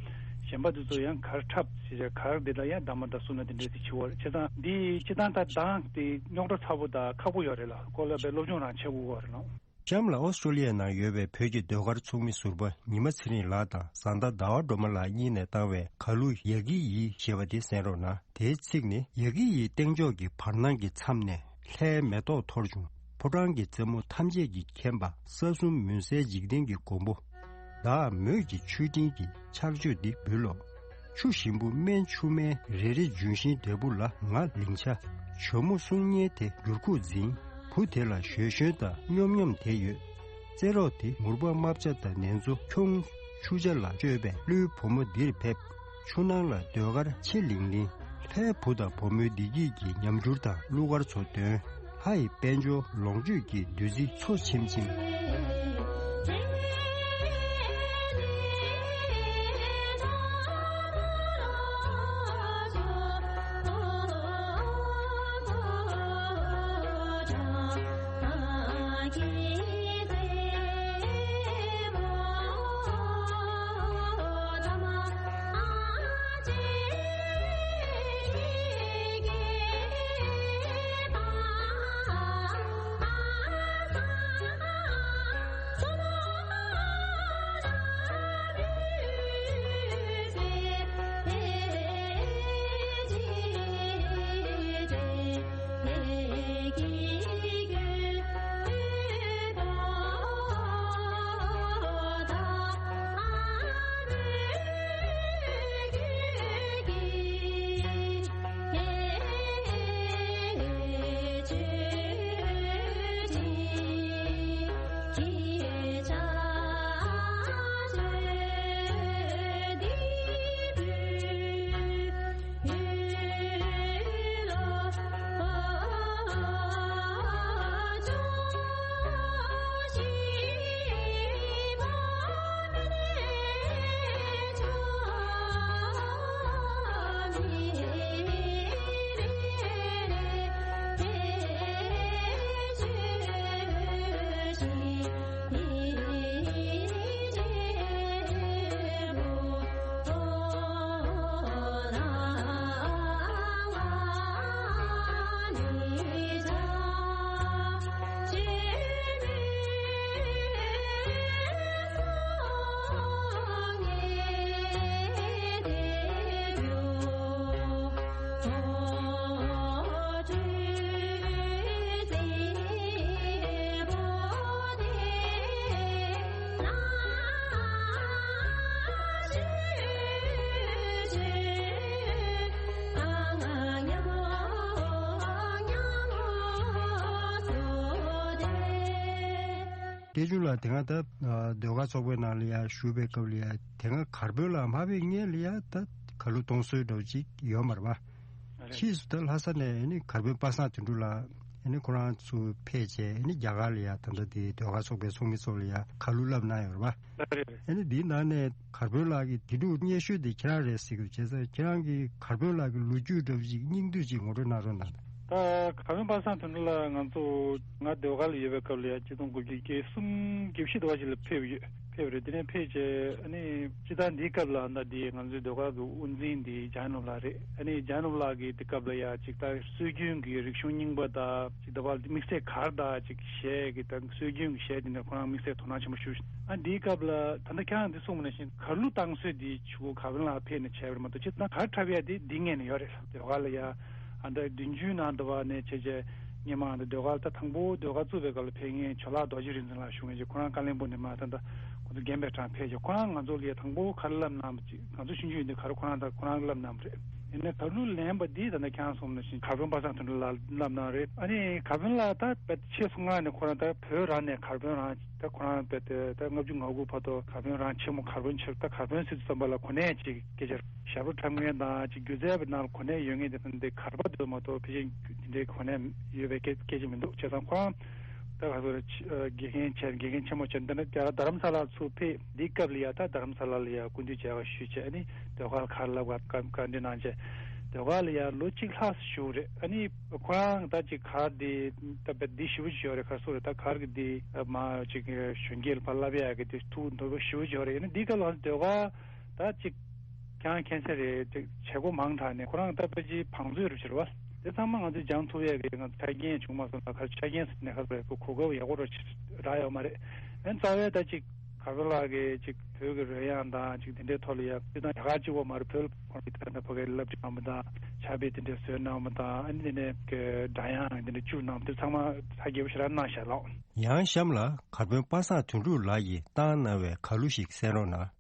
གཞན་པ་དེ་ཚོ་ཡང་གར་འཁྲབ་ཟེར་གར་འདི་ལ་ཡང་གདམས་པ་དང་བསུ་ན་དེ་འདྲས་དེ་བྱེད་པ་རེད། བྱས་ཙང་འདི་སྤྱིར་བཏང་ད་གདངས་དེ་རྙོག་དྲ་ཚ་པོ་དང་ཁག་པོ་ཡོད་རེད་ལ། ཁོ་ལ་བའི་སློབ་སྦྱོང་རང་བྱེད་དགོས་པ་རེད་ལ། གཤམ་ལ་ཨོ་སི་ཀྲོ་ལི་ཡའི་ནང་ཡོད་པའི་བོད་ཀྱི་ཟློས་གར་ཚོགས་མི་ཟུར་པ་ཉི་མ་ཚེ་རིང་ལགས་དང་བཟའ་ཟླ་ཟླ་བ་སྒྲོལ་མ་ལགས་གཉིས་ནས་བཏང་བའི་གར་གླུ་ཡ་གི་ཡི་ཞེས་པ་དེ་གསན་རོགས་གནང་། དེའི་ཚིག་ནི། ཡ་གི་ཡི་སྟེང་ཕྱོགས་ཀྱི་བར་སྣང་གི་མཚམས་ནས། ལྷའི་མེ་ཏོག་འཐོར་བྱུང་། ཕོ་བྲང་གི་རྩེ་མོ་ཐམས་ཅད་ཀྱིས་ཁེངས་པ། ས་གསུམ་མུན་སེལ་འཇིག་རྟེན་གྱི་མགོན་པོ། བདག་མོས་ཀྱི་མཆོད་སྤྲིན་གྱི་ཕྱག་མཆོད་འདི་འབུལ་ལོ། ཆུ་ཞིམ་པོ་སྨན་ཆུ་སྨན་རེ་རེ་ལྗོན་ཤིང་འབྲས་བུ་ལ་ང་ལིང་ཆ། ཇོ་མོ་གསུང་སྙན་དེ་འགྱུར་ཁུག་འཛིན། བུ་དེ་ལ་ཞོལ་ཞོན་དང་སྙོམ་སྙོམ་དེ་ཡོད། རྩེད་རོགས་དེ་མུར་པ་རྨ་བྱ་དང་ནེ་ཙོ་ཁྱུང་། ཆུ་བྱ་ལ་སྤྱོད་པའི་ཀླུའི་བུ་མོ་འདིར་ཕེབས། ཆུ་ནང་ལ་ཟློས་གར་ཆེ་ལིང་ལིང་། ལྷའི་བུ་དང་བུ་མོའི་བདེ་སྐྱིད་ཀྱི་ཉམས་འགྱུར་དང་གླུ་གར་ཚོ་འདོན། ལྷ་ཡི་དཔལ་འབྱོར་ལོངས་སྤྱོད་ཀྱི་བདུད་རྩི་འཚོ་ཆེམ་ཆེམ། སྐྱེ་ཆུང་ལགས་དེ་སྔ་ད་ཨ་ཟློས་གར་ཚོགས་པའི་ནང་ལ་ཡ་ཞུགས་པའི་སྐབས་ལ་ཡ་དེ་སྔ་གར་དཔོན་ལགས་མ་ཕེབས་སྔོན་ལ་ཡ་ད་ཁ་ལུ་གཏོང་སྲོལ་འདྲ་བོ་ཅིག་ཡོད་མ་རེད་པ། རེད། ཕྱིས་སུ་ད་ལྷ་ས་ནས་ཨ་ནི་གར་དཔོན་པ་སངས་དོན་གྲུབ་ལགས་ཨ་ནི་ཁོ་རང་ཚུར་ཕེབས་བྱས་ཨ་ནི་རྒྱ་གར་ལ་ཡ་ད་ལྟ་དེ་ཟློས་གར་ཚོགས་པའི་ཚོགས་མི་ཚོ་ལ་ཡ་ཁ་ལུ་བསླབ་གནང་ཡོད་རེད་པ། རེད་རེད། ཨ་ནི་འདིའི་ནང་ནས་གར་དཔོན་ལགས་ཀྱིས་དེ་འདྲ་སྙན་ཞུ་དེ་ཁྱེད་རང་རེད་ཟེར་གི་འདུག་བྱས་ཙང་ཁྱེད་རང་གིས་གར་དཔོན་ལགས་ཀྱི་ལོ་རྒྱུས་འདྲ་བོ་ཅིག་སྙིང་བསྡུས་ཅིག་ངོ་སྤྲོད་གནང་རོགས་གནང་། ད་གར་དཔོན་པ་སངས་དོན་གྲུབ་ལགས་ང་ཚོ་ང་ཟློས་གར་ལ་ཡོད་པའི་སྐབས་ལ་ཡ་གཅིག་སྟོང་དགུ་བརྒྱ་བརྒྱད་ཅུ་གྱ་གསུམ་གྱ་བཞི་དུ་བ་ཞིག་ལ་ཕེབས་ཡོད་ཕེབས་རེད། དེ་ནས་ཕེབས་རྗེས་ཨ་ནི་སྤྱི་བཏང་འདིའི་སྐབས་ལ་ད་འདི་ང་ཚོའི་ཟློས་གར་གྱི་དབུ་འཛིན་འདི་ཇཱ་ནུབ་ལགས་རེད། ཨ་ནི་ཇཱ་ནུབ་ལགས་ཀྱིས་དེ་སྐབས་ལ་ཡ་ཅིག་ད་སྲོལ་རྒྱུན་གྱི་རིག་གཞུང་རྙིང་པ་དང་ཅིག་ད་བར་དམིགས་བསལ་གར་དང་ཅིག་གཞས་ཀྱི་ད་སྲོལ་རྒྱུན་གྱི་གཞས་དེ་འདྲ་ཁོ་རང་དམིགས་བསལ་དོ་སྣང་ཆེན་པོ་ཞུ། ཨ་འདིའི་སྐབས་ལ་ད་ལྟ་ཁྱེད་རང་འདི་གསུངས་པ་ནང་བཞིན་གར་གླུ་བཏང་སྲོལ་འདི་ཆུ་བོ་གར་དཔོན་ལགས་ཕེབས་ནས་བྱས་པ་རེད་མ་གཏོགས་སྤྱིར་བཏང་གར་འཁྲབ་ཡ་དེ་འདི་སྔོན་ནས་ཡོད་རེད། ཟློས་གར་ལ་ཡ་ཨ་ད་བདུན་ཅུའི་ནང་དུ་བ་ནས་བྱས་རྗེས་སྔོན་མ་ཨ་ད་ཟློས་གར་ད་དང་པོ་ཟློས་གར་བཙུགས་པའི་སྐབས་ལ་ཕེབས་མཁན་ཇོ་ལགས་རྡོ་རྗེ་རིག་འཛིན་ལགས་བཞུགས་མཁན་ཅིག་ཁོ་རང་ཀ་ལོན་སྦུག་ནས་མ་ད་ད་ཁོ་ཚོ་རྒན་པའི་གྲས་ཕེབས་རྗེས་ཁོ་རང་ང་ཚོ་ལ་ཡ་དང་པོ་གར་བསླབ་གནང་བ་ཅིག་ང་ཚོ་ཆུང་ཆུང་ཡིན་དུས་གར་ཁོ་རང་ད་ཁོ་རང་བསླབ་གནང་བ་རེད། ཡིན་ནའི་གར་གླུ་ལེན་པ་འདི་ད་ལྟ་ཁྱེད་རང་གསུངས་ནང་བཞིན་གར་དཔོན་པ་སངས་དོན་གྲུབ་ལགས་བསླབ་གནང་རེད། ཨ་ནི་གར་དཔོན་ལགས་ད་དཔེ་ཆེས་སུ་མངགས་ནས་ཁོ་རང་ད་བོད་རང་ནས་གར་དཔོན་རང་ད་ཁོ་རང་དཔེ་དེ་ད་ལྔ་བཅུ་ང་དགུ་བར་དུ་གར་དཔོན་རང་ཆེན་མོ་གར་དཔོན་ཆེ་ད་གར་དཔོན་ཟེར་དུས་ཙམ་པ་ལ་གོ་གནས་ཅིག་སྐད་ཆ་ཞབས་བྲོ་འཁྲབ་མཁན་དང་ཅིག་སྒྱུ་རྩལ་བའི་ནང་ལ་གོ་གནས་ཡོད་མཁན་དེ་ད་འདི་གར་པ་དེ་མ་གཏོགས་ཕལ་ཆེར་འདི་འདྲའི་གོ་གནས་ཡོད་པའི་སྐད་སྐད་ཆ་མི་འདུག་བྱས་ཙང་ཁོ་རང་ད་ག་ཚོད་རེད། དགེ་རྒན་བྱས་དགེ་རྒན་ཆེན་མོ་བྱས་འདི་ནས་རྒྱ་རྡ་རམ་ས་ལར་ཚུར་ཕེབས། འདི་སྐབས་ལ་ཡ་ད་རྡ་རམ་ས་ལ་ལ་ཡ་སྐུ་མདུན་མཇལ་ཁ་ཞུས་བྱས་ཨ་ནི་ཟློས་གར་གར་བསླབ་ག་བཀའ་བཀའ་འདྲི་གནང་བྱས་ཟློས་གར་ལ་ཡ་ལོ་གཅིག་ལྷག་བཞུགས་རེད། ཨ་ནི་ཁོ་རང་ད་ཅིག་གར་འདི་ད་བེད་འདི་ཞེ་པོ་ཅིག་ཡོད་རེད། ག་རེ་ཟེར་རེད། ད་གར་གྱི་འདི་མ་ཅིག་གཞོན་སྐྱེས་ལ་ཕར་བསླབ་ཡ་གི་འདི་ཐུགས་འདོད་པ་ཞེ་པོ་ཅིག་ཡོད་རེད། ཨ་ནི་འདི་སྐབས་ལ་ཟློས་གར་ད་ཅིག་ཀྱང་མཁྱེན་གསལ་རེད། ཅིག་བྱེད་སྒོ་མང་དྲགས་ནས་ཁོ་རང་ད་ཕལ་ཆེར་བང་མཛོད་རུ་ཕྱིར་བ། དེ་ཚང་མ་ང་ཚོས་སྦྱང་ཐུབ་ཡས་ཀྱི་ང་ཚོ་ཆ་རྐྱེན་བྱུང་མ་སོང་ན་ག་རེ་ཆ་རྐྱེན་ཟེར་ནས་ག་རེ་གོ་སྐབས་ཡག་པོ་ར་རག་ཡོད་མ་རེད། ཨན་རྩ་བའི་ད་ཅིག་གར་པ་ལགས་ཀྱིས་ཅིག་བོད་ཀྱི་རོལ་དབྱངས་དང་ཅིག་དེ་འདྲའི་ཐོག་ལ་ཡ་སྤྱིར་བཏང་རྒྱ་གར་གཅིག་པོ་མ་རེད། བོད་ལ་ཁོང་གིས་ད་ལྟ་ཕ་གིར་སློབ་ཁྲིད་གནང་བ་དང་ཕྱག་དཔེ་དེ་འདྲའི་བཟོས་གནང་བ་དང་ཨ་ནི་དེ་ནས་ཀྱི་སྒྲ་དབྱངས་དེ་འདྲ་བཅུག་གནང་བ་དེ་ཚང་མ་ཧ་རྒྱས་པོ་ཞེ་དྲག་གནང་ཤག་ལགས། ཡང་གཤམ་ལ་གར་དཔོན་པ་སངས་དོན་གྲུབ་ལགས་ཀྱིས་བཏང་གནང་བའི་གར་གླུ་ཞིག་གསན་རོགས་གནང་།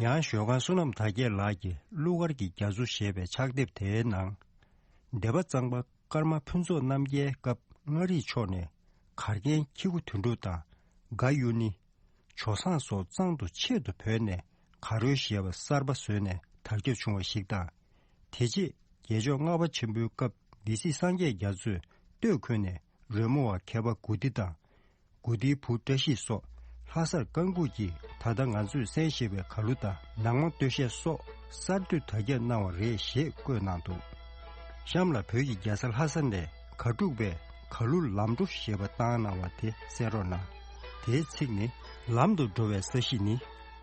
ཡང་ཞོལ་ཁང་བསོད་ནམས་དར་རྒྱས་ལགས་ཀྱིས་གླུ་གར་གྱི་རྒྱ་མཚོ་ཞེས་པའི་ཕྱག་དེབ་དེའི་ནང་། སྡེ་པ་གཙང་པ་ཀརྨ་ཕུན་ཚོགས་རྣམ་རྒྱལ་སྐབས་མངའ་རིས་ཕྱོགས་ནས་གར་མཁན་ཁྱི་གུ་དོན་གྲུབ་དང་དགའ་གཡུ་ནི། ཇོ་བཟང་སོགས་གཙང་དུ་ཆེད་དུ་བོས་ནས་གར་རོལ་ཞེས་པ་གསར་པ་བཟོས་ནས་དར་ཁྱབ་བྱུང་བ་ཞིག་དང་། དེ་རྗེས་རྒྱལ་མཆོག་ལྔ་པ་ཆེན་པོའི་སྐབས་སྡེ་སྲིད་སངས་རྒྱས་རྒྱ་མཚོས་སྟོད་ཁུལ་ནས་རོལ་མོ་བ་མཁས་པ་དགུ་སྡེ་དང་། དགུ་སྡེའི་བུ་བཀྲ་ཤིས་སོགས་ལྷ་སར་བཀའ་འགུགས་ཀྱིས་ད་ལྟ་ང་ཚོས་གསན་བཞིན་པའི་གར་གླུ་དང་ནང་མ་སྟོད་གཞས་སོགས་གསར་གཏོད་དར་ཁྱབ་གནང་བ་རེད་ཞེས་བཀོད་གནང་འདུག་གཤམ་ལ་བོད་ཀྱི་རྒྱལ་ས་ལྷ་ས་ནས་གར་སྒྲུག་པས་གར་གླུ་ལམ་འགྲོ་ཞེས་པ་བཏང་གནང་བ་དེ་གསན་རོགས་གནང་། དེའི་ཚིག་ནི། ལམ་དུ་འགྲོ་བའི་ས་གཞི་ནི།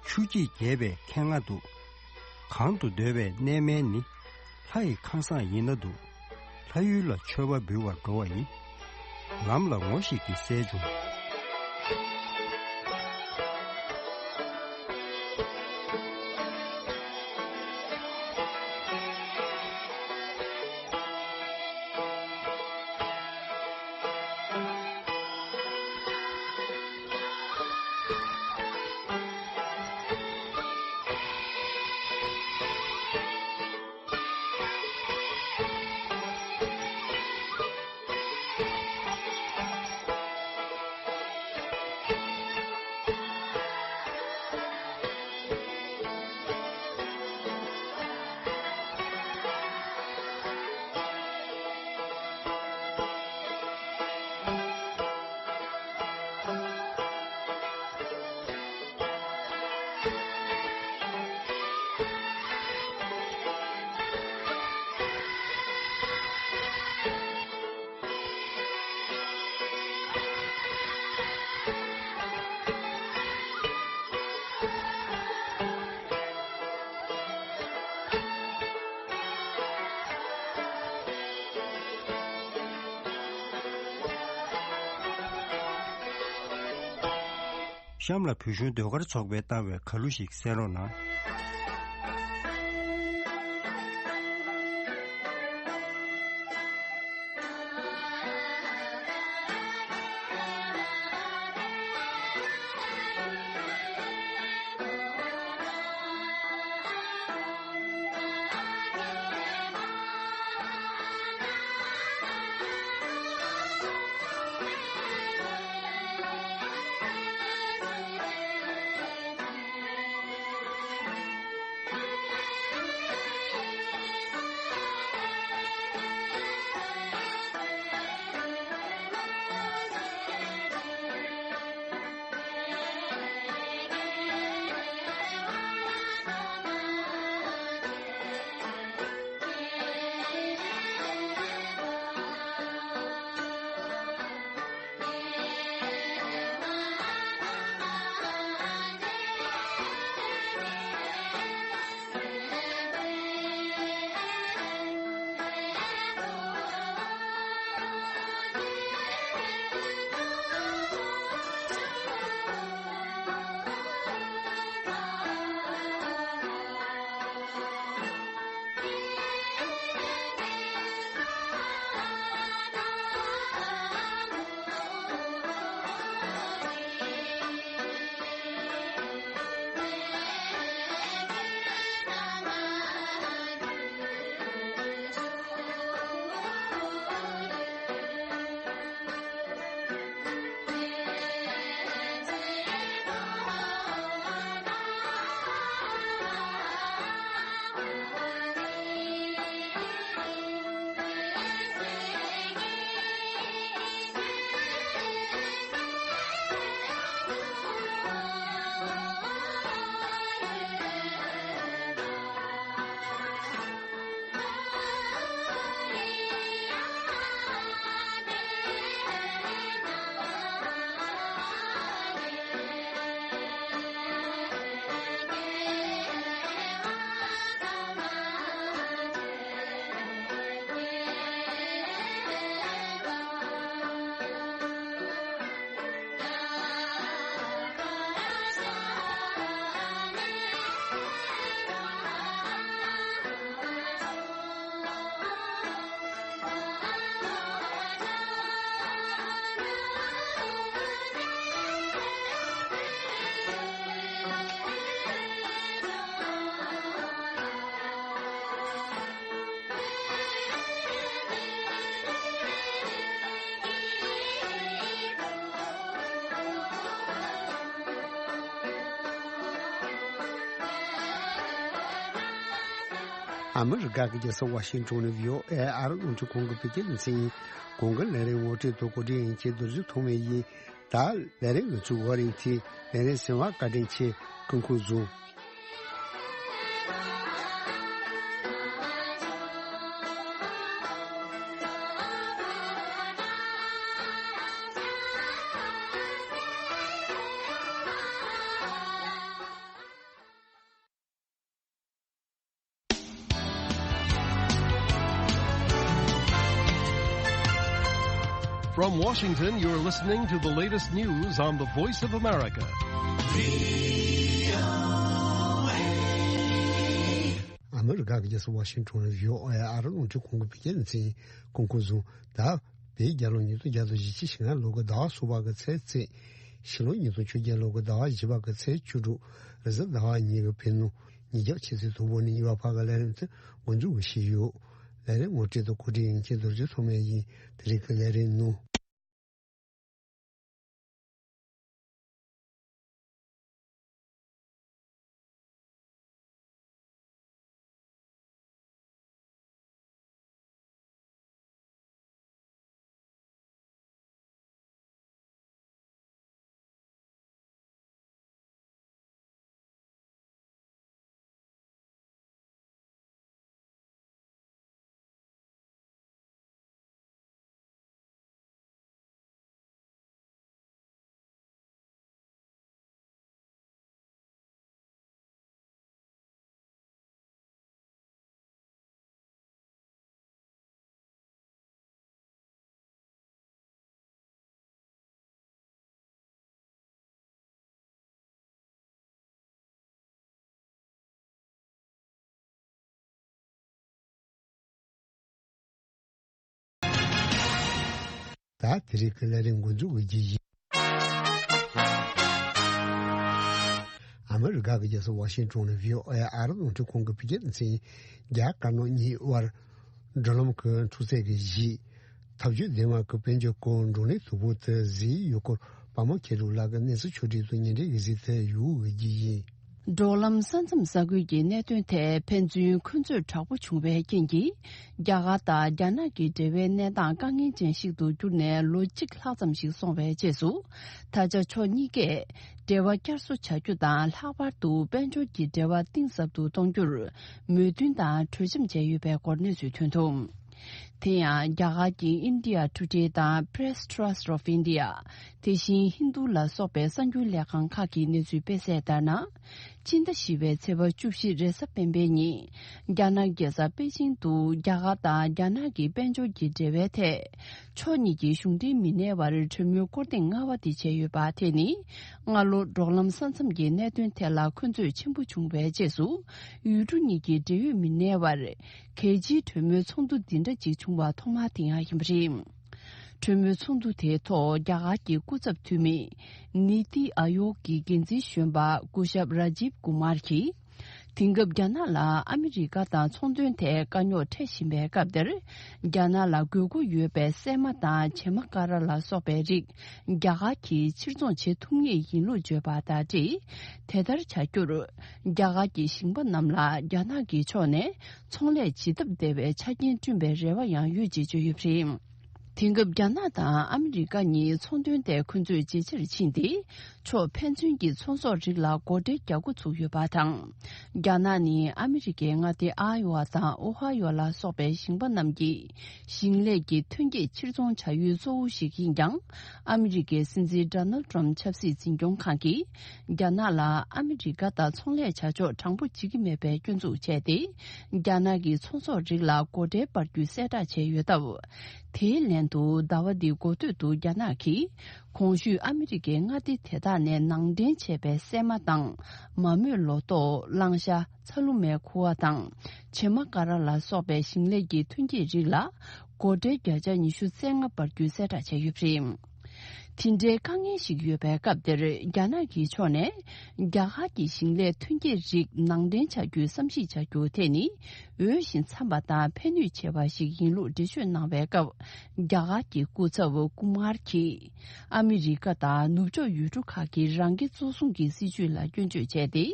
ཆུ་སྐྱིད་རྒྱས་པའི་ཁེངས་ང་འདུག་གང་དུ་སྡོད་པའི་གནས་མལ་ནི། ལྷ་ཡི་ཁང་བཟང་ཡིན་ན་འདུག་ལྷ་ཡུལ་ལ་མཆོད་པ་འབུལ་བར་འགྲོ་བ་ཡིན། ལམ་ལ་ངོ་ཞིག་གིས་གསལ་བྱུང་། གཤམ་ལ་བོད་གཞུང་ཟློས་གར་ཚོགས་པས་བཏང་བའི་ཁ་ལོ་ཞིག་གསན་རོགས་གནང་། ཨ་མི་རི་ཀ་གི་རྒྱལ་ས་ཝ་ཤིང་ཊོན་ནས་བྷི་ཨོ་ཨེ་ཨ་རི་རླུང་འཕྲིན་ཁང་གི་བོད་སྐད་སྡེ་ཚན་ཡིན། གོང་གི་ལས་རིམ་ངོ་སྤྲོད་དང་གོ་སྒྲིག་ཡིན་གྱི་རྡོ་རྗེ་ཐོགས་མེད་ཡིན། ད་ལས་རིམ་ལ་ཚུར་འགོད་རིང་ཚེ་ལས་རིམ་གསན་པར་བཀའ་དྲིན་ཆེ། སྐུ་ཁམས་བཟང་། From Washington, you're listening to the latest news on the Voice of America. ཨ་མི་རི་ཀ་གི་རྒྱལ་ས་ཝ་ཤིང་ཊོན་ལ་བྷི་ཨོ་ཨེ་ཨ་རི་རླུང་འཕྲིན་ཁང་གི་བོད་སྐད་སྡེ་ཚན་གོང་གུན་བཟུང་། ད་བོད་རྒྱལ་ལོ་ཉིས་སྟོང་བརྒྱ་དང་བཞི་བཅུ་ཞེ་ལྔ་ལོ་གི་ཟླ་བ་གསུམ་པ་གི་ཚེས་བརྩིས། ཕྱི་ལོ་ཉིས་སྟོང་བཅོ་བརྒྱད་ལོ་གི་ཟླ་བ་བཞི་པ་གི་ཚེས་བཅུ་དྲུག་རེས་གཟའ་ཟླ་བ་ཉིན་གྱི་བོད་ནང་ཉིན་རྒྱབ་ཆུ་ཚོད་དྲུག་པ་ནས་གཉིས་པ་བར་གྱི་ལས་རིམ་དེ་འགོ་འཛུགས་ཞུས་ཡོད། ལས་རིམ་ངོ་སྤྲོད་དང་གོ་སྒྲིག་ཡིན་མཁན་རྡོ་རྗེ་ཐོགས་མེད་ཡིན། དེ་རིང་གི་ལས་རིམ་ནང་། ད་དེ་རིང་གི་ལས་རིམ་འགོ་འཛུགས་ཀྱི་རྒྱུ་ཡིན། ཨ་མི་རི་ཀ་གི་རྒྱལ་ས་ཝ་ཤིང་ཊོན་ནས་བྷི་ཨོ་ཨེ་ཨ་རི་རླུང་འཕྲིན་ཁང་གི་བོད་སྐད་སྡེ་ཚན་རྒྱ་དཀར་ནག་གཉིས་དབར་བགྲོ་གླེང་གི་འཁྲུག་རྩོད་ཀྱི་གཞི། ཐབས་ཇུས་ལྡན་པ་གི་དཔལ་འབྱོར་སྐོར་བགྲོ་གླེང་དུམ་བུ་དེ་གཟིགས་ཡོད་སྐོར་པདྨ་མཁྱེན་ལགས་ཀྱིས་གནས་ཚུལ་ཕྱོགས་སྒྲིག་དང་ཉེ་འབྲེལ་གྱི་གཟིགས་ཚུལ་ཡོད་ཀྱི་ཡིན། བགྲོ་གླེང་ས་མཚམས་ས་ཁུལ་གྱི་གནད་དོན་ཐད་ཕན་ཚུན་འཁོན་རྩོད་དྲག་པོ་བྱུང་བའི་རྐྱེན་གྱིས། རྒྱ་གར་དང་རྒྱ་ནག་གི་འབྲེལ་བའི་གནས་སྟངས་དཀའ་ངལ་ཅན་ཞིག་ཏུ་གྱུར་ནས་ལོ་གཅིག་ལྷག་ཙམ་ཞིག་སོང་བའི་རྗེས་སུ། ད་ཆ་ཕྱོགས་གཉིས་ཀས་འབྲེལ་བ་བསྐྱར་གསོ་བྱ་རྒྱུ་དང་། ལྷག་པར་དུ་དཔལ་འབྱོར་གྱི་འབྲེལ་བ་གཏིང་ཟབ་ཏུ་གཏོང་རྒྱུར་མོས་མཐུན་དང་གྲོས་འཆམ་བྱས་ཡོད་པའི་སྐོར་གནས་ཚུལ་ཐོན་འདུག་དེ་ཡང་རྒྱ་གར་གྱི་India Today དང་Press Trust of India། དེ་བཞིན་ཧིན་རྡུ་ལ་སོགས་པའི་གསར་འགྱུར་ལས་ཁང་ཁག་གིས་གནས་ཚུལ་སྤེལ་གསལ་ལྟར་ན། སྤྱི་ཟླ་བཞི་པའི་ཚེས་པ་བཅུ་བཞི་རེས་གཟའ་སྤེན་པའི་ཉིན། རྒྱ་ནག་རྒྱལ་ས་པེ་ཅིང་དུ་རྒྱ་གར་དང་རྒྱ་ནག་གི་དཔལ་འབྱོར་གྱི་འབྲེལ་བའི་ཐད། ཕྱོགས་གཉིས་ཀྱི་གཞུང་འབྲེལ་མི་སྣའི་བར་གྲོས་མོལ་སྐོར་ཐེངས་ལྔ་པ་དེ་བྱས་ཡོད་པ་དེ་ནི། སྔ་ལོ་བགྲོ་གླེང་ས་མཚམས་ཀྱི་གནད་དོན་ཐད་ལ་འཁོན་རྩོད་ཆེན་པོ་བྱུང་བའི་རྗེས་སུ། ཡུལ་གྲུ་གཉིས་ཀྱི་འབྲེལ་ཡོད་མི་སྣའི་བར་གལ་ཆེའི་གྲོས་མོལ་ཚོགས་འདུ་འདི་འདྲ་ཅིག་བྱུང་བ་ཐོག་མ་དེ་ཡང་ཡིན་པ་རེད། གྲོས་མོལ་ཚོགས་འདུ་དེའི་ཐོག་རྒྱ་གར་གྱི་སྐུ་ཚབ་འཐུས་མི་ནི་ཏི་ཨ་ཡོག་གི་འགན་འཛིན་གཞོན་པ་སྐུ་ཞབས་ར་ཇིབ་ཀུ་མར་གྱིས། དེང་སྐབས་རྒྱ་ནག་ལ་ཨ་མི་རི་ཀ་དང་ཚོང་དོན་ཐད་དཀའ་རྙོག་འཕྲད་བཞིན་པའི་སྐབས་འདིར། རྒྱ་ནག་ལ་དགོས་མཁོ་ཡོད་པའི་སྲན་མ་དང་བྱེ་མ་ཀ་ར་ལ་སོགས་པའི་རིགས་རྒྱ་གར་གྱིས་ཕྱིར་ཚོང་བྱེད་ཐུབ་ངེས་ཡིན་ལུགས་བརྗོད་པ་དང་འབྲེལ། དེ་ལྟར་བྱ་རྒྱུར། རྒྱ་གར་གྱི་ཞིང་པ་རྣམས་ལ་རྒྱ་ནག་གི་ཕྱོགས་ནས་ཚོང་ལས་བྱེད་ཐབས་བདེ་བའི་ཆ་རྐྱེན་བསྐྲུན་པའི་རེ་བ་ཡང་ཡོད་ཅེས་བརྗོད་ཡོད་པ་རེད། དེང་སྐབས་རྒྱ་ནག་དང་ཨ་མི་རི་ཀ་གཉིས་ཚོང་དོན་ཐད་འཁོན་རྩོད་ཇེ་ཆེར་ཕྱིན་ཏེ། ཕྱོགས་ཕན་ཚུན་གྱི་ཚོང་ཟོག་རིགས་ལ་སྒོ་ཁྲལ་རྒྱག་འགོ་ཚུགས་ཡོད་པ་དང་། རྒྱ་ནག་ནི་ཨ་མི་རི་ཀའི་མངའ་སྡེ་ཨ་ཡོ་ཝ་དང་ཨོ་ཧ་ཡོ་ལ་སོགས་པའི་ཞིང་པ་རྣམས་ཀྱི་ཞིང་ལས་ཀྱི་ཐོན་སྐྱེད་ཕྱིར་ཚོང་བྱ་ཡུལ་གཙོ་བོ་ཞིག་ཡིན་ཀྱང་། ཨ་མི་རི་ཀའི་སྲིད་འཛིན་ཌོ་ནལ་ཏྲམ་ཆབ་སྲིད་འཛིན་སྐྱོང་ཁང་གིས། རྒྱ་ནག་ལ་ཨ་མི་རི་ཀ་དང་ཚོང་ལས་བྱ་ཕྱོགས་དྲང་པོ་བྱེད་ཀྱི་མེད་པའི་སྐྱོན་འཛུགས་བྱས་ཏེ། རྒྱ་ནག་གི་ཚོང་ཟོག་རིགས་ལ་སྒོ་ཁྲལ་སྤར་རྒྱུའི་གསལ་བསྒྲགས་བྱས་ཡོད་སྟབས། དེའི་ལན་དུ་ཟླ་བ་འདིའི་འགོ་སྟོད་དུ་རྒྱ་ནག་གིས། གོང་ཞུས་ཨ་མི་རི་ཀའི་མངའ་སྡེ་དེ་དག་ནས་ནང་འདྲེན་བྱས་པའི་སྲན་མ་དང་། མ་རྨོས་ལོ་ཏོག་གླང་ཤ། ཚ་ལུ་མའི་ཁུ་བ་དང་། བྱེ་མ་ཀ་ར་ལ་སོགས་པའི་ཞིང་ལས་ཀྱི་ཐོན་སྐྱེད་རིགས་ལ། སྒོ་ཁྲལ་བརྒྱ་ཆ་ཉི་ཤུ་རྩ་ལྔ་སྤར་རྒྱུའི་གསལ་བསྒྲགས་བྱས་ཡོད་པ་རེད། དེ་འདྲའི་དཀའ་ངལ་ཞིག་ཡོད་པའི་སྐབས་འདིར། རྒྱ་ནག་གི་ཕྱོགས་ནས། རྒྱ་གར་གྱི་ཞིང་ལས་ཐོན་སྐྱེད་རིགས་ནང་འདྲེན་བྱ་རྒྱུའི་བསམ་གཞིག་བྱ་རྒྱུ་དེ་ནི། འོས་ཤིང་འཚམ་པ་དང་ཕན་ནུས་ཆེ་བ་ཞིག་ཡིན་ལུགས་འགྲེལ་བརྗོད་གནང་བའི་སྐབས། རྒྱ་གར་གྱི་སྐུ་ཚབ་ཀུ་མར་གྱིས། ཨ་མི་རི་ཀ་དང་ནུབ་ཕྱོགས་ཡུལ་གྲུ་ཁག་གིས་རང་འགན་གཙོ་བཟུང་གི་སྲིད་བྱུས་ལ་སྐྱོན་བརྗོད་བྱས་ཏེ།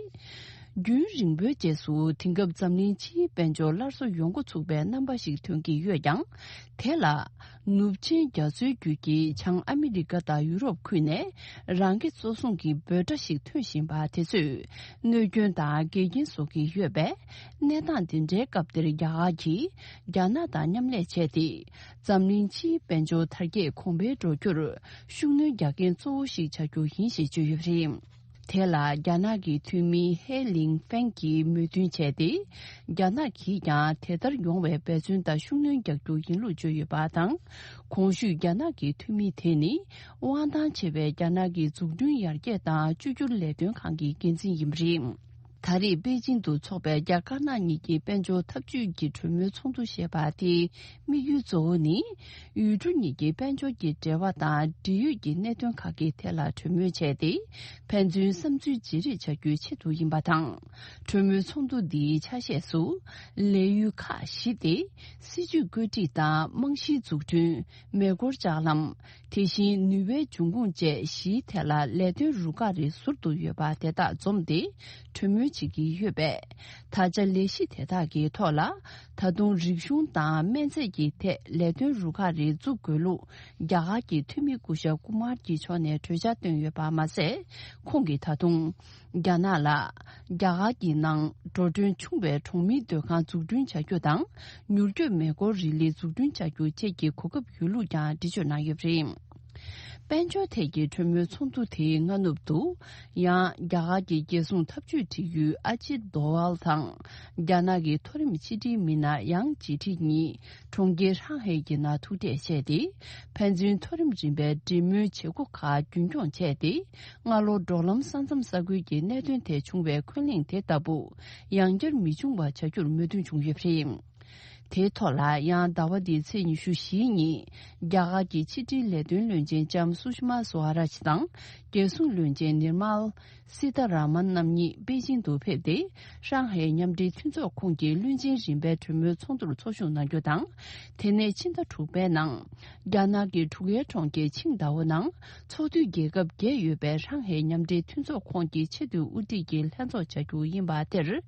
རྒྱུན་རིང་པོའི་རྗེས་སུ་དེང་སྐབས་འཛམ་གླིང་སྤྱིའི་དཔལ་འབྱོར་སླར་གསོ་ཡོང་འགོ་ཚུགས་པའི་རྣམ་པ་ཞིག་ཐོན་གྱི་ཡོད་ཀྱང་། དེ་ལ་ནུབ་ཆིངས་རྒྱ་མཚོའི་རྒྱུད་ཀྱི་བྱང་ཨ་མི་རི་ཀ་དང་ཡུ་རོབ་ཁུལ་ནས་རང་འགན་གཙོ་བཟུང་གི་འབོད་སྒྲ་ཞིག་ཐོན་བཞིན་པ་དེ་ཚོས་གནོད་སྐྱོན་དང་འགལ་རྐྱེན་བཟོ་གི་ཡོད་པས། གནས་སྟངས་འདི་འདྲའི་སྐབས་འདིར་རྒྱ་གར་གྱིས་རྒྱ་ནག་དང་མཉམ་ལས་བྱས་ཏེ། འཛམ་གླིང་སྤྱིའི་དཔལ་འབྱོར་དར་རྒྱས་གོང་འཕེལ་འགྲོ་རྒྱུར་ཤུགས་སྣོན་རྒྱག་མཁན་གཙོ་བོ་ཞིག་བྱ་རྒྱུ་ཡིན་ཞེས་བརྗོད་ཡོད་པ་རེད། དེ་ལ་རྒྱ་ནག་གི་འཐུས་མི་ཧེ་ལིང་ཧྥེང་གིས་མོས་མཐུན་བྱས་ཏེ། རྒྱ་ནག་གིས་ཀྱང་དེ་ལྟར་ཡོང་བའི་འབད་བརྩོན་དང་ཤུགས་སྣོན་རྒྱག་རྒྱུ་ཡིན་ལུགས་བརྗོད་ཡོད་པ་དང་། གོང་ཞུས་རྒྱ་ནག་གི་འཐུས་མི་དེ་ནི། དབང་ཐང་ཆེ་བའི་རྒྱ་ནག་གི་འཛུགས་སྐྲུན་ཡར་རྒྱས་དང་བཅོས་བསྒྱུར་ལས་དོན་ཁང་གི་འགན་འཛིན་ཡིན་པ་རེད། ད་རེས་པེ་ཅིང་དུ་འཚོགས་པའི་རྒྱ་དཀར་ནག་གཉིས་ཀྱི་དཔལ་འབྱོར་འཐབ་ཇུས་ཀྱི་གྲོས་མོལ་ཚོགས་འདུ་ཞེས་པ་དེའི་དམིགས་ཡུལ་གཙོ་བོ་ནི། ཡུལ་གྲུ་གཉིས་ཀྱི་དཔལ་འབྱོར་གྱི་འབྲེལ་བ་དང་འབྲེལ་ཡོད་ཀྱི་གནད་དོན་ཁག་གི་ཐད་ལ་གྲོས་མོལ་བྱས་ཏེ། ཕན་ཚུན་བསམ་ཚུལ་བརྗེ་རེས་བྱ་རྒྱུའི་ཆེད་དུ་ཡིན་པ་དང་། གྲོས་མོལ་ཚོགས་འདུ་འདིའི་ཆ་ཤས་སུ། ལས་ཡུལ་ཁག་བཞི་སྟེ། སྲིད་ཇུས་བཀོད་སྒྲིག་དང་རྨང་གཞིའི་འཛུགས་སྐྲུན། མེ་འཁོར་ལྕགས་ལམ། དེ་བཞིན་ནུས་པའི་འབྱུང་ཁུངས་བཅས་བཞིའི་ཐད་ལ་ལས་དོན་རུ་ཁག་རེ་ཟུར་དུ་ཡོད་པ་དེ་དག་འཛོམས་ཏེ་གྲོས་མོལ་བྱེད་ཀྱི་ཡོད་པས། ད་ཆ་ལས་གཞི་དེ་དག་གི་ཐོག་ལ་ད་དུང་རིག་གཞུང་དང་སྨན་རྫས་ཀྱི་ཐད་ལས་དོན་རུ་ཁག་རེ་འཛུགས་དགོས་ལུགས་རྒྱ་གར་གྱི་འཐུས་མི་སྐུ་ཞབས་ཀུ་མར་གྱི་ཕྱོགས་ནས་གྲོས་འཆར་བཏོན་ཡོད་པ་མ་ཟད། ཁོང་གིས་ད་དུང་། རྒྱ་ནག་ལ། རྒྱ་གར་གྱི་ནང་འགྲོ་གྲོན་ཆུང་བའི་གྲོང་མིའི་སྡོད་ཁང་འཛུགས་སྐྲུན་བྱ་རྒྱུ་དང་། མྱུར་སྐྱོབ་མེ་འཁོར་རི་ལི་འཛུགས་སྐྲུན་བྱ་རྒྱུ་བཅས་ཀྱི་གོ་སྐབས་ཡོད་ལུགས་ཀྱང་འགྲེལ་བརྗོད་གནང་ཡོད་པ་རེད། དཔལ་འབྱོར་ཐད་ཀྱི་གྲོས་མོལ་ཚོགས་འདུ་དེའི་སྔ་ནུབ་ཏུ། ཡང་རྒྱ་གར་གྱི་རྒྱལ་སྲུང་འཐབ་ཇུས་སྒྲིག་ཡུལ་ཨ་ཇིད་དོ་ཝལ་དང་། རྒྱ་ནག་གི་མཐོ་རིམ་ཕྱི་འབྲེལ་མི་སྣ་ཡང་ཇི་ཐི་གཉིས། གྲོང་ཁྱེར་ཧྲང་ཧའེ་གྱི་ནང་ཐུག་འཕྲད་བྱས་ཏེ། ཕན་ཚུན་མཐོ་རིམ་རིམ་པའི་འབྲེལ་མོལ་བྱེད་སྒོ་ཁག་རྒྱུན་འཁྱོངས་བྱས་ཏེ། སྔ་ལོ་འབྲོག་ལམ་ས་མཚམས་ས་ཁུལ་གྱི་གནད་དོན་ཐད་བྱུང་བའི་འཁོན་གླེང་དེ་ལྟ་བུ། ཡང་བསྐྱར་མི་འབྱུང་བ་བྱ་རྒྱུར་མོས་མཐུན་བྱུང་ཡོད་པ་རེད། དེའི་ཐོག་ལ་ཡང་ཟླ་བ་འདིའི་ཚེས་ཉི་ཤུ་བཞི་ཉིན་རྒྱ་གར་གྱི་ཕྱི་དྲིལ་ལས་དོན་བློན་ཆེན་ལྕམ་སུ་ཤི་མ་སུ་ཧ་ར་ཇི་དང་རྒྱལ་སྲུང་བློན་ཆེན་ནིར་མལ་སི་ཐ་ར་མན་རྣམ་གཉིས་པེ་ཅིང་དུ་ཕེབས་ཏེ། ཧྲང་ཧའེ་མཉམ་འབྲེལ་མཐུན་ཚོགས་ཁོངས་ཀྱི་བློན་ཆེན་རིམ་པའི་གྲོས་མོལ་ཚོགས་འདུར་ཚོགས་ཞུགས་གནང་རྒྱུ་དང་། དེ་ནས་ཕྱི་ཟླ་དྲུག་པའི་ནང་རྒྱ་ནག་གི་ཀྲུའུ་ཝེ་གྲོང་ཁྱེར་ཆིང་ཏའོ་ནང་ཚོགས་འཐུས་རྒྱལ་ཁབ་བརྒྱད་ཡོད་པའི་ཧྲང་ཧའེ་མཉམ་འབྲེལ་མཐུན་ཚོགས་ཁོངས་ཀྱི་ཆེས་མཐོའི་དབུ་ཁྲིད་ཀྱི་ལྷན་ཚོགས་བྱ་རྒྱུ་ཡིན་པ་དེར། རྒྱ་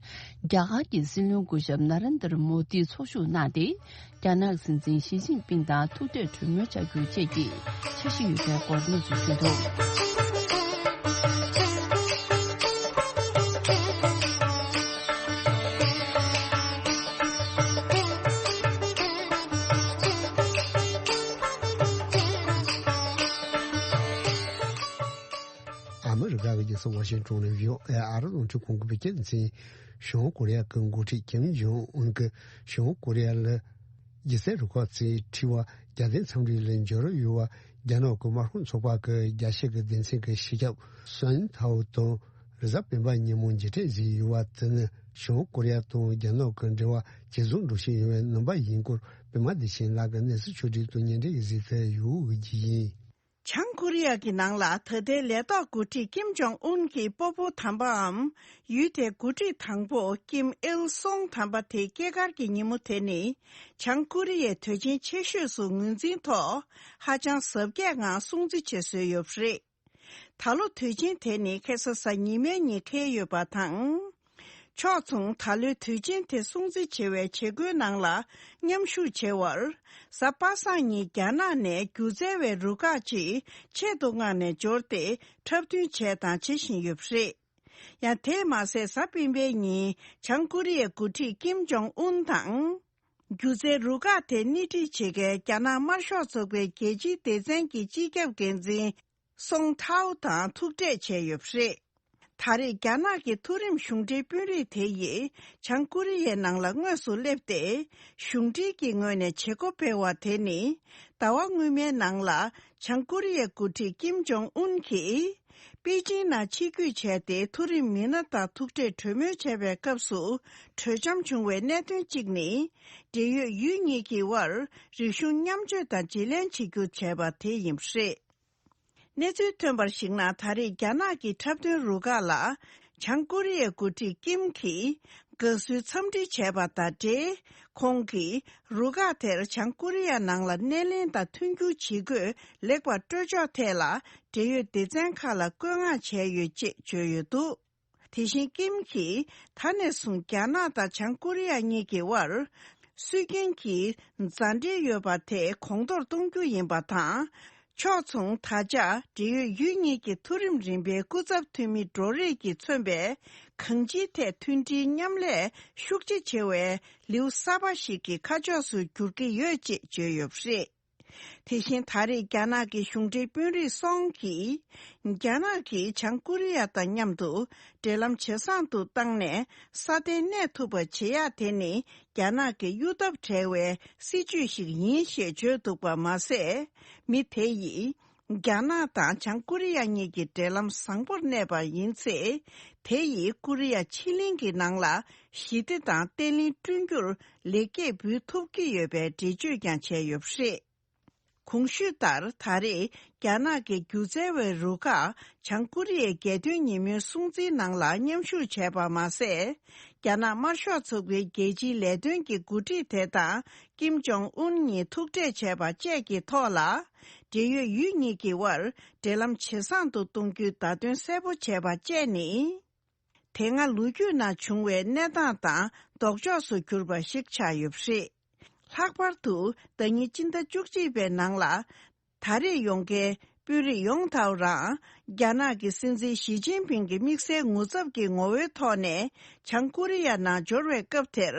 གར་གྱི་སྲིད་བློན་སྐུ་ཞབས་ན་རེན་དར་མོ་དི་ཚོགས་ཞུགས་གནང་སྟེ། རྒྱ་ནག་སྲིད་འཛིན་ཞི་ཅིན་ཕིང་དང་ཐུག་འཕྲད་གྲོས་མོལ་བྱ་རྒྱུ་བཅས་ཀྱི་འཆར་གཞི་ཡོད་པའི་སྐོར་གནས་ཚུལ་ཐོན་འདུག། ཨ་མི་རི་ཀ་གི་རྒྱལ་ས་ཝ་ཤིང་ཏོན་ནས་བྷི་ཨོ་ཨེ་ཨ་རི་རླུང་འཕྲིན་ཁང་གི་བོད་སྐད་སྡེ་ཚན། བྱང་ཀོ་རི་ཡ་གི་འགོ་ཁྲིད་ཀིམ་ཇོང་ཨུན་གྱིས་བྱང་ཀོ་རི་ཡ་ལ་སྒྱུ་རྩལ་རུ་ཁག་ཅིག་ཁྲིད་པར་རྒྱལ་བསྟན་འཚམས་འདྲི་ལ་འབྱོར་ཡོད་པ། རྒྱ་ནག་གི་དམར་ཤོག་ཚོགས་པ་གི་རྒྱལ་སྤྱི་གི་སྡེ་ཚན་གྱི་སྤྱི་ཁྱབ་སུན་ཐའོ་དང་རེས་གཟའ་སྤེན་པ་ཉིན་མོ་མཇལ་འཕྲད་བྱས་ཡོད་པ་དེ་ནི་བྱང་ཀོ་རི་ཡ་དང་རྒྱ་ནག་གི་འབྲེལ་བ་ཇེ་བཟང་འགྲོ་བཞིན་ཡོད་པའི་རྣམ་པ་ཡིན་སྐོར། པད་མ་བདེ་ཆེན་ལགས་ཀྱིས་གནས་ཚུལ་ཕྱོགས་སྒྲིག་དང་སྙན་སྒྲོན་གྱིས་གཟིགས་གསལ་ཡོད་ཀྱི་ཡིན། བྱང་ཀོ་རི་ཡ་གི་ནང་ལ་ད་ལྟའི་ལས་ཐོག་འགོ་ཁྲིད་ཀིམ་ཇོང་ཨུན་གྱི་སྤོ་བོ་དམ་པའམ། ཡུལ་དེའི་འགོ་ཁྲིད་དང་པོ་ཀིམ་ཨིལ་སུང་དམ་པ་དེ་སྐྱེས་སྐར་གྱི་ཉིན་མོ་དེ་ནི། བྱང་ཀོ་རི་ཡའི་དུས་ཆེན་ཆེ་ཤོས་སུ་ངོས་འཛིན་ཐོག་ཧ་ཅང་གཟབ་རྒྱས་ངང་སྲུང་བརྩི་བྱེད་སྲོལ་ཡོད་པ་རེད། ད་ལོ་དུས་ཆེན་དེ་ནི་ཁ་སང་གཟའ་ཉི་མའི་ཉིན་འཁེལ་ཡོད་པ་དང་། ཕྱོགས་མཚུངས་ད་ལོའི་དུས་ཆེན་དེ་སྲུང་བརྩི་བྱེད་པའི་བྱེད་སྒོའི་ནང་ལ་མཉམ་ཞུགས་བྱེད་པར། གཟའ་པ་སངས་ཉིན་རྒྱ་ནག་ནས་སྒྱུ་རྩལ་བའི་རུ་ཁག་ཅིག་ཆེད་དུ་མངགས་ནས་འབྱོར་ཏེ་འཁྲབ་སྟོན་བྱས་དང་བྱེད་བཞིན་ཡོད་པ་རེད། ཡང་དེས་མ་ཟད། གཟའ་སྤེན་པའི་ཉིན་བྱང་ཀོ་རི་ཡའི་འགོ་ཁྲིད་ཀིམ་ཇོང་ཨུན་དང་། སྒྱུ་རྩལ་རུ་ཁག་དེ་སྣེ་ཁྲིད་བྱེད་མཁན་རྒྱ་ནག་དམར་ཤོག་ཚོགས་པའི་རྒྱལ་སྤྱིའི་སྡེ་ཚན་གྱི་སྤྱི་ཁྱབ་འགན་འཛིན་སུང་ཐའོ་དང་ཐུག་འཕྲད་བྱས་ཡོད་པ་རེད། ད་རེས་རྒྱ་ནག་གི་མཐོ་རིམ་གཞུང་འབྲེལ་དཔོན་རིགས་དེ་ཡིས་བྱང་ཀོ་རི་ཡའི་ནང་ལ་དངོས་སུ་སླེབས་ཏེ། གཞུང་འབྲེལ་གྱི་ངོས་ནས་བྱེད་སྒོ་སྤེལ་བ་དེ་ནི། ཟླ་བ་སྔོན་མའི་ནང་ལ་བྱང་ཀོ་རི་ཡའི་འགོ་ཁྲིད་ཀིམ་ཇོང་ཨུན་གྱིས། པེ་ཅིང་ནང་ཆིབས་བསྒྱུར་བྱས་ཏེ། མཐོ་རིམ་མི་སྣ་དང་ཐུག་འཕྲད་གྲོས་མོལ་བྱས་པའི་སྐབས་སུ། གྲོས་འཆམ་བྱུང་བའི་གནད་དོན་གཅིག་ནི། འབྲེལ་ཡོད་ཡུལ་གཉིས་ཀྱི་དབར་རིག་གཞུང་མཉམ་སྤྱོད་དང་བརྗེ་ལེན་བྱེད་རྒྱུ་བྱས་པ་དེ་ཡིན་པ་རེད། གནས་ཚུལ་ཐོན་པར་གཞིགས་ན། ད་རེས་རྒྱ་ནག་གི་འཁྲབ་སྟོན་རུ་ཁག་ལ་བྱང་ཀོ་རི་ཡའི་འགོ་ཁྲིད་ཀིམ་གྱིས་དགའ་བསུའི་འཚམས་འདྲི་བྱས་པ་དང་འབྲེལ། ཁོང་གིས་རུ་ཁག་དེར་བྱང་ཀོ་རི་ཡ་ནང་ལ་སྣེ་ལེན་དང་མཐུན་འགྱུར་བྱེད་དགོས་ལེགས་པར་སྤྲོད་ཕྱོགས་ཐད་ལ་འབྲེལ་ཡོད་སྡེ་ཚན་ཁག་ལ་བཀོད་མངགས་བྱས་ཡོད་ཅེས་བརྗོད་ཡོད་འདུག། དེ་བཞིན་ཀིམ་གྱིས་ད་ནས་བཟུང་རྒྱ་ནག་དང་བྱང་ཀོ་རི་ཡ་གཉིས་ཀྱི་དབར་སྲོལ་རྒྱུན་གྱི་མཛའ་འབྲེལ་ཡོད་པ་དེ་གོང་མཐོར་གཏོང་རྒྱུ་ཡིན་པ་དང་། ཕྱོགས་མཚུངས་ད་ཆ་འབྲེལ་ཡོད་ཡུལ་གཉིས་ཀྱི་མཐོ་རིམ་རིམ་པའི་སྐུ་ཚབ་འཐུས་མི་འགྲོ་རེས་ཀྱིས་མཚོན་པའི་གང་ཅིའི་ཐད་མཐུན་སྒྲིལ་མཉམ་ལས་ཤུགས་ཆེ་བྱེད་པའི་ལེའུ་གསར་པ་ཞིག་གི་ཁ་ཕྱོགས་སུ་འགྱུར་གྱི་ཡོད་ཅེས་བརྗོད་ཡོད་པ་རེད། དེ་བཞིན་ད་རེས་རྒྱ་ནག་གི་གཞུང་འབྲེལ་དཔོན་རིགས་སོང་གིས། རྒྱ་ནག་གིས་བྱང་ཀོ་རི་ཡ་དང་མཉམ་དུ་འབྲེལ་ལམ་ཇེ་བཟང་དུ་བཏང་ནས་སྲ་བརྟན་གནས་ཐུབ་པ་བྱེད་ཡག་དེ་ནི་རྒྱ་ནག་གི་གཡུ་ཐབས་བྲལ་བའི་སྲིད་ཇུས་ཤིག་ཡིན་ཞེས་བརྗོད་འདུག་པ་མ་ཟད། མི་དེ་ཡིས་རྒྱ་ནག་དང་བྱང་ཀོ་རི་ཡ་གཉིས་ཀྱི་འབྲེལ་ལམ་བཟང་པོར་གནས་པ་ཡིན་ཚེ། དེ་ཡིས་ཀོ་རི་ཡ་ཕྱེད་གླིང་གི་ནང་ལ་ཞི་བདེ་དང་བརྟན་ལྷིང་བསྐྲུན་རྒྱུར་ལེགས་སྐྱེས་འབུལ་ཐུབ་ཀྱི་ཡོད་པའི་འགྲེལ་བརྗོད་ཀྱང་བྱས་ཡོད་པ་རེད། གོང་ཞུས་ལྟར། ད་རེས་རྒྱ་ནག་གི་སྒྱུ་རྩལ་བའི་རུ་ཁག་བྱང་ཀོ་རི་ཡའི་རྒྱལ་སྟོན་ཉིན་མོའི་སྲུང་བརྩིའི་ནང་ལ་མཉམ་ཞུགས་བྱས་པ་མ་ཟད། རྒྱ་ནག་དམར་ཤོག་ཚོགས་པའི་རྒྱལ་སྤྱིའི་ལས་དོན་གྱི་འགོ་ཁྲིད་དེ་དང་ཀིམ་ཇོང་ཨུན་གཉིས་ཐུག་འཕྲད་བྱས་པ་བཅས་ཀྱི་ཐོག་ལ། འབྲེལ་ཡོད་ཡུལ་གཉིས་ཀྱི་དབར་འབྲེལ་ལམ་ཇེ་བཟང་དུ་གཏོང་རྒྱུའི་བརྡ་སྟོན་གསལ་པོ་བྱས་པ་བཅས་ནི། དེ་སྔ་ལོ་རྒྱུས་ནང་བྱུང་བའི་གནས་སྟངས་དང་ལྡོག་ཕྱོགས་སུ་གྱུར་པ་ཞིག་ཆགས་ཡོད་པ་རེད། ལྷག་པར་དུ་ཟླ་ཉིན་སྤྱི་ཟླ་བཅུ་གཅིག་པའི་ནང་ལ། ད་རེས་ཡོང་མཁན་དཔོན་རིགས་ཡོངས་ཐའོ་རང་རྒྱ་ནག་གི་སྲིད་འཛིན་ཞི་ཅིན་ཕིང་གི་དམིགས་བསལ་ངོ་ཚབ་ཀྱི་ངོ་བོའི་ཐོག་ནས་བྱང་ཀོ་རི་ཡ་ནང་འབྱོར་བའི་སྐབས་དེར།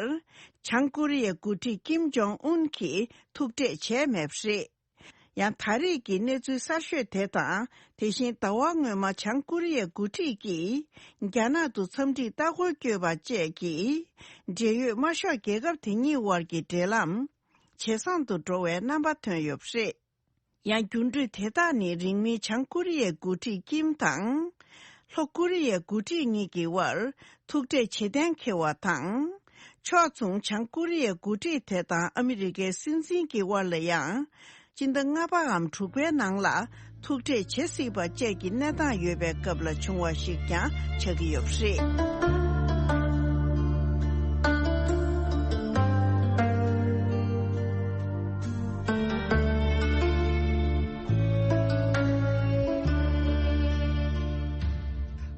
བྱང་ཀོ་རི་ཡའི་འགོ་ཁྲིད་ཀིམ་ཇོང་ཨུན་གྱིས་ཐུག་འཕྲད་བྱས་མེད་པ་རེད། ཡང་ད་རེས་ཀྱི་གནས་ཚུལ་གསར་ཤོས་དེ་དང་། དེ་བཞིན་ཟླ་བ་སྔོན་མ་བྱང་ཀོ་རི་ཡའི་འགོ་ཁྲིད་ཀྱིས་རྒྱ་ནག་ཏུ་འཚམས་འདྲིའི་ལྟ་སྐོར་བསྐྱོད་པ་བཅས་ཀྱིས། འབྲེལ་ཡོད་དམར་ཤོག་རྒྱལ་ཁབ་དེ་གཉིས་དབར་གྱི་འབྲེལ་ལམ་ཇེ་བཟང་དུ་འགྲོ་བའི་རྣམ་པ་ཐོན་ཡོད་པ་རེད། ཡང་འགྱུར་འགྲོས་དེ་དག་ནི་རིང་མིན་བྱང་ཀོ་རི་ཡའི་འགོ་ཁྲིད་ཀིམ་དང་། ལྷོ་ཀོ་རི་ཡའི་འགོ་ཁྲིད་གཉིས་ཀྱི་དབར་ཐུག་འཕྲད་བྱེད་གཏན་འཁེལ་བ་དང་། ཕྱོགས་མཚུངས་བྱང་ཀོ་རི་ཡའི་འགོ་ཁྲིད་དེ་དང་ཨ་མི་རི་ཀའི་སྲིད་འཛིན་གྱི་དབར་ལ་ཡང་། སྤྱི་ཟླ་ལྔ་པའམ་དྲུག་པའི་ནང་ལ་ཐུག་འཕྲད་བྱེད་སྲིད་པ་བཅས་ཀྱི་གནས་སྟངས་ཡོད་པའི་སྐབས་ལ་བྱུང་བ་ཞིག་ཀྱང་ཆགས་ཀྱི་ཡོད་པ་རེད།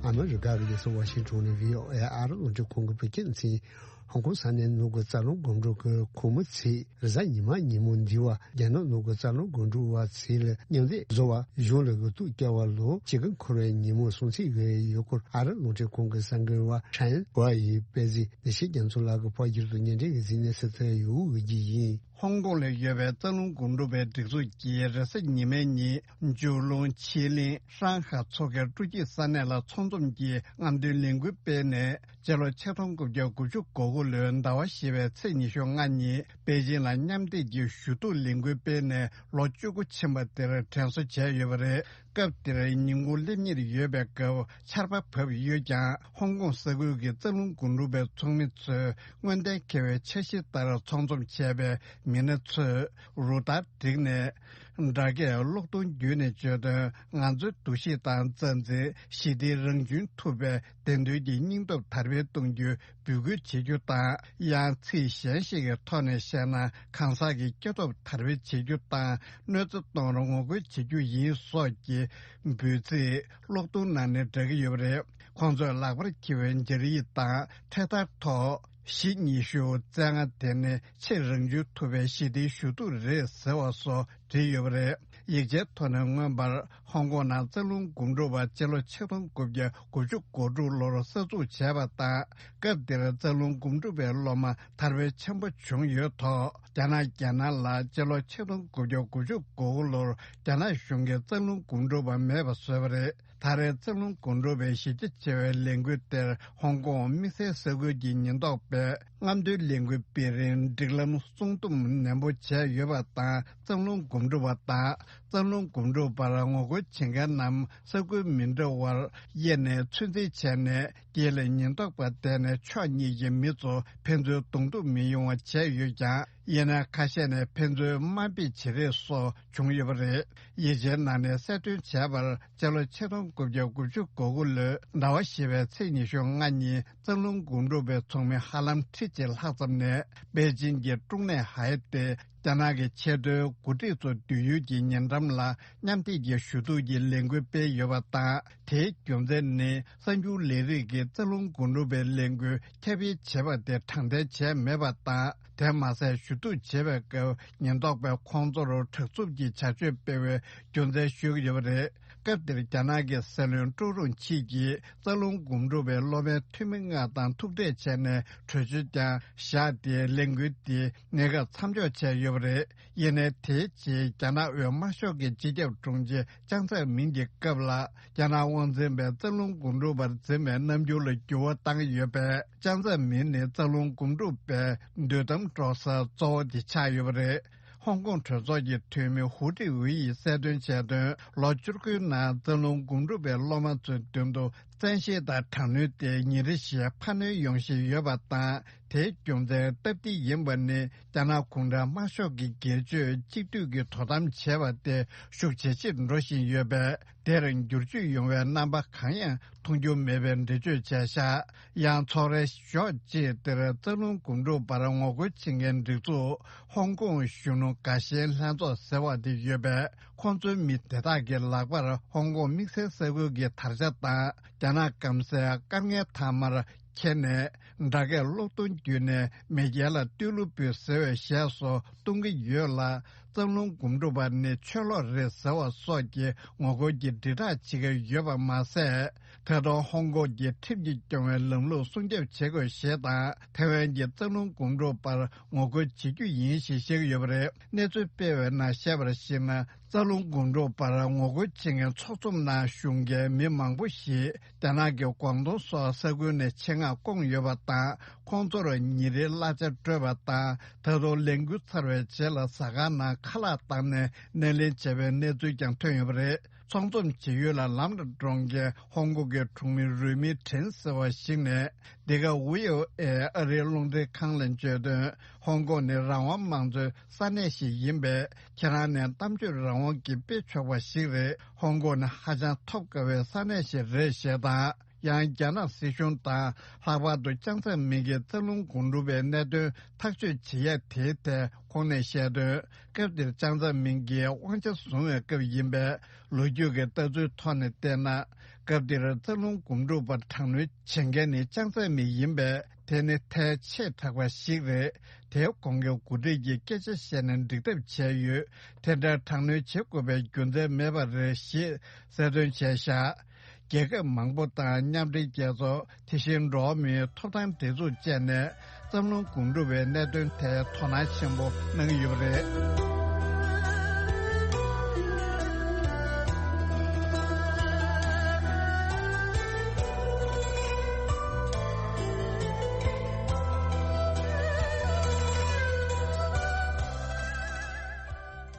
ཨ་མི་རི་ཀ་གི་རྒྱལ་ས་ཝ་ཤིང་ཊོན་ནས་བྷི་ཨོ་ཨེ་ཨ་རི་རླུང་འཕྲིན་ཁང་གི་བོད་སྐད་སྡེ་ཚན། ཧོང་ཀོང་ས་གནས་ནུབ་ཀྱི་རྩ་རླུང་སྒང་དྲུག་གི་གུང་མོ་ཚེས་རེས་གཟའ་ཉི་མ་ཉིན་མོ་འདི་བ། རྒྱ་ནག་ནུབ་ཀྱི་རྩ་རླུང་སྒང་དྲུག་བ་ཚེས་ལ་མཉམ་འདེགས་བཟོ་བ་གཞུང་ལ་འགོ་ཐུག་བསྐྱལ་བ་ལོ་དཔྱིད་ཀ་འཁོར་བའི་ཉིན་མོ་སྲུང་བརྩི་ཡོད་སྐོར་ཨ་རི་རླུང་འཕྲིན་ཁང་གི་གསར་འགོད་པ་ཁྲེན་གོ་ཡིས་སྤེལ་གཟིགས། བདེ་ཆེན་རྒྱ་མཚོ་ལགས་ཀྱིས་ཕར་བསྒྱུར་དུ་སྙན་སྒྲོན་གྱི་གཟིགས་གནས་སུ་ཐད་ཡོད་འོས་ཀྱི་ཡིན། ཧོང་ཀོང་ལ་ཡོད་པའི་རྩ་རླུང་སྒང་དྲུག་པའི་སྒྲིག་འཛུགས་ཀྱིས་རེས་གཟའ་ཉི་མའི་ཉིན་ཇུའུ་ལུང་ཆི་ལིང་ཧྲང་ཧ་མཚོ་ཁའི་སྤྲོ་སྐྱིད་ས་གནས་ལ་ཚང་འཛོམས་ཀྱིས་རྔམ་སྟོན་ལས་འགུལ་སྤེལ་ནས། སྤྱི་ལོ་ཆིག་སྟོང་དགུ་བརྒྱ་དགུ་བཅུ་གོ་དགུ་ལོའི་ཟླ་བ་བཞི་པའི་ཚེས་ཉི་ཤུ་ལྔ་ཉིན་པེ་ཅིང་ལ་མཉམ་འདེགས་ཀྱི་ཞུ་གཏུག་ལས་འགུལ་སྤེལ་ནས་ལོ་བཅུ་དགུ་ཕྱིན་པ་དེར་དྲན་གསོ་བྱས་ཡོད་པ་རེད། སྐབས་དེར་ཉིན་གུང་སླེབས་ཉེར་ཡོད་པའི་སྐབས་ཆར་པ་བབས་ཡོད་ཀྱང་ཧོང་ཀོང་ས་ཁུལ་གྱི་རྩ་རླུང་སྒང་དྲུག་པའི་ཚོགས་མི་ཚོས་སྔོན་གཏན་འཁེལ་བའི་འཆར་གཞི་ལྟར་ཚང་འཛོམས་བྱས་པའི་མི་སྣ་ཚོས་རུ་སྟར་བསྒྲིགས་ནས། སྦྲག་སྐད་གློག་ཐུང་བརྒྱུད་ནས་བརྗོད་དོན། ང་ཚོའི་འདུ་ཤེས་དང་མཛའ་འཛིན་ཞི་བདེའི་རང་གཅུན་ཐུབ་པའི་བདེན་དོན་གྱི་སྙིང་སྟོབས་དར་སྤེལ་གཏོང་རྒྱུའི་འབོད་སྐུལ་བྱེད་རྒྱུ་དང་། ཡང་ཚིག་གཞན་ཞིག་གི་ཐོག་ནས་བཤད་ན་གང་ཟག་གི་སྐྱེ་སྟོབས་དར་སྤེལ་བྱེད་རྒྱུ་དང་གནོད་འཚེ་གཏོང་རུང་ངོ་རྒོལ་བྱེད་རྒྱུ་ཡིན་སོགས་ཀྱི་འབོད་ཚིག་གློག་ཐུང་ནང་ནས་བསྒྲགས་ཀྱི་ཡོད་པ་རེད། ཁོང་ཚོས་ལག་པར་འཁྱེར་བའི་སྦྱར་ཡིག་དང་འཕྲེད་དར་ཐོག་བཞི་ཉི་ཤུ་རྩ་ལྔ་དེ་ནི་ཆེས་རང་གཅུན་ཐུབ་པའི་ཞི་བདེའི་ཞུ་གཏུག་རེད་ཟེར་བ་སོགས་བྲིས་ཡོད་པ་རེད། ཡིག་ཆའི་ཐོག་ནས་མངོན་པར་ཧོང་ཀོང་ནང་རྩ་རླུང་སྒང་དྲུག་པ་སྤྱི་ལོ་ཆིག་སྟོང་དགུ་བརྒྱ་དགུ་བཅུ་གོ་དྲུག་ལོར་གསར་འཛུགས་བྱས་པ་དང་། སྐབས་དེར་རྩ་རླུང་སྒང་དྲུག་པའི་སློབ་མ་དར་སྤེལ་ཆེན་པོ་བྱུང་ཡོད་ཐོག་རྒྱ་ནག་རྒྱལ་ནང་ལ་སྤྱི་ལོ་ཆིག་སྟོང་དགུ་བརྒྱ་དགུ་བཅུ་གོ་དགུ་ལོར་རྒྱ་ནག་གཞུང་གིས་རྩ་རླུང་སྒང་དྲུག་པ་མེད་པ་བཟོས་པ་རེད། ད་རེས་རྩ་རླུང་སྒང་དྲུག་པའི་གཞི་རྒྱ་ཆེ་བའི་ལས་འགུལ་དེར་ཧོང་ཀོང་དམིགས་བསལ་ས་ཁུལ་གྱི་ཉེན་རྟོག་པས་རྔམ་སྟོན་ལས་འགུལ་སྤེལ་རིང་སྒྲིག་ལམ་སྲུང་སྡོམ་ནན་པོ་བྱས་ཡོད་པ་དང་། རྩ་རླུང་སྒང་དྲུག་པ་དང་རྩ་རླུང་སྒང་དྲུག་པར་ངོ་རྒོལ་བྱེད་མཁན་རྣམས་ས་ཁུལ་མི་འདྲ་བར་དབྱེ་ནས་ཚོད་འཛིན་བྱས་ནས། དེ་ལས་ཉེན་རྟོག་པ་བསྡད་ནས་ཕྱོགས་གཉིས་ཀྱི་མི་ཚོ་ཕན་ཚུན་གདོང་ཐུག་མི་ཡོང་བ་བྱས་ཡོད་ཀྱང་། ཡིན་ན་ཁ་ཤས་ནས་ཕན་ཚུན་དམའ་འབེབས་བྱེད་རེས་སོགས་བྱུང་ཡོད་པ་རེད། ཡིག་ཆའི་ནང་ནས་གསལ་སྟོན་བྱས་པར་སྤྱི་ལོ་ཆིག་སྟོང་དགུ་བརྒྱ་དགུ་བཅུ་གོ་དགུ་ལོའི་ཟླ་བ་བཞི་པའི་ཚེས་ཉི་ཤུ་ལྔ་ཉིན་རྩ་རླུང་སྒང་དྲུག་པའི་ཚོགས་མི་ཧ་ལམ་ཁྲི་གཅིག་ལྷག་ཙམ་ནས་པེ་ཅིང་གི་ཀྲུང་ནན་ཧའེ་ཏེ་རྒྱ་ནག་གི་ཆེས་མཐོའི་འགོ་ཁྲིད་ཚོ་སྡོད་ཡུལ་གྱི་ཉེ་འགྲམ་ལ་མཉམ་འདེགས་ཀྱི་ཞུ་གཏུག་གི་ལས་འགུལ་སྤེལ་ཡོད་པ་དང་། དེའི་རྒྱུ་མཚན་ནི་གསར་འགྱུར་ལས་རིགས་ཀྱིས་རྩ་རླུང་སྒང་དྲུག་པའི་ལས་འགུལ་ཁྱབ་སྤེལ་བྱེད་པ་དེ་དྲང་བདེན་བྱས་མེད་པ་དང་། དེ་མ་ཟད་ཞུ་གཏུག་བྱེད་པའི་སྐབས་ཉེན་རྟོག་པས་ཁོང་ཚོར་དྲག་རྩུབ་ཀྱི་བྱ་སྤྱོད་སྤེལ་བའི་རྒྱུ་མཚན་ཞུ་གི་ཡོད་པ་རེད། སྐབས་དེར་རྒྱ་ནག་གི་སྲིད་བློན་ཀྲུའུ་རུང་ཆི་གིས་རྩ་རླུང་སྒང་དྲུག་པའི་སློབ་མའི་འཐུས་མི་ལྔ་དང་ཐུག་འཕྲད་བྱས་ནས་གྲོས་ཆོད་ཀྱང་བཞག་སྟེ་ལས་འགུལ་དེ་གནས་སྐབས་མཚམས་འཇོག་བྱས་ཡོད་པ་རེད། ཡིན་ནའི་དེའི་རྗེས་རྒྱ་ནག་དབུས་དམར་ཤོག་གི་སྤྱི་ཁྱབ་དྲུང་ཆེ་ཅང་ཙེ་མིན་གྱི་སྐབས་ལ་རྒྱ་ནག་དབང་འཛིན་པས་རྩ་རླུང་སྒང་དྲུག་པར་འཛིན་པའི་རྣམ་འགྱུར་ལ་འགྱུར་བ་བཏང་ཡོད་པས། ཅང་ཙེ་མིན་ནི་རྩ་རླུང་སྒང་དྲུག་པའི་སྡོད་གཏམ་སྒྲོག་སར་གཙོ་བོ་དེ་ཆགས་ཡོད་པ་རེད། ཧོང་ཀོང་གྲོས་ཚོགས་ཀྱི་འཐུས་མི་ཧུ་ཀྲི་ཝུའུ་ཡིས་གསལ་སྟོན་བྱས་དོན། ལོ་བཅུ་དགུའི་ནང་རྩ་རླུང་སྒང་དྲུག་པའི་སློབ་མ་ཚོའི་མདུན་དུ་བཙན་ཤེད་དང་དྲག་གནོན་དེ་ཉིན་རེ་བཞིན་འཕར་སྣོན་ཡོང་བཞིན་ཡོད་པ་དང་། དེའི་རྒྱུ་མཚན་སྟབས་བདེ་ཡིན་པ་ནི་རྒྱ་ནག་གུང་ཁྲན་དམར་ཤོག་གི་སྒེར་གཅོད་གཅིག་སྡུད་ཀྱི་དོ་དམ་བྱས་པ་དེ་ཤུགས་ཇེ་ཆེར་འགྲོ་བཞིན་ཡོད་པས། དེར་འགྱུར་བཅོས་ཡོང་བའི་རྣམ་པ་གང་ཡང་མཐོང་རྒྱུ་མེད་པའི་འགྲེལ་བརྗོད་བྱས་བཞག་ཡང་ཚོགས་རའི་གཞོགས་གཅིག་དེར་རྩ་རླུང་སྒང་དྲུག་པར་ངོ་རྒོལ་བྱེད་མཁན་སྒྲིག་འཛུགས་ཧོང་ཀོང་གཞོན་ནུ་དགའ་ཞེན་ལྷན་ཚོགས་ཟེར་བ་དེ་ཡོད་པས། ཁོང་ཚོའི་མི་དེ་དག་གི་ལག་པར་ཧོང་ཀོང་དམིགས་བསལ་ས་ཁུལ་གྱི་དར་ཆ་དང་རྒྱ་ནག་སྐམ་སའི་དཀར་ངལ་ཐ་མར་ཁྱེར་ནས། སྦྲག་སྐད་གློག་ཐུང་བརྒྱུད་ནས་མེས་རྒྱལ་ལ་བསྟོད་གླུ་འབུལ་ཟེར་བའི་གཞས་སོགས་གཏོང་གི་ཡོད་ལ། རྩ་རླུང་སྒང་དྲུག་པ་ནི་ཆོས་ལོག་རེད་ཟེར་བ་སོགས་ཀྱི་ངོ་རྒོལ་གྱི་དྲིལ་བསྒྲགས་བྱེད་ཀྱི་ཡོད་པ་མ་ཟད། ད་དུང་ཧོང་ཀོང་གི་ཁྲིམས་ཀྱིས་སྐྱོང་བའི་ལམ་ལུགས་སྲུང་སྐྱོབ་བྱེད་དགོས་ཞེས་དང་། ཐའེ་ཝན་གྱི་རྩ་རླུང་སྒང་དྲུག་པར་ངོ་རྒོལ་བྱེད་རྒྱུ་ཡིན་ཞེས་བཤད་ཀྱི་ཡོད་པ་རེད། གནས་ཚུལ་སྤེལ་བའི་ནང་བཤད་པར་གཞིགས་ན། རྩ་རླུང་སྒང་དྲུག་པར་ངོ་རྒོལ་བྱེད་མཁན་ཚོགས་འཛོམས་ནང་ཞུགས་མཁན་མི་མང་པོ་ཞིག་རྒྱ་ནག་གི་ཀོང་ཏུང་སོགས་ས་ཁུལ་ནས་ཆེད་མངགས་བསྐོངས་ཡོད་པ་དང་། ཁོང་ཚོར་ཉིན་རེའི་གླ་ཆ་སྤྲོད་པ་དང་། ད་དུང་ལས་འགུལ་ཚར་བའི་རྗེས་ལ་ཟ་ཁང་ནང་ཁ་ལག་བཏང་ནས་སྣེ་ལེན་བྱས་པའི་གནས་ཚུལ་ཀྱང་ཐོན་ཡོད་པ་རེད། ཚོགས་འཛོམས་བྱེད་ཡུལ་ལ་ལམ་དུ་འགྲོ་མཁན་ཧོང་ཀོང་གི་གྲོང་མི་རུས་མིན་ཁྲིན་ཟེར་བ་ཞིག་ནས། འདི་ག་ཝི་ཨོ་ཨེ་ཨ་རིའི་རླུང་འཕྲིན་ཁང་ལ་བརྗོད་དོན། ཧོང་ཀོང་ནི་རང་དབང་མང་གཙོའི་ས་གནས་ཤིག་ཡིན་པས། ཁྱེད་རང་ནས་གཏམ་བརྗོད་རང་དབང་གིས་སྤེལ་ཆོག་པ་ཞིག་རེད། ཧོང་ཀོང་ནི་ཧ་ཅང་ཐོབ་དཀའ་བའི་ས་གནས་ཤིག་རེད་ཞེས་དང་། ཡང་རྒྱ་ནག་སྲིད་གཞུང་དང་། ལྷག་པར་དུ་ཅང་ཙེ་མིན་གྱི་རྩ་རླུང་སྒོམ་སྒྲུབ་པའི་གནད་དོན་ཐག་གཅོད་བྱེད་ཡ་དེའི་ཐད་ཁོང་ནས་བཤད་དོན། སྐབས་དེར་ཅང་ཙེ་མིན་གྱིས་དབང་ཆ་བཟུང་བའི་སྐབས་ཡིན་པས། ལོ་རྒྱུས་ཀྱི་ལྟ་ཚུལ་ཐོག་ནས་བལྟས་ན། སྐབས་དེར་རྩ་རླུང་སྒོམ་སྒྲུབ་པ་དྲག་གནོན་བྱེད་མཁན་ནི་ཅང་ཙེ་མིན་ཡིན་པས། དེ་ནི་ཐལ་ཆེས་དྲགས་པ་ཞིག་རེད། དེའི་གོང་གི་འགོ་ཁྲིད་ཀྱིས་སྐད་ཆ་བཤད་ནས་འགྲིག་ཐབས་བྱས་ཡོད། དེ་འདྲ་དྲག་གནོན་བྱེད་དགོས་པའི་རྒྱུ་མཚན་མེད་པ་རེད་ཞེས་གསལ་སྟོན་བྱས་བཞག་རྒྱལ་ཁབ་མང་པོ་དང་མཉམ་འབྲེལ་རྒྱལ་ཚོགས། དེ་བཞིན་འགྲོ་བ་མིའི་ཐོབ་ཐང་སྒྲིག་འཛུགས་བཅས་ནས་རྩ་རླུང་སྒོམ་སྒྲུབ་པའི་གནད་དོན་ཐད་དོ་སྣང་ཆེན་པོ་གནང་གི་ཡོད་པ་རེད།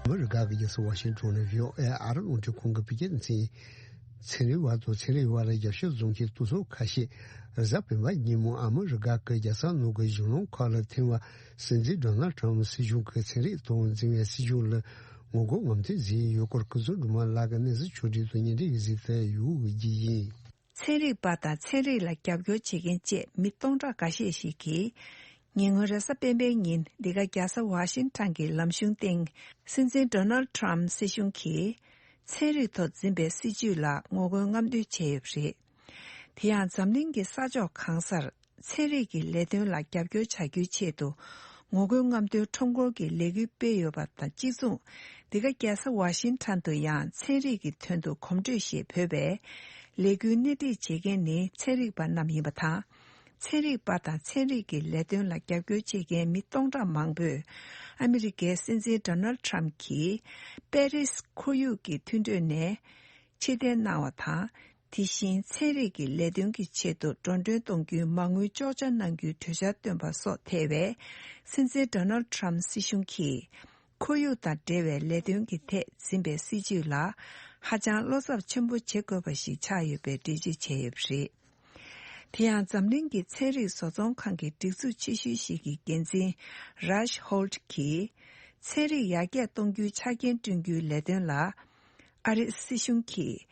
མི་རི་ཀ་གི་རྒྱལ་ས་ཝ་ཤིང་ཊོན་ནས་ཝི་ཨོ་ཨེ་ཨ་རི་རླུང་འཕྲིན་ཁང་གི་བོད་སྐད་སྡེ་ཚན། ཚན་རིག་པ་དང་ཚན་རིག་པ་ལ་རྒྱབ་སྐྱོར་བཟོ་མཁན་འདུ་ཚོགས་ཁ་ཤས་གཟའ་སྤེན་པ་ཉིན་མོ་ཨ་མི་རི་ཀ་གི་རྒྱལ་ས་ནང་གི་གཞུང་ལམ་ཁག་ལ་ཐོན་བར། སྲིད་འཛིན་ཌོ་ནལ་ཊམ་སྲིད་གཞུང་གིས་ཚན་རིག་ཐོག་འཛིན་པའི་སྲིད་བྱུས་ལ་ངོ་རྒོལ་ངོམ་ཐེངས་བཟོས་ཡོད་སྐོར། སྐུ་ཚབ་སྒྲོལ་མ་ལགས་ཀྱི་གནས་ཚུལ་ཕྱོགས་བསྒྲིགས་དང་སྙན་སྒྲོན་ཡིག་གཟིགས་དེ་ཡུ་གུ་གི་ཡིན། ཚན་རིག་པ་དང་ཚན་རིག་ལ་རྒྱབ་སྐྱོར་བྱེད་མཁན་བཅས་མི་སྟོང་ཕྲག་འགའ་ཤས་ཤིག་གིས། ཉེ་སྔོན་རེས་གཟའ་སྤེན་པའི་ཉིན་འདི་ག་རྒྱལ་ས་ཝ་ཤིང་ཊོན་གྱི་ལམ་གཞུང་སྟེང་། སྲིད་འཛིན་ཌོ་ནལ་ཊམ་སྲིད་གཞུང་གིས་ཚན་རིག་ཐོག་འཛིན་པའི་སྲིད་བྱུས་ལ་ངོ་རྒོལ་རྔམ་སྟོན་བྱས་ཡོད་པ་རེད། དེ་ཡང་འཛམ་གླིང་གི་ས་ཕྱོགས་གང་སར་ཚན་རིག་གི་ལས་དོན་ལ་རྒྱབ་སྐྱོར་བྱ་རྒྱུའི་ཆེད་དུ་ངོ་རྒོལ་རྔམ་སྟོན་ཁྲོམ་སྐོར་གྱི་ལས་འགུལ་སྤེལ་ཡོད་པ་དང་གཅིག་མཚུངས། འདི་ག་རྒྱལ་ས་ཝ་ཤིང་ཊོན་དུ་ཡང་ཚན་རིག་གི་དོན་དུ་གོམ་བགྲོད་ཞེས་འབོད་པའི་ལས་འགུལ་སྣེ་ཁྲིད་བྱེད་མཁན་ནི་ཚན་རིག་པ་རྣམས་ཡིན་པ་དང་། ཚན་རིག་པ་དང་ཚན་རིག་གི་ལས་དོན་ལ་རྒྱབ་སྐྱོར་བྱེད་མཁན་མི་སྟོང་ཕྲག་མང་པོས་ཨ་མི་རི་ཀའི་སྲིད་འཛིན་ཌོ་ནལ་ཊམ་གྱིས་པེ་རིས་ཁོར་ཡུག་གི་མཐུན་གྲོས་ནས་ཕྱིར་འཐེན་གནང་བ་དང་། དེ་བཞིན་ཚན་རིག་གི་ལས་དོན་གྱི་ཆེད་དུ་འགྲོ་གྲོན་གཏོང་རྒྱུའི་མ་དངུལ་གཅོག་ཆ་གནང་རྒྱུའི་གྲོས་འཆར་བཏོན་པ་སོགས་ཐེ་བའི་སྲིད་འཛིན་ཌོ་ནལ་ཊམ་སྲིད་གཞུང་གིས། ཁོར་ཡུག་དང་འབྲེལ་བའི་ལས་དོན་གྱི་ཐད་འཛིན་པའི་སྲིད་བྱུས་ལ་ཧ་ཅང་བློ་འཚབ་ཆེན་པོ་བྱེད་དགོས་པ་ཞིག་ཆགས་ཡོད་པའི་འགྲེལ་བརྗོད་བྱས་ཡོད་པ་རེད། དེ་ཡང་འཛམ་གླིང་གི་ཚན་རིག་བཟོ་ཚོང་ཁང་གི་སྒྲིག་འཛུགས་ཆེ་ཤོས་ཤིག་གི་འགན་འཛིན་རཱཇ་ཧོལ་གྱིས། ཚན་རིག་ཡར་རྒྱས་གཏོང་རྒྱུའི་ཆ་རྐྱེན་བསྐྲུན་རྒྱུའི་ལས་དོན་ལ་ཨ་རིའི་སྲིད་གཞུང་གིས་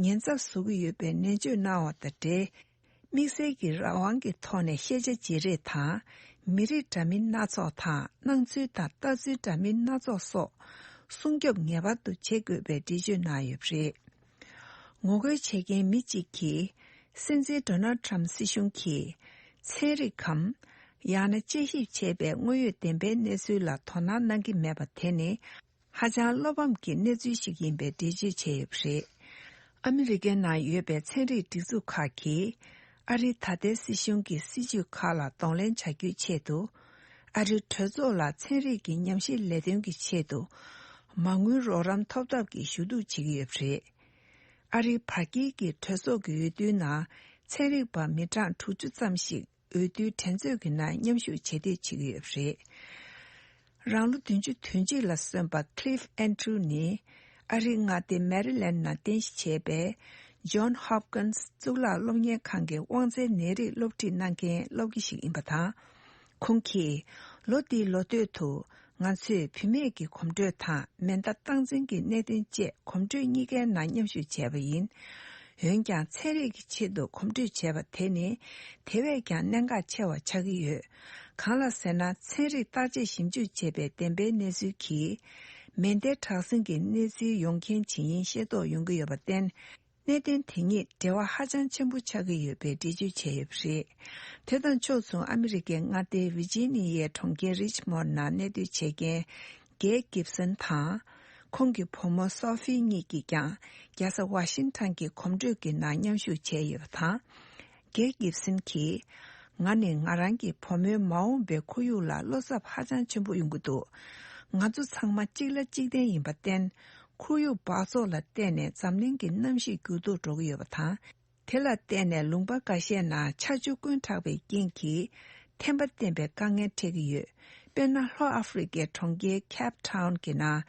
ཉེན་ཚབས་བཟོ་གི་ཡོད་པའི་ནན་བརྗོད་གནང་བ་དང་འབྲེལ། དམིགས་བསལ་གྱི་རང་དབང་གི་ཐོག་ནས་ཤེས་བྱ་བརྗེ་རེས་དང་། མི་རིགས་འདྲ་མིན་སྣ་ཚོགས་དང་། སྣང་ཚུལ་དང་ལྟ་ཚུལ་འདྲ་མིན་སྣ་ཚོགས་སོགས་སྲུང་སྐྱོབ་ངེས་པར་དུ་བྱེད་དགོས་པའི་འགྲེལ་བརྗོད་གནང་ཡོད་པ་རེད། ངོ་རྒོལ་བྱེད་མཁན་མི་གཅིག་གིས། སྲིད་འཛིན་ཌོ་ནལ་ཊམ་སྲིད་གཞུང་གིས། ཚན་རིག་གམ། ཡང་ན་དཔྱད་ཞིབ་བྱས་པའི་དངོས་ཡོད་བདེན་པའི་གནས་ཚུལ་ལ་དོ་སྣང་གནང་གི་མེད་པ་དེ་ནི། ཧ་ཅང་བློ་ཕམ་གྱི་གནས་ཚུལ་ཞིག་ཡིན་པའི་འགྲེལ་བརྗོད་བྱས་ཡོད་པ་རེད། ཨ་མི་རི་ཀའི་ནང་ཡོད་པའི་ཚན་རིག་སྒྲིག་འཛུགས་ཁག་གིས། ཨ་རིའི་ད་ལྟའི་སྲིད་གཞུང་གི་སྲིད་བྱུས་ཁག་ལ་གདོང་ལེན་བྱ་རྒྱུའི་ཆེད་དུ། ཨ་རིའི་གྲོས་ཚོགས་ལ་ཚན་རིག་གི་ཉམས་ཞིབ་ལས་དོན་གྱི་ཆེད་དུ། མ་དངུལ་རོགས་རམ་ཐོབ་ཐབས་ཀྱི་ཞུ་གཏུག་བྱེད་ཀྱི་ཡོད་པ་རེད། ཨ་རིའི་བར་དཀྱིལ་གྱི་གྲོས་ཚོགས་ཀྱི་འོས་བསྡུའི་ནང་ཚན་རིག་པ་མི་གྲངས་དྲུག་ཅུ་ཙམ་ཞིག་འོས་བསྡུའི་འགྲན་རྩོད་ཀྱི་ནང་མཉམ་ཞུགས་བྱེད་འདོད་བྱེད་ཀྱི་ཡོད་པ་རེད། རང་ལོ་བདུན་ཅུ་དོན་གཅིག་ལ་སོན་པ་Cliff Andrew ནི་ཨ་རིའི་མངའ་སྡེ་Maryland ནང་རྟེན་གཞི་བྱས་པའི་John Hopkins་གཙུག་ལག་སློབ་གཉེར་ཁང་གི་དབང་རྩའི་ནད་རིགས་སློབ་ཁྲིད་གནང་མཁན་སློབ་དགེ་ཞིག་ཡིན་པ་དང་། ཁོང་གིས་ལོ་འདིའི་ལོ་སྟོད་དུ། ང་ཚོས་བུད་མེད་ཀྱི་གོམ་བགྲོད་དང་མེ་མདའ་སྟངས་འཛིན་གྱི་གནད་དོན་བཅས་གོམ་བགྲོད་གཉིས་ཀའི་ནང་མཉམ་ཞུགས་བྱས་པ་ཡིན། འོན་ཀྱང་ཚན་རིག་གི་ཆེད་དུ་གོམ་བགྲོད་བྱས་པ་དེ་ནི་དེ་བས་ཀྱང་གནད་འགག་ཆེ་བ་ཆགས་ཀྱི་ཡོད། གང་ལ་ཟེར་ན། ཚན་རིག་བརྟག་དཔྱད་ཞིབ་འཇུག་བྱས་པའི་བདེན་པའི་གནས་ཚུལ་གྱིས་མེ་མདའི་དྲག་ཟིང་གི་གནས་ཚུལ་ཡོང་རྐྱེན་ཇི་ཡིན་ཤེས་རྟོགས་ཡོང་གི་ཡོད་པར་བརྟེན། གནད་དོན་དེ་གཉིས་འབྲེལ་བ་ཧ་ཅང་ཆེན་པོ་ཆགས་ཀྱི་ཡོད་པའི་འགྲེལ་བརྗོད་བྱས་ཡོད་པ་རེད། དེ་དང་ཕྱོགས་མཚུངས། ཨ་མི་རི་ཀའི་མངའ་སྡེ་ཝི་ཇི་ནི་ཡའི་གྲོང་ཁྱེར་རིཆ་མོན་ཌ་ནང་གནས་སྡོད་བྱེད་མཁན་གེ་གིབ་སན་དང་། ཁོང་གི་བུ་མོ་སོ་ཧྥི་གཉིས་ཀྱིས་ཀྱང་རྒྱལ་ས་ཝ་ཤིང་ཊོན་གྱི་གོམ་བགྲོད་ཀྱི་ནང་མཉམ་ཞུགས་བྱས་ཡོད་པ་དང་། གེ་གིབ་སན་གྱིས། ང་ནི་ང་རང་གི་བུ་མོའི་མ་འོངས་པའི་ཁོར་ཡུག་ལ་བློ་འཚབ་ཧ་ཅང་ཆེན་པོ་ཡོང་གི་འདུག་ང་ཚོ་ཚང་མ་གཅིག་ལ་གཅིག་བརྟེན་ཡིན་པར་བརྟེན། ཁོར་ཡུག་འབག་བཙོག་ལ་བརྟེན་ནས་འཛམ་གླིང་གི་གནམ་གཤིས་འགྱུར་ལྡོག་འགྲོ་གི་ཡོད་པ་དང་། དེ་ལ་བརྟེན་ནས་ལུང་པ་འགའ་ཤས་ནང་ཆར་ཆུ་དཀོན་དྲགས་པའི་རྐྱེན་གྱིས་ཐན་པ་བསྟན་པའི་དཀའ་ངལ་འཕྲད་ཀྱི་ཡོད། དཔེར་ན། ལྷོ་ཨ་ཧྥེ་རི་ཀའི་གྲོང་ཁྱེར་ཁེབ་ཊའུན་གྱི་ནང་།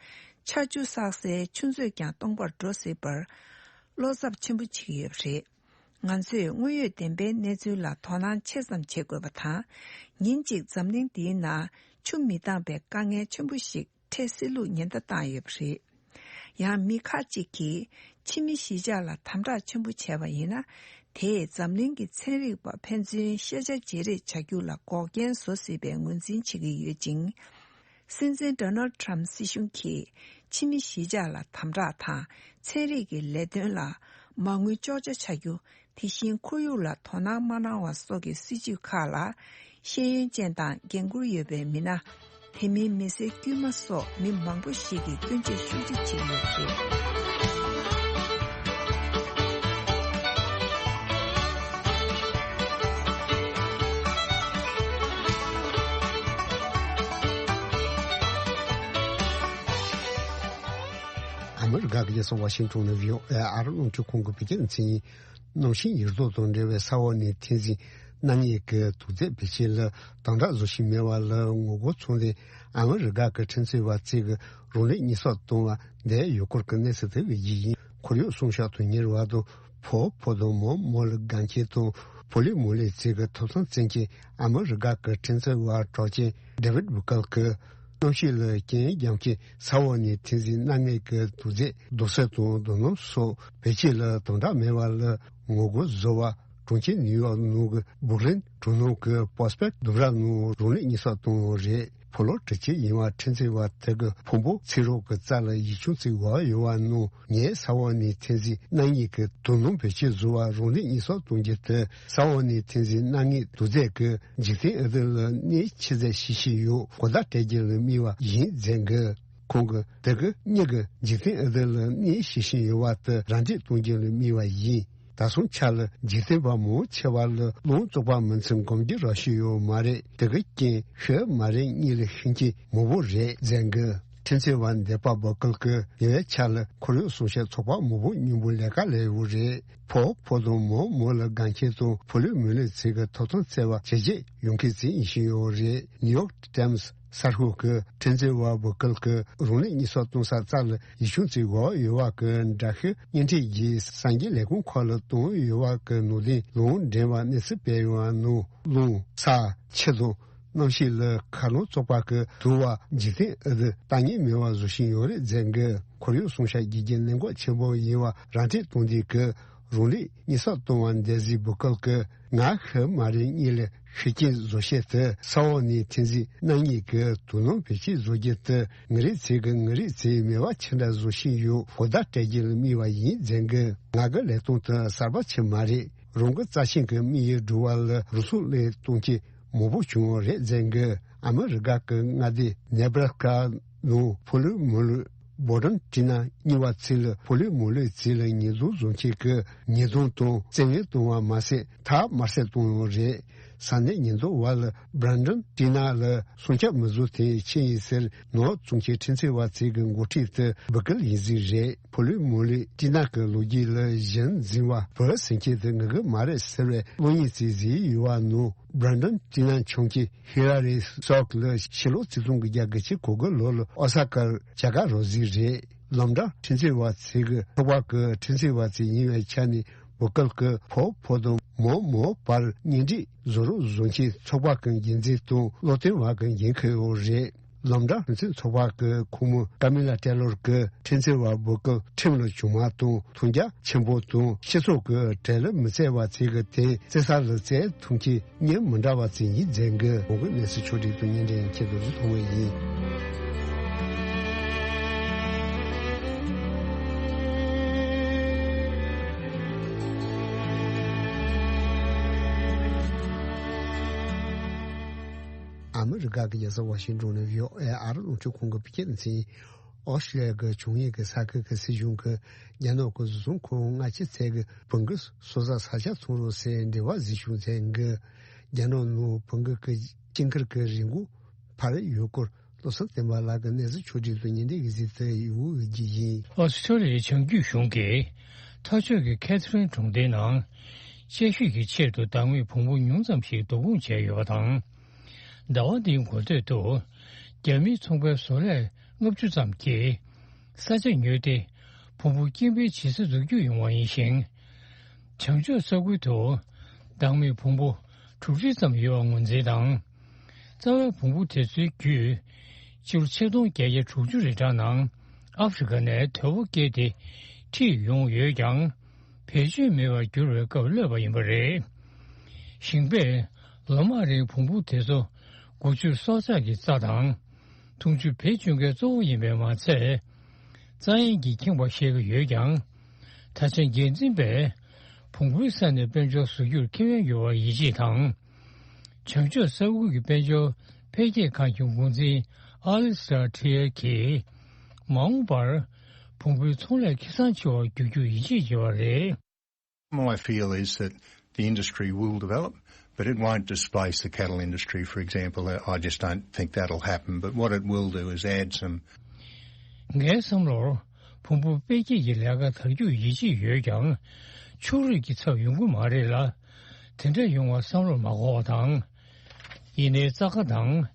ཆར་ཆུ་བསགས་སའི་ཆུ་མཛོད་ཀྱང་སྟོང་པར་འགྲོ་སྲིད་པར་བློ་འཚབ་ཆེན་པོ་བྱེད་ཀྱི་ཡོད་པ་རེད། ང་ཚོས་དངོས་ཡོད་བདེན་པའི་གནས་ཚུལ་ལ་དོ་སྣང་ཆེ་ཙམ་བྱེད་དགོས་པ་དང་། ཉིན་གཅིག་འཛམ་གླིང་འདིའི་ནང་ཆུ་མི་འདང་པའི་དཀའ་ངལ་ཆེན་པོ་ཞིག་འཕྲད་སྲིད་ལུགས་ཉེན་བརྡ་བཏང་ཡོད་པ་རེད། ཡང་མི་ཁག་ཅིག་གིས་ཕྱི་མི་གཞིས་ཆགས་ལ་དམ་དྲག་ཆེན་པོ་བྱས་པ་ཡིན་ན། དེས་འཛམ་གླིང་གི་ཚན་རིག་པ་ཕན་ཚུན་ཤེས་བྱ་བརྗེ་རེས་བྱ་རྒྱུ་ལ་འགོག་རྐྱེན་བཟོ་སྲིད་པའི་ངོས་འཛིན་བྱེད་ཀྱི་ཡོད་ཅིང་། སྲིད་འཛིན་ཌོ་ནལ་ཌི་ཊརམ་སྲིད་གཞུང་གིས་ཕྱི་མི་གཞིས་ཆགས་ལ་དམ་དྲག་དང་ཚན་རིག་གི་ལས་དོན་ལ་མ་དངུལ་གཅོག་ཆ་བྱ་རྒྱུ། དེ་བཞིན་ཁོར་ཡུག་ལ་དོ་སྣང་མ་གནང་བ་སོགས་ཀྱི་སྲིད་བྱུས་ཁག་ལ་ཤེས་ཡོན་ཅན་དང་འགན་འཁུར་ཡོད་པའི་མི་སྣ། དེ་མིན་མི་སེར་དཀྱུས་མ་སོགས་མི་མང་པོ་ཞིག་གིས་སྐྱོན་བརྗོད་ཤུགས་ཆེ་བྱེད་ཀྱི་ཡོད་པ་རེད། ཨ་མི་རི་ཀ་གི་རྒྱལ་ས་ཝ་ཤིང་ཊོན་ནས་བྷི་ཨོ་ཨེ་ཨ་རི་རླུང་འཕྲིན་ཁང་གི་བོད་སྐད་སྡེ་ཚན་ཡིན། གནམ་གཤིས་འགྱུར་ལྡོག་དང་འབྲེལ་བའི་ས་འོག་ནས་ཐོན་རྫས་སྣ་ལྔའི་གི་དུག་རྫས་བེད་སྤྱོད་ལ་དམ་དྲག་བཟོ་བཞིན་མེད་པ་ལ་ངོ་རྒོལ་ཚོགས་འདུ་ཨ་མི་རི་ཀ་གི་ཁྲིམས་རྩོད་པ་ཚོས་གི་རང་ལུས་མེར་སྲེག་བཏང་བ་འདས་ཡོད་སྐོར་གྱི་གནས་ཚུལ་དེ་བས་ཀྱི་ཡིན། ཁོར་ཡུག་སྲུང་སྐྱོབ་དང་གཉེར་བ་དང་ཕོ་ཕོ་དང་མོ་མོ་ལ་དགའ་མཁན་དང་བུ་ལུས་མོ་ལུས་བཅས་ཀྱི་ཐོབ་ཐང་བཙན་གྱི་ཨ་མི་རི་ཀ་གི་ཁྲིམས་རྩོད་པ་གྲགས་ཅན་ཌེ་ཝིད་བུ་ཀལ་གྱིས། གནམ་གཤིས་ལ་རྐྱེན་རྒྱག་མཁན་ས་འོག་ནས་ཐོན་རྫས་སྣ་ལྔའི་གི་དུག་རྫས་རྡོ་སོལ་དང་རྡོ་སྣུམ་སོགས་བེད་སྤྱོད་ལ་དམ་དྲག་མེད་པ་ལ་ངོ་རྒོལ་བཟོ་བ་གྲོང་ཁྱེར་ནིའུ་ཡོག་ནང་གི་སྦུག་རིང་གྲོང་ནང་གི་པོ་སི་པེག་ལྡུམ་ར་ནང་རང་ལུས་མེར་སྲེག་བཏང་ཡོད་རེད། ཕོ་ལོ་གྲི་ཆས་ཡིན་པ་ཁྲིམས་རྩོད་པ་དེ་གི་ཕུང་པོ་ཚིག་རོགས་ཀྱི་རྩ་ལ་གཞི་ཆུང་བརྩིགས་ཡོད་པ་ནང་ངས་ས་འོག་ནས་ཐོན་རྫས་སྣ་ལྔའི་གི་དུག་སྣུམ་བེད་སྤྱོད་བཟོ་བ་རང་ལུས་མེར་སྲེག་གཏོང་རྒྱུ་དེ་ས་འོག་ནས་ཐོན་རྫས་སྣ་ལྔའི་དུག་རྫས་ཀྱིས་འཇིག་རྟེན་འདི་ལ་གནོད་ཆེ་ཚད་བྱེད་བཞིན་ཡོད་གོ་བརྡ་སྤྲད་རྒྱུ་ལ་དམིགས་པ་ཡིན་མཛད་འགི། ཁོང་གིས་དེ་གི་མྱི་གིས་འཇིག་རྟེན་འདི་ལ་གནོད་བྱེད་བཞིན་ཡོད་པ་དེ་ར་འཕྲོད་གཏོང་རྒྱུ་ལ་དམིགས་པ་ཡིན། ད་སོང་ཆ་ལ་འཇིག་རྟེན་པ་མང་ཆེ་བ་ལ་རླུང་བཙོག་པ་མིན་ཚེ་འགུམ་རྒྱུ་རག་ཤི་ཡོད་མ་རེད། དེ་གི་རྐྱེན་ཤི་མ་རེད་གཉིད་ལས་ཤི་མཁན་མང་པོ་རེད་མཛད་འགི། ཁྲིམས་རྩོད་པ་འདས་པ་བུ་ཀལ་གྱིས་ཉེ་བའི་ཆར་ལ་ཁོར་ཡུག་སྲུང་སྐྱོབ་ཚོགས་པ་མང་པོ་མཉམ་པོ་ལས་ཀ་ལས་ཡོད་རེད། ཕོ་ཕོ་དང་མོ་མོ་ལ་དགའ་མཁན་དང་བུ་ལུས་མོ་ལུས་བཅས་ཀྱི་ཐོབ་ཐང་བརྩི་བ་ཇེ་ཆེར་ཡོང་མཁན་ཞིག་ཡིན་བཞིན་ཡོད་རེད། ནིའུ་ཡོག་ཊའིམ་སི་གསར་ཤོག་གིས་ཁྲིམས་རྩོད་པ་བུ་ཀལ་གྱིས་རང་ལུས་མེར་སྲེག་གཏོང་ས་རྩ་ལ་གཞི་ཆུང་བརྩིགས་ཡོད་པ་གི་འདྲ་བཤུས་བརྙན་འཕྲིན་གྱིས་གསར་འགྱུར་ལས་ཁུངས་ཁག་ལ་བཏང་ཡོད་པ་གི་ནང་དོན་ལུང་འདྲེན་པ་གནས་ཚུལ་སྤེལ་ཡོད་པ་ནང་རླུང་ས་ཆུ་དང་། གནམ་གཤིས་ལ་ཁ་རླངས་བཙོག་པ་གི་དུ་བ་འཇིག་རྟེན་འདི་ལྟ་ཉན་མེད་པ་བཟོ་བཞིན་ཡོད་རེད་མཛད་འགི། ཁོར་ཡུག་སྲུང་སྐྱོབ་བྱེད་རྒྱུ་གནད་འགག་ཆེན་པོ་ཡིན་པ་ར་འཕྲོད་གཏོང་དུས་ཀྱི་རང་ལུས་མེར་སྲེག་གཏོང་བ་འདས་ཟིན་བུ་ཀལ་གྱིས་ང་ཤི་མ་རེད་གཉིད་ལས་ཤི་རྐྱེན་བཟོ་བྱེད་དེ་ས་འོག་ནས་ཐོན་རྫས་སྣ་ལྔའི་གི་དུག་སྣུམ་བེད་སྤྱོད་བཟོ་རྒྱུ་དེ་ངེད་རིགས་ཚོ་གི་ངེད་རིགས་ཚོའི་མེད་པ་ཅི་འདྲ་བཟོ་བཞིན་ཡོད་གོ་བརྡ་སྤྲད་རྒྱུ་ལ་དམིགས་པ་ཡིན་མཛད་འགི། ང་གི་ལས་སྟངས་དེ་གསར་པ་ཅིག་མ་རེད། རང་གི་རྩ་ཆེན་གྱི་དམིགས་ཡུལ་སྒྲུབ་པ་ལ་རུ་སུ་ལས་གཏོང་གི་མང་པོ་བྱུང་བ་རེད་ཟེར་གི། ཨ་མི་རི་ཀ་གི་མངའ་སྡེ་ནེ་བྷ་ར་སི་ཀ་ནང་ཕོ་ལུས་མོ་ལུས་བྷོ་ཌན་ཊི་ན་གཉིས་པ་ཚོ་ལ་ཕོ་ལུས་མོ་ལུས་ཚོ་ལ་ཉེས་རྡུང་བཟོ་མཁན་གྱི་ཉེས་རྡུང་དང་བཙན་གཡེམ་བཏང་བ་མ་ཟད་ཐག་དམར་གསོད་བཏང་ཡོད་རེད། ས་གནས་ཉེན་རྟོག་པ་ལ་བྷོ་ཌན་ཊི་ན་ལ་སྲུང་སྐྱོབ་མི་བཟོ་དེ་ཆི་ཡིན་ཟེར་ནོར་བཙོང་མཁན་ཁྲིམས་རྩོད་པ་ཚོ་གི་འགོ་ཁྲིད་དེ་བུ་ཀལ་ཡིན་ཟིག་རེད། ཕོ་ལུས་མོ་ལུས་ཊི་ན་གི་ལོ་རྒྱུས་ལ་གཞི་འཛིན་པ་བུ་ཟེར་མཁན་དེ་ངེད་ཀྱི་མ་རེད་ཟེར་བའི་གློག་བརྙན་ཅིག་བཟོས་ཡོད་པ་ནང་བྷོ་ཌན་ཊི་ན་ཆུང་གི་ཧི་ལ་རི་སོག་ལ་ཕྱི་ལོ་ཆིག་སྟོང་དགུ་བརྒྱ་དགུ་བཅུ་གོ་དགུ་ལོ་ལ་ཨོ་ས་ཀར་བྱ་དགའ་རག་ཟིག་རེད། ལམ་འགྲོ་ཁྲིམས་རྩོད་པ་ཚོ་གི་ཚོགས་པ་གི་ཁྲིམས་རྩོད་པ་ཚོ་ཡིན་པའི་ཆ་ནས་བུ་ཀལ་གྱི་ཕོ་ཕོ་དང་མོ་མོ་བར་གཉེན་སྒྲིག་བཟོ་རོགས་བཟོ་མཁན་ཚོགས་པ་གི་འགན་འཛིན་དང་བློ་མཐུན་པ་གི་འགན་འཁུར་ཡོད་རེད། ལམ་འགྲོ་ཁྲིམས་རྩོད་ཚོགས་པ་གི་ཁོངས་མི་ཀ་མི་ལ་ཏེ་ལོར་གྱིས་ཁྲིམས་རྩོད་པ་བུ་ཀལ་ཁྲིམས་ལ་བྱུང་མ་དང་མཐོང་རྒྱ་ཆེན་པོ་དང་སྤྱི་ཚོགས་ཀྱི་གྲལ་ལ་མི་བཙལ་བ་ཚོ་གི་དོན་བཙལ་ས་ལ་བཙལ་ཐུབ་མཁན་གཉེན་མི་འདྲ་བ་ཚོ་ཡིན་མཛད་གི། འོང་གི་གནས་ཚུལ་ཕྱོགས་སྒྲིག་དང་བརྙན་འཕྲིན་ཁྱེད་ཚོ་ལ་ཐོག་མ་ཡིན། ཨ་མི་རི་ཀ་གི་རྒྱལ་ས་ཝ་ཤིང་ཏོན་ནས་བྷི་ཨོ་ཨེ་ཨ་རི་རླུང་འཕྲིན་ཁང་གི་བོད་སྐད་སྡེ་ཚན། ཨོ་སི་ཀྲི་ལི་ཡ་གི་ཇུང་ཡིན་གྱི་ས་ཁུལ་གྱི་སྲིད་གཞུང་གིས་རྒྱ་ནག་གི་བཟོ་ཚོང་ཁང་ལྔ་བཅུ་ཙམ་གྱིས་བོད་གངས་སོ་སོར་ས་ཆ་ཚང་རོགས་ཟེར་འབྲེལ་བ་བཟོས་བྱུང་ཟེར་གི། རྒྱ་ནག་ནང་བོད་གངས་ཀྱི་སྤྱི་ཁྱབ་ཀྱི་རིན་གོང་འཕར་ཡོད་སྐོར་བློ་བཟང་བསྟན་པ་ལགས་ཀྱི་གནས་ཚུལ་ཕྱོགས་སྒྲིག་དང་བརྙན་འཕྲིན་གྱི་གཟིགས་ཚུལ་ཡོད་ཀྱི་ཡིན། ཨོ་སི་ཀྲི་ལི་ཡའི་བྱང་རྒྱུད་གཞུང་གིས་ཐག་ཆོད་ཀྱི་ཁེ་ཐི་རིན་གྲོང་སྡེའི་ནང་དཔྱད་ཞིབ་ཀྱི་ཆེད་དུ་བདག་མེད་བོང་བུ་ཉུང་ཙམ་ཞིག་བསྡུ་སྐོང་བྱས་ཡོད་པ་དང་། ཟླ་བ་འདིའི་འགོ་སྟོད་དུ་རྒྱ་མིའི་ཚོང་པའི་བཟོ་ལས་ལྔ་བཅུ་ཙམ་གྱིས་ ས་ཆ་ཉོས་ཏེ་བོང་བུ་སྐྱེ་འཕེལ་བྱེད་ས་འཛུགས་རྒྱུ་ཡོང་བ་ཡིན་ཞིང་། བྱང་ཕྱོགས་ས་ཁུལ་དུ་བདག་མེད་བོང་བུ་དྲུག་ཁྲི་ཙམ་ཡོད་པ་ངོས་འཛིན་དང་། རྩ་བའི་བོང་བུ་དེ་ཚོའི་བརྒྱུད་སྤྱི་ལོ་ཆིག་སྟོང་བརྒྱད་བརྒྱ་དྲུག་ཅུ་རེ་གྲངས་ནང་ཨ་ཧྥེ་རི་ཁ་ནས་དོལ་པོ་སྐྱེས་ཏེ་ཁྲིད་ཡོང་ཡོད་ཀྱང་། བེད་སྤྱོད་མེད་པར་གྱུར་བའི་སྐབས་གློད་པ་ཡིན་པ་རེད། ཞིང་པས་ལོ་མང་རིང་བོང་བུ་དེ་ཚོ་སྒོ་ཕྱུགས་སྲོག་ཆགས་ཀྱི་རྩྭ་དང་། འཐུང་ཆུ་བེད་སྤྱོད་མཁན་གཙོ་བོ་ཡིན་པས་མ་ཚད། རྩྭ་ཡན་གྱིས་ཁེངས་པ་བཤད་ཀྱི་ཡོད་ཀྱང་། ད་ཆ་འགན་འཛིན་པས་བོང་བུའི་ས་ནས་དཔལ་འབྱོར་བཟོ་རྒྱུར་ཁེ་ཕན་ཡོད་པར་ཡིད་ཆེས་དང་། བྱང་ཕྱོགས་ས་ཁུལ་གྱི་དཔལ་འབྱོར་འཕེལ་རྒྱས་ཁང་གི་འགོ་འཛིན་ཨ་ལི་སི་ཏྲ་ཁྲི་ཡེར་གྱིས། མ་འོངས་པར་བོང་བུའི་ཚོང་ལས་ཁེ་བཟང་ཆེ་བར་འགྱུར་རྒྱུར་ཡིད་ཆེས་བྱེད་པ་རེད། My feel is that the industry will develop, but it won't displace the cattle industry, for example. I just don't think that'll happen. But what it will do is add some. ངའི་བསམ་བློར་བོང་བུ་འཕེལ་རྒྱས་ཀྱི་ལས་ཀ་དར་རྒྱུར་ཡིད་ཆེས་ཡོད་ཀྱང་། ཕྱུགས་རིགས་ཀྱི་ཚབ་ཡོང་གི་མ་རེད་ལ། དེ་འདྲ་ཡོང་བ་བསམ་བློར་མ་འཁོར་བ་དང་། ཡིན་ནའི་རྩྭ་ཁ་དང་།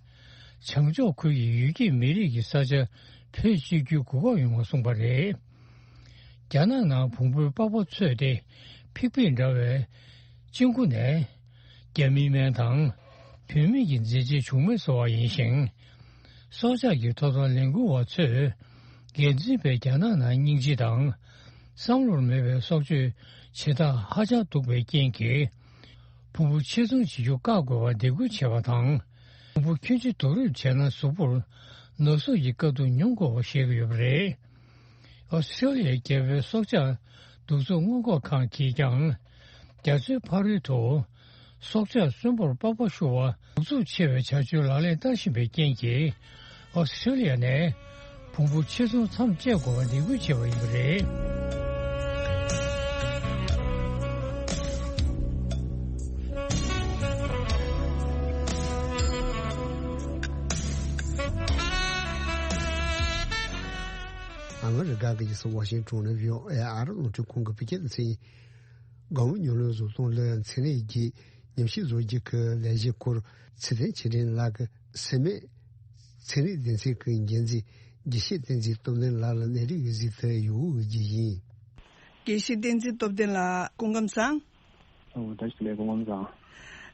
བྱང་ཕྱོགས་ཁུལ་གྱི་ཡུལ་སྐྱེས་མི་རིགས་ཀྱི་ས་ཆ་བེད་སྤྱོད་རྒྱུའི་གོ་སྐབས་ཡོང་བ་གསུངས་པ་རེད། རྒྱ་ནག་ནང་བོང་བུའི་པགས་པ་འཚོས་ཏེ་ཕིག་ཕིག་འདྲ་བའི་གཅིན་སྐུ་ནས་རྒྱ་མིའི་སྨན་དང་བུད་མེད་ཀྱི་མཛེས་བྱེད་བྱུག་སྨན་བཟོ་བ་ཡིན་ཞིང་། སྲོག་ཆགས་ཀྱི་ཐོབ་ཐང་ལས་འགུལ་བ་ཚོས་འགན་འཛིན་པའི་རྒྱ་ནག་ནང་སྙིང་རྗེ་དང་བསམ་བློར་མེད་པའི་སྲོག་གཅོད་བྱེད་སྟངས་ཧ་ཅང་སྡུག་པའི་རྐྱེན་གྱིས། བོང་བུ་ཕྱིར་ཚོང་བྱེད་རྒྱུ་བཀག་དགོས་པར་འདེད་སྐུལ་བྱས་པ་དང་། བོང་བུ་ཁྱོན་ཆེ་བསྡུ་རུབ་བྱས་ན་གཟུགས་པོར་ན་ཟུག་གི་དཀའ་སྡུག་མྱོང་དགོས་པ་བཤད་ཀྱི་ཡོད་པ་རེད། ཨོ་སི་ཀྲེ་ལི་ཡའི་རྒྱལ་པོའི་སྲོག་ཆགས་གདུག་རྩུབ་སྔོན་འགོག་ཁང་གིས་ཀྱང་། རྒྱ་མཚོའི་ཕ་རོལ་དུ་སྲོག་ཆགས་གསོན་པོར་པགས་པ་བཤུ་བ་གདུག་རྩུབ་ཆེ་བའི་བྱ་སྤྱོད་ལག་ལེན་བསྟར་བཞིན་པའི་རྐྱེན་གྱིས། ཨོ་སི་ཀྲེ་ལི་ཡ་ནས་བོང་བུ་ཕྱིར་ཚོང་མཚམས་བཅད་དགོས་པ་འདེད་སྐུལ་བྱས་པ་ཡིན་པ་རེད། ཨ་མི་རི་ཀ་གི་རྒྱལ་ས་ཝ་ཤིང་ཊོན་ནས་བྷི་ཨོ་ཨེ་ཨ་རི་རླུང་འཕྲིན་ཁང་གི་བོད་སྐད་སྡེ་ཚན་ཡིན། དགའ་བོ་ཉམས་ལེན་བཟོ་སྟངས་ལ་ཚན་རིག་གི་ཉམས་ཞིབ་བཟོ་རྒྱུ་གི་ལས་གཞིའི་སྐོར་ཚེ་བརྟན་ཆོས་སྒྲོན་ལགས་ཀྱིས་སེར་སྨད་ཚན་རིག་སྡེ་ཚན་གྱི་འགན་འཛིན་དགེ་བཤེས་བསྟན་འཛིན་སྟོབས་ལྡན་ལགས་ལ་གནས་རིགས་གཟིགས་ཏེ་ཡོད་རྒྱུ་ཡིན། དགེ་བཤེས་བསྟན་འཛིན་སྟོབས་ལྡན་ལགས་སྐུ་ཁམས་བཟང་། ཨོ་བཀྲ་ཤིས་བདེ་ལེགས། སྐུ་ཁམས་བཟང་།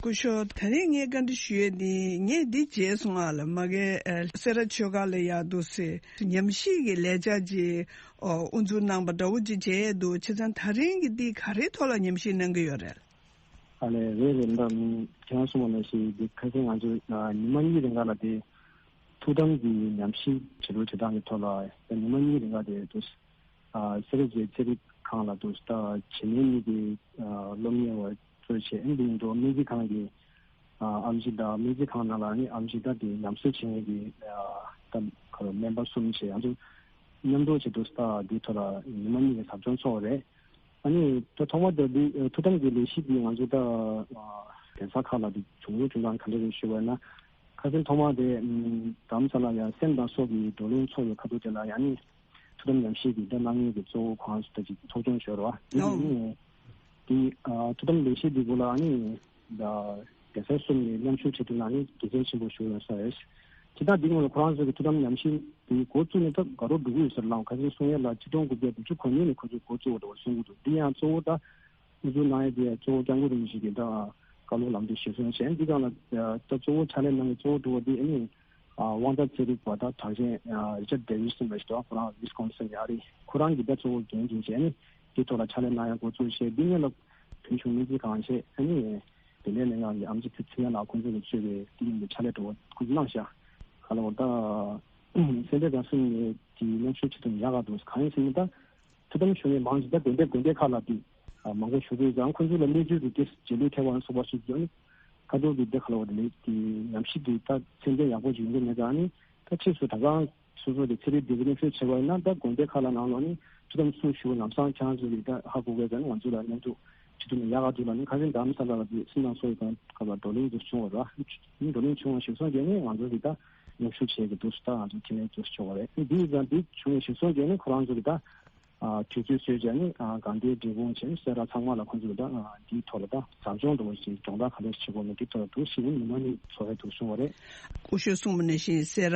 སྐུ་ཞབས། ད་རེས་ངས་བཀའ་འདྲི་ཞུ་ཡས་འདི་ངས་འདི་མཇལ་སོང་ཨ་ལ། མ་གི་ཨ་སེ་ར་ཆོས་སྒར་ལ་ཡར་འདུག་སེ་ཉམས་ཞིབ་ཀྱི་ལས་འཆར་ཅིག་ཨོ་དབུ་འཛུགས་གནང་པ་འདྲ་བོ་ཅིག་མཇལ་ཡས་འདུག་བྱས་ཙང་ད་རིང་གི་འདི་ག་རེའི་ཐོག་ལ་ཉམས་ཞིབ་གནང་གི་ཡོད་རེད། ཨ་ལས་རེད་རེད། ད་ཁྱེད་རང་གསུངས་པ་ནང་བཞིན་འདི་ཁ་སང་ང་ཚོ་ཉི་མ་གཉིས་རིང་ག་ལ་དེ་ཐུགས་དམ་གྱི་ཉམས་ཞིབ་བྱེད་ལུགས་བྱེད་སྟངས་ཀྱི་ཐོག་ལ་ད་ཉི་མ་གཉིས་རིང་ག་དེ་འདུག་ཨ་སེ་ར་བྱེས་ཚན་རིག་ཁང་ལ་འདུག་ད་བྱེས་སྨད་གཉིས་ཀྱི་ཨ་སློབ་གཉེར་བ་གཙོས་བྱས་ཨ་ནི་འདི་ཡིན་འགྲོ་སྨན་རྩིས་ཁང་གི་ཨ་ཨེམ་ཆི་དང་སྨན་རྩིས་ཁང་ནང་ལ་ཨ་ནི་ཨེམ་ཆི་དང་དེ་ཉམས་གསོ་བྱེད་མཁན་གྱི་ཨ་ད་ག་རེ་སྨན་པ་གསུམ་བྱས་ང་ཚོ་མཉམ་དུ་བྱས་འདུག་ད་འདིའི་ཐོག་ལ་ཉི་མ་གཉིས་ཀྱི་ཟབ་སྦྱོང་ཚོགས་པ་རེད། ཨ་ནི་ད་ཐོག་མ་ད་འདི་ཐུགས་དམ་གྱི་ལས་གཞི་འདི་ང་ཚོ་ད་གདན་ས་ཁག་ལ་འདི་བྱུང་རྒྱུ་བྱུང་སྟངས་ག་འདྲ་རེད་ཞུ་བ་ཡིན་ན། ཁ་སང་ཐོག་མ་དེ་རྡ་རམ་ས་ལ་ཡང་སེམས་དང་སྲོག་གི་བགྲོ་གླེང་ཚོགས་པའི་ཁ་ཐུག་དེ་ལ་ཡང་ནི་ཐུགས་དམ་ཉམས་ཞིབ་ཀྱི་ད་གནང་མཁན་གྱི་གཙོ་བོ་ཁོ་རང་ཚོ་ད་ཅིག་ཚོགས་ཆུང་ཞུ་བ་རེད་བ། དེ་ནི་འདི་ཐུགས་དམ་ལས་གཞི་འདི་སྐོར་ལ་ནི་ད་གདན་ས་གསུམ་ནས་མཉམ་ཞུགས་བྱེད་ཐུབ་ན་ནི་དགེ་མཚན་ཆེན་པོ་ཞིག་ཡོང་ས་རེད། ཇི་ལྟར་འདི་སྔོན་ལ་ཁོ་རང་ཚོ་གི་ཐུགས་དམ་ཉམས་ཞིབ་འདི་འགོ་བཙུགས་ནས་ད་དགའ་རབ་འགྲོ་གི་ཡོད་ཟེར་ལ་ཁ་སང་གསུང་ཡས་ལ་ཆིག་སྟོང་དགུ་བརྒྱ་དགུ་བཅུ་གོ་གཉིས་ནས་ཁོ་ཚོས་འགོ་བཙུགས་པ་འདྲ་བོ་གསུང་གི་འདུག་འདི་ཡང་གཙོ་བོ་ད་དབུ་འཛུགས་གནང་ཡས་དེ་གཙོ་བོ་སྐྱབས་མགོན་རིན་པོ་ཆེ་གི་ད་བཀའ་སློབ་ལམ་སྟོན་གཞིར་བཟུང་བྱས། འདི་སྒང་ལ་ད་གཙོ་བོ་ཕྱག་ལས་གནང་མཁན་གཙོ་བོ་དྲུག་པ་འདི་ཨ་ནི་དབང་རྩ་ཚན་རིག་པ་ད་གྲགས་ཅན་རི་ཅར་ཌེ་ཝི་སོན་ལགས་ཤིག་འདུག་ཁོ་རང་ཝི་སི་ཀོན་སིན་ནས་ཨ་རི་ཁོ་རང་གི་ད་གཙོ་བོ་འགན་འཛིན་བྱས་ཨ་ནི་འདི་ཐོག་ལ་ཕྱག་ལས་གནང་ཡས་འགོ་བཙུགས་བྱས། འདི་སྔོན་ལ་བོད་གཞུང་སྨན་རྩིས་ཁང་བྱས་ཨ་ནི་དེ་ལས་ལས་ཁང་གི་ཨེམ་ཆི་ཚེ་བརྟན་ལགས་ཁོང་ཚོ་གིས་གཙོས་པའི་དེ་ཡིན་པའི་ཕྱག་ལས་འདྲ་བོ་ཁོང་ཚོས་གནང་ཤག་ག་ལ་བར་ད་སེ་འབྲས་དགའ་གསུམ་ནས་དེ་མཉམ་ཞུགས་བྱེད་ཐུབ་ན་ཡག་ག་འདུག་གང་ཡིན་ཟེར་ན་ད། ཐུགས་དམ་ཞུ་མཁན་མང་ཞིག་ད་དགོན་སྡེ་དགོན་སྡེ་ཁག་ལ་དེ་མང་པོ་བཞུགས་ཀྱི་ཡོད་ཙང་ཁོང་ཚོ་ལ་གནས་ཚུལ་དེ་ཏོག་ཙམ་རྗེས་ལུས་ཐེབས་པ་སོགས་པ་སོགས་ཀྱི་ཁ་ཐོག་གི་སྡེ་ཁག་ལ་བ་དེ་ལས་དེ་ཉམས་ཞིབ་དེ་ད་ཚད་ལྡན་ཡག་པོ་ཞིག་ཡོང་གི་མེད་ཙང་ནི་ད་ཕྱིས་སུ་ད་གང་སོ་སོ་དེ་ཚན་རིག་སྡེ་ཚན་ཚོས་བྱས་པ་ཡིན་ན་ད་དགོན་སྡེ་ཁག་ལ་ནང་ལོགས་ནི་ཐུགས་དམ་སུ་ཞུ་ལམ་སང་ཁྱེད་རང་ཚོ་གི་ད་ཧ་གོ་དགོས་ཙང་ནི་ང་ཚོ་ལ་མཉམ་དུ་ཁྲིད་ཐུབ་ན་ཡག་ག་འདུག་ལ་ནི་ཁ་སང་རྡ་རམ་ས་ལ་ལ་དེ་སེམས་ནང་སོ་ཡི་གང་ག་ལ་བགྲོ་གླེང་དུ་བྱུང་བ་ར་ནི་བགྲོ་གླེང་བྱུང་བ་ཞིག་སོང་རྗེས་ནི་ང་ཚོ་གི་ད་མཉམ་ཞུགས་བྱས་ཀྱི་འདུག་སུ་ད་ང་ཚོ་ཁྱེད་རང་ཚོ་ཆོག་པ་རེད། འདི་ཡིན་ཙང་འདི་བྱུང་བ་ཞིག་སོང་རྗེས་ནི་ཁོ་རང་ཚོ་གི་ད། ཨ་དུས་ཚོད་བཟོས་བྱས་ནས་ཨ་དགའ་ལྡན་འབྲས་སྤུངས་བྱས་ནས་སེ་ར་ཚང་མ་ལ་ཁོང་ཚོས་ད་ཨ་འདིའི་ཐོག་ལ་ད་ཟབ་སྦྱོང་འདྲ་བོ་ཞིག་སྦྱོང་བརྡར་ག་འདྲ་ཞིག་བྱེད་དགོས་མིན་འདིའི་ཐོག་ལ་འདུག་ཞིག་ཉི་མ་གཉིས་འཚོགས་ཡས་འདུག་གསུངས་པ་རེད། སྐུ་ཞབས་གསུངས་པ་ནང་བཞིན་སེ་ར་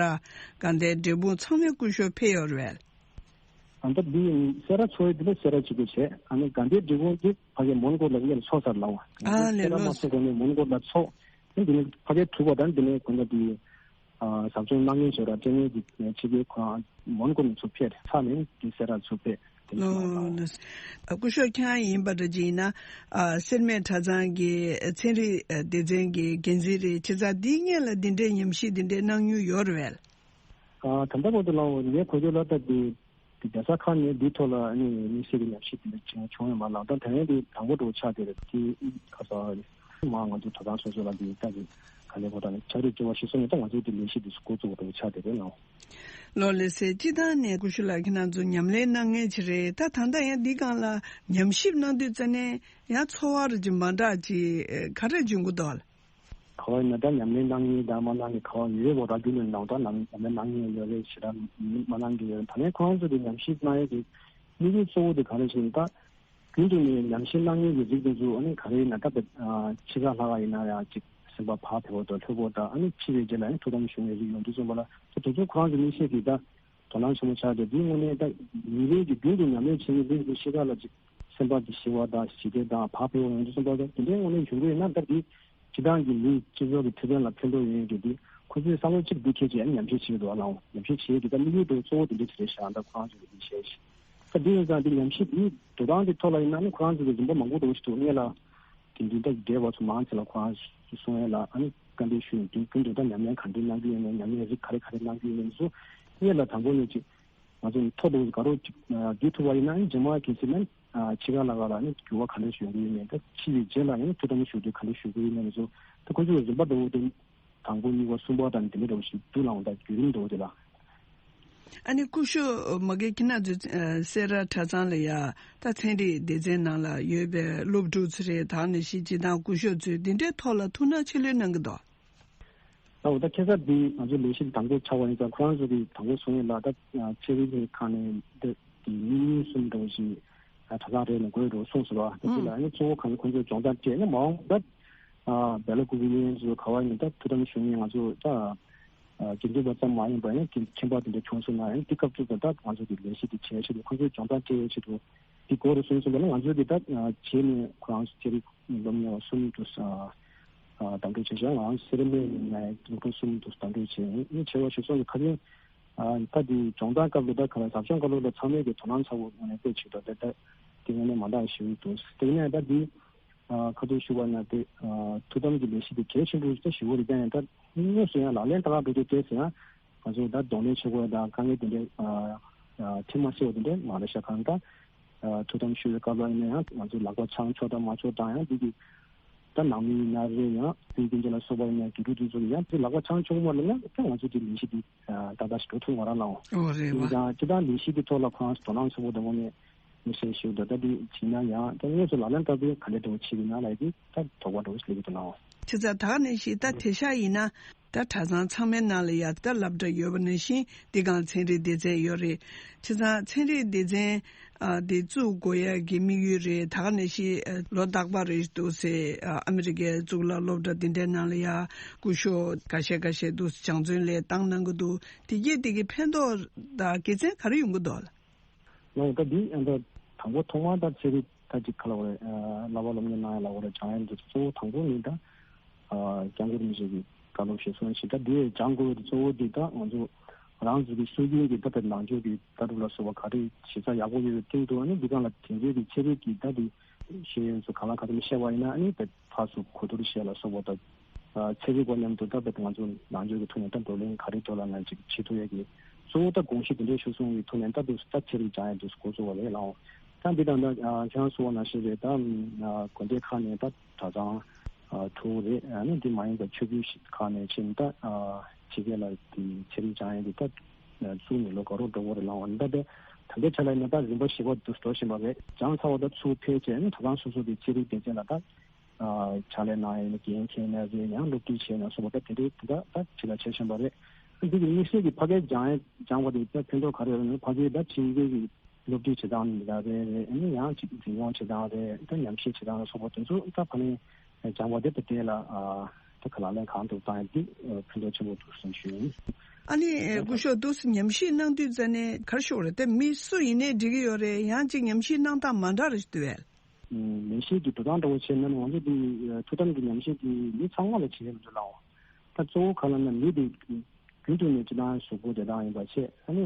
དགའ་ལྡན་འབྲས་སྤུངས་ཚང་མས་སྐུ་ཞབས་ཕེབས་ཡོད་རེད། ཨ་ད་འདི་སེ་ར་ཚོ་ཡི་འདི་ལ་སེ་ར་གཅིག་པུ་བྱས། ཨ་ནི་དགའ་ལྡན་འབྲས་སྤུངས་འདི་ཕ་གི་མོན་གྷོ་ལ་ཡར་ཚོ་སར་ལ་བ། ཨ་ལས་སེ་ར་ལོ་མ་ཚོ་གོ་ནས་མོན་གྷོ་ལ་ཚོ། ཨ་འདི་ནི་ཕ་གི་གྲུབ་པ་དང་འདི་ནི་གོ་ན་འདི་ཨ་ཟབ་སྦྱོང་གནང་མཁན་ཞོར་ལ་ལྟེ་གནས་ཀྱི་ཆེད་མཁས་ཁོ་རང་མོན་གྷོ་ནས་ཚུར་ཕེབས་ཚར་ནས་འདི་སེ་ར་ཚུར་ཕེབས། དེ་ནས་ལོ་ལོ། སྐུ་ཞབས་ཁྱེད་རང་ཡིན་པ་འདྲ་ཅིག་ཡིན་ན། ཨ་སེར་སྨད་གྲྭ་ཚང་གི་ཚན་རིག་ཨ་སྡེ་ཚན་གྱི་འགན་འཛིན་རེད། བྱས་ཙང་འདིའི་སྔོན་ལ་འདི་འདྲའི་ཉམས་ཞིབ་འདི་འདྲའི་གནང་མྱོང་ཡོད་རེད་བས། ཨ་ད་ལྟ་བར་དུ་ལའོ་ངས་གོ་ཆོད་ལ་ལྟ་དེ་དེ་རྒྱལ་ས་ཁག་ནས་འདིའི་ཐོག་ལ་ནི་དམིགས་བསལ་གྱི་ཉམས་ཞིབ་དེ་འདྲ་བྱུང་བྱུང་ཡོད་མ་ལགས། ད་དེ་རིང་འདི་དང་པོ་འགྲོ་ཆགས་དེ་རེད། དེ་ཁ་ས་མ་ང་ཚོ་གྲྭ་ཚང་སོ་སོ་ལ་འདི་ལྟ་གི་ག་ལེ་བོ་ད་ནི་ཕྱག་རིས་བཅོལ་བ་ཞིག་སོང་ནས་ད་ང་ཚོའི་དེ་ལས་གཞི་དེ་འགོ་བཙུགས་པ་འགྲོ་ཆགས་དེ་རེད་ལའོ། ལོ་ལེགས་སེ། སྤྱི་བཏང་ནས་སྐུ་ཞབས་ལགས་ཁྱེད་རང་ཚོ་ཉམས་ལེན་གནང་མཁན་ཅིག་རེད། ད་ད་ལྟ་ཡང་འདི་སྒང་ལ་ཉམས་ཞིབ་གནང་དུས་ཙ་ནས་ཡང་ཚོར་བ་རེ་ཅིག་མ་འདྲ་ཅིག་ག་རེ་བྱུང་གི་འདུག་ལགས། ག་བ་ཡིན་ན་ད་ཉམས་ལེན་གནང་མཁན་དང་མ་གནང་མཁན་ག་བ་ཡོད་རེད་གོ། ར་རྒྱུན་ནས་ནང་ད་ནང་ཉམས་ལེན་གནང་མཁན་ཡོད་རེད། ཞེ་དྲག་མ་གནང་མཁན་ཡོད་རེད། ད་ནས་ཁོ་རང་ཚོ་གི་ཉམས་ཞིབ་གནང་ཡས་ཀྱི་དམིགས་ཡུལ་གཙོ་བོ་དེ་ག་རེ་ཞིག་ཡིན་ད། རྒྱུན་དུ་ནས་ཉམས་ཞིབ་གནང་མཁན་གྱི་རིགས་དེ་ཚོ་ཨ་ནི་ག་རེ་ཡིན་ན་ད་ཕྱི་རྒྱལ་ལྷག་ཡིན་ན་ཡང་ཅིག་སེམས་པ་བག་ཕེབས་པ་དང་ལྷོད་པོ་དང་ཨ་ནི་ཕྱི་པའི་རྗེས་ལ་ཡང་ཐུགས་དམ་བཞུགས་མཁན་རིགས་ཡོང་དུས་ཙམ་པ་ལ་ད་དེ་ཚོ་ཁོ་རང་ཚོ་མི་ཤེས་ཀྱི་ད་དོ་སྣང་ཆེན་པོ་ཆགས་ཏེ་འདིའི་དངོས་གནས་ད་ཉིན་རེ་གི་རྒྱུན་དུ་ཉམས་ལེན་བྱེད་མཁན་འདི་ཚོ་ཤི་ཁ་ལ་ཅིག་སེམས་པ་དེ་ཞི་བ་དང་ཞི་བདེ་དང་བག་ཕེབས་པ་ཡོང་དུས་ཙམ་པ་ད་དེ་འདྲའི་དངོས་གནས་བྱུང་གི་ཡོད་ན་ད་འདི་སྤྱི་བཏང་གི་མིའི་སྤྱི་ཚོགས་ཀྱི་འཕྲོད་བསྟེན་ལ་ཕན་ཐོགས་ཡོང་ཡས་ཀྱི་འདི་ཁོ་ཚོའི་བསམ་བློ་གཅིག་འདི་འཁྱེར་བྱས་ཉམས་ཞིབ་བྱེད་ཀྱི་འདུག་ཨ་ལའོ། ཉམས་ཞིབ་བྱེད་ཀྱི་ད་དམིགས་ཡུལ་དེ་གཙོ་བོ་དེ་འདྲ་ཞིག་རེད་ཤག་ད་ཁོ་རང་ཚོ་གི་འདི་བཤད་ཤག་ད་འདི་ཡིན་ཙང་འདི་ཉམས་ཞིབ་འདི་དོ་དམ་གྱི་ཐོག་ལ་ཡིན་ན་ནི་ཁོ་རང་ཚོ་གི་རིམ་པ་མང་པོ་འགྲོ་བཞིན་འདུག་སྔོན་ལ་དེ་འདི་ལྟ་བུ་འབྲེལ་བ་ཚོ་མང་ཆེ་ལ་ཁོ་རང་ཚོ་གསུང་ཡས་ལ་ཨ་ནི་བཀའ་འདྲི་ཞུས་ནས་དུས་རྒྱུན་དུ་ད་ཉམས་ལེན་ག་འདྲ་གནང་གི་ཡོད་མེད་ཉམས་ལེན་རིགས་ག་རེ་ག་རེ་གནང་གི་ཡོད་མེད་ཚོ་སྔོན་ལ་དང་པོ་ནས་ཅིག་ང་ཚོ་ཐོ་འདུག་དགའ་རོགས་ཅིག་བརྒྱུད་ཐུབ་པ་ཡིན་ན་ཨ་ནི་རྗེས་མ་གལ་སྲིད་ན་ཕྱི་རྒྱལ་ལ་ག་ལ་ཨ་ནི་འགྱུར་བ་ག་འདྲ་ཞིག་ཡོང་གི་ཡོད་མེད་ད་ཕྱི་ཡི་རྗེས་ལ་ཨ་ནི་ཐུགས་དམ་ཞུ་དུས་ག་འདྲ་ཞུ་གི་ཡོད་མེད་ཚོ་ད་ཁོ་ཚོའི་རིམ་པ་འདྲ་བོ་དེ། དང་པོ་གཉིས་པ་གསུམ་པ་དང་དེ་འདྲ་འདྲ་བོ་ཞིག་འདུག་ལའང་ད་བརྒྱུད་རིམ་འདྲ་བོ་དེ་ལ། ཨ་ནི་སྐུ་ཞབས་མ་གི་ཁྱེད་རང་ཚོའི་ཨ་སེ་ར་གྲྭ་ཚང་ལ་ཡ་ད་ཚན་རིག་སྡེ་ཚན་ནང་ལ་ཡོད་པའི་སློབ་ཕྲུག་ཚོ་རེད། ད་ནི་ཤི་སྤྱི་དང་སྐུ་ཞབས་ཚོས་འདི་འདྲའི་ཐོག་ལ་ཐུགས་སྣང་ཆེ་ལོས་གནང་གི་འདུག་ད་འོ་ད་ཁ་སང་འདི་ང་ཚོ་ལས་གཞི་དང་པོ་ཆགས་པ་ཡིན་ཙང་ཁོ་རང་ཚོ་གི་དང་པོ་གསུང་ཡས་ལ་ད་ཚན་རིག་གི་ཁང་ནས་འདི་འདི་གཉིས་གཉིས་གསུམ་འདྲ་བོ་ཞིག་གྲྭ་ཚང་རེ་ནས་དགོས་འགྲོ་གསུངས་སོང་བ། ད་དེ་ལ་ཨ་ནི་གཙོ་བོ་གང་ཁོང་ཚོས་སྦྱོང་བརྡར་སྤྲད་ན་མ་འོངས་པ་ད་བེ་ལ་ཀུ་གི་ཡོན་ཚོ་ག་བ་ཡིན་ད་ཐུགས་དམ་ཞུ་མཁན་ང་ཚོ་ད་དགེ་འདུན་པ་ཙམ་མ་ཡིན་པ་ཡང་མཁྱེན་པ་དེ་འདྲ་བྱུང་སོང་ན་ཡང་འདི་སྐབས་དུས་ད་ང་ཚོ་གི་ལས་གཞི་དེ་བྱེད་ཆེད་དུ་ཁོང་ཚོས་སྦྱོང་བརྡར་སྤྲད་ཡོད་ཆེད་དུ་འདི་དགོས་རེད་གསུངས་སོང་བ་ལ་ང་ཚོས་འདི་ད་བྱས་ནས་ཁོ་རང་ཚོ་ཚན་རིག་སློབ་གཉེར་བ་གསུམ་དུ་བདམས་ཐོན་བྱས་ཤག་ང་རང་སེར་སྨད་ནས་སློབ་ཕྲུག་གསུམ་དུ་བདམས་ཐོན་བྱས་ཡིན་ཆེ་བ་ཞིག་སོང་གི་ཁ་སང་ཨ་ད་དེ་སྦྱོང་བརྡར་སྐབས་ལ་ད་ག་ལ་ཟབ་སྦྱོང་སྐབས་ལ་ད་ཚང་མས་ཀྱི་དོ་སྣང་ཚ་བོ་ངོས་ནས་སྤྲད་བྱེད་དོ། ད་ད་དེ་ངོས་ནས་མ་འདང་ཞུ་འདུག་དེ་ནས་ད་དེ་ཨ་ཁ་ཐུག་ཞུ་བ་ན་དེ་ཨ་ཐུགས་དམ་གྱི་ལས་གཞི་དེ་གལ་ཆེན་པོ་ཞིག་ད་ཞུ་བ་རེད། ཀྱང་ཡང་ད་དངོས་སུ་ཡང་ལག་ལེན་བསྟར་འགྲོ་དུས་དེ་ཟེར་ཡང་ང་ཚོ་ད་གདོང་ལེན་བྱེད་དགོས་དང་དཀའ་ངལ་དེ་འདྲ་ཨ་ཨ་འཕྲད་མ་སྲིད་པ་དེ་འདྲ་མ་རེད་ཤག་གང་ལྟར་ཨ་ཐུགས་དམ་ཞུ་བའི་སྐབས་ལ་ཡིན་ན་ཡང་ང་ཚོ་ལག་པ་འཆང་ཆོག་དང་མ་ཆོག་དང་ཡང་དེ་གི་ད་ནང་མི་ཡིན་ན་རེད། ཡང་དེ་སྐྱོན་ཅན་ལ་སོགས་པ་ཡིན་ན་དགེ་ཕྲུག་དེ་ཚོ་ཡང་དེ་ལག་པ་འཆང་ཆོག་མ་རེད་ན་ད་ང་ཚོ་དེ་ལས་གཞི་དེ་ཏག་ཏག་ཞིག་འགྲོ་ཐུབ་མ་རེད་ལགས། ཨོ་རེད་བ། ཡིན་ཀྱང་སྤྱི་བཏང་ལས་གཞི་དེ་ཐོག་ལ་ཁོ་རང་ཚོ་དོ་སྣང་ཚ་པོ་དང་ངོ་ནས་མི་བྱེད་ཞུ་འདུག་ད་དེ་བྱས་ན་ཡང་ད་དངོས་སུ་ལག་ལེན་བསྟར་དུས་ག་འདྲ་འདྲ་བོ་བྱེད་ཀྱི་ན་ལབ་ཡ་དེ་ད་དོགས་པ་འདྲ་བོ་ཞིག་སླེབས་ཀྱི་འདུག་ལགས། བྱས་ཙང་ད་ག་ནང་བཞིན་ད་དེང་སང་ཡིན་ན་ད་གྲྭ་ཚང་ཚང་མའི་ནང་ལ་ཡ་ད་སློབ་གྲྭ་ཡོད་པ་ནང་བཞིན་འདི་སྒང་ཚན་རིག་སྡེ་ཚན་ཡོད་རེད། བྱས་ཙང་ཚན་རིག་སྡེ་ཚན་ཨ་འདི་བཙུགས་དགོས་ཡ་གི་དམིགས་ཡུལ་རེད། ད་ག་ནང་བཞིན་ཨ་ལོ་རྟག་པར་རེད་འདུག་ཟེར་ཨ་ཨ་མི་རི་ཀའི་གཙུག་ལག་སློབ་གྲྭ་འདི་འདྲའི་ནང་ལ་ཡ་སྐུ་ཞབས་ཁ་ཤས་ཁ་ཤས་འདུག་སྦྱང་བརྩོན་ལས་བཏང་གནང་གི་འདུག་དེ་གས་དེ་གི་ཕན་ཐོགས་དང་དགེ་མཚན་ག་རེ་ཡོང་གི་འདུག་ལགས། ལགས་ད་འདི་ཨ་ད་དང་པོ་ཐོག་མར་ད་ཚན་རིག་ད་ཅིག་ག་ལབ་དགོས་རེད། ཨ་བསླབ་པ་སློབ་གཉེར་གནང་ཡ་ལབ་དགོས་རེད། སྦྱང་ཡ་འདི་གཙོ་བོ་དང་པོ་ནི་ད་ཨ་སྐྱབས་མགོན་རིན་པོ་ཆེ་གི་བཀའ་སློབ་ཞིག་གསུངས་ཤིང་ད་འདི་སྦྱང་དགོས་འདི་གཙོ་བོ་འདི་ད་ང་ཚོ་རང་ཚོ་གི་སྲོལ་རྒྱུན་གྱི་ད་ལྟ་ནང་ཆོས་ཀྱི་ལྟ་གྲུབ་ལ་སོགས་པ་ག་རེ་གཞི་རྩ་ཡག་པོ་ཡོད་པའི་སྟེང་དུ་ཨ་ནི་འདི་སྒང་ལ་དེང་དུས་ཀྱི་ཚན་རིག་གི་ད་འདི་ཤེས་ཡོན་ཚོ་གང་ལ་གང་འཚམ་བཤད་པ་ཡིན་ན་ཨ་ནི་ད་ཕར་ཚུར་གོ་བསྡུར་བྱས་ལ་སོགས་པ་ད། ཨ་ཚན་རིག་པ་མཉམ་དུ་ད་ལྟ་ང་ཚོ་ནང་ཆོས་ཀྱི་ཐོག་ནས་ད་བགྲོ་གླེང་ག་རེ་ཐོག་ལ་ང་ཅིག་བྱེད་ཐུབ་ཡས་ཀྱི་གཙོ་བོ་ད་དགོངས་གཞི་དེ་འདྲའི་ཞུ་སོང་གི་ཐོག་ནས་ད་དུ་ད་ཚན་རིག་སྦྱང་ཡས་དུ་འགོ་བཙུགས་པ་རེད་ལགས། ད་འདི་དང་ད་ཨ་ཁྱེད་རང་གསུངས་པ་ནང་བཞིན་རེད། ད་ཨ་དགོན་སྡེ་ཁག་ནས་ད་གྲྭ་ཚང་ཨ་དྲུག་རེད། ཨ་ནི་འདི་མ་ཡིན་པ་ཆོས་བརྒྱུད་ཁག་ནས་ཕྱིན་ད་ཨ་ཕྱི་རྒྱལ་ལ་དེ་ཚན་རིག་སྦྱང་ཡས་དེ་ད་བཙུགས་ནས་ལོ་འགའ་རོགས་འགྲོ་གི་རེད་ལགས། ད་ལྟ་ད་ལྟའི་ཆ་ལ་ཡིན་ན་ད་རིམ་པ་བཞི་པ་དུ་འགྲོ་བཞིན་པ་རེད། སྦྱངས་ཚར་བ་ད་ཚུར་ཕེབས་བྱས་ནས་གྲྭ་ཚང་སོ་སོ་དེ་ཚན་རིག་སྡེ་ཚན་ལ་ད། ཕྱག་ལས་གནང་ཡས་ནི་འགན་འཁྱེར་ནས་རེད། ཡང་སློབ་ཁྲིད་བྱས་ནས་སོགས་པ་ད་དེ་འདྲའི་དེ་འདྲ་ད་ཕྱི་ལ་བྱེད་བཞིན་པ་རེད། འདི་གི་དམིགས་བསལ་གྱི་ཕ་གིར་སྦྱང་ཡས་སྦྱངས་པ་དེ་ད་ཕན་ཐོགས་ག་རེ་ཡོད་ན་ཕ་གིར་ད་ཕྱི་རྒྱལ་གྱི་སློབ་ཁྲིད་བྱེད་སྟངས་འདི་འདྲ་རེད་རེད། ཨ་ནི་ཡང་ཅིག་འཛིན་སྐྱོང་བྱེད་སྟངས་རེད། ད་ཉམས་ཞིབ་བྱེད་སྟངས་ལ་སོགས་པ་དེ་ཚོ་ད་ཕ་ནས་སྦྱངས་པ་དེ་ད་དེ་ལ་ད་ག་ལག་ལེན་གང་ཐུབ་བཏང་ཡས་འདི་ཕན་ཐོགས་ཆེན་པོ་འདུག་བསམ་ཞུ་ཡིན། ཨ་ནི་སྐུ་ཞབས་འདུག་སེ་ཉམས་ཞིབ་གནང་དུས་ཙ་ནས་ག་རེ་ཞུ་དགོས་རེད་དེ། མི་སུ་ཡིན་ནའི་འགྲིག་གི་ཡོད་རེད། ཡང་ཅིག་ཉམས་ཞིབ་གནང་སྟངས་མ་འདྲ་རེ་ཞིག་འདུག་བས། ཉམས་ཞིབ་ཀྱི་འགྲོ་སྟངས་འདྲ་བོ་བྱས་ན་ནི་ང་ཚོ་འདི་ཐུགས་དམ་གྱི་ཉམས་ཞིབ་འདི་མི་ཚང་མ་ལ་བྱེད་ཀྱི་མི་འདུག་ལགས། ད་གཙོ་བོ་ག་ལ་ན་མི་འདི་རྒྱུན་དུ་ནས་སྤྱིར་བཏང་གཟུགས་པོ་བདེ་ཐང་ཡིན་པ་བྱས། ཨ་ནི་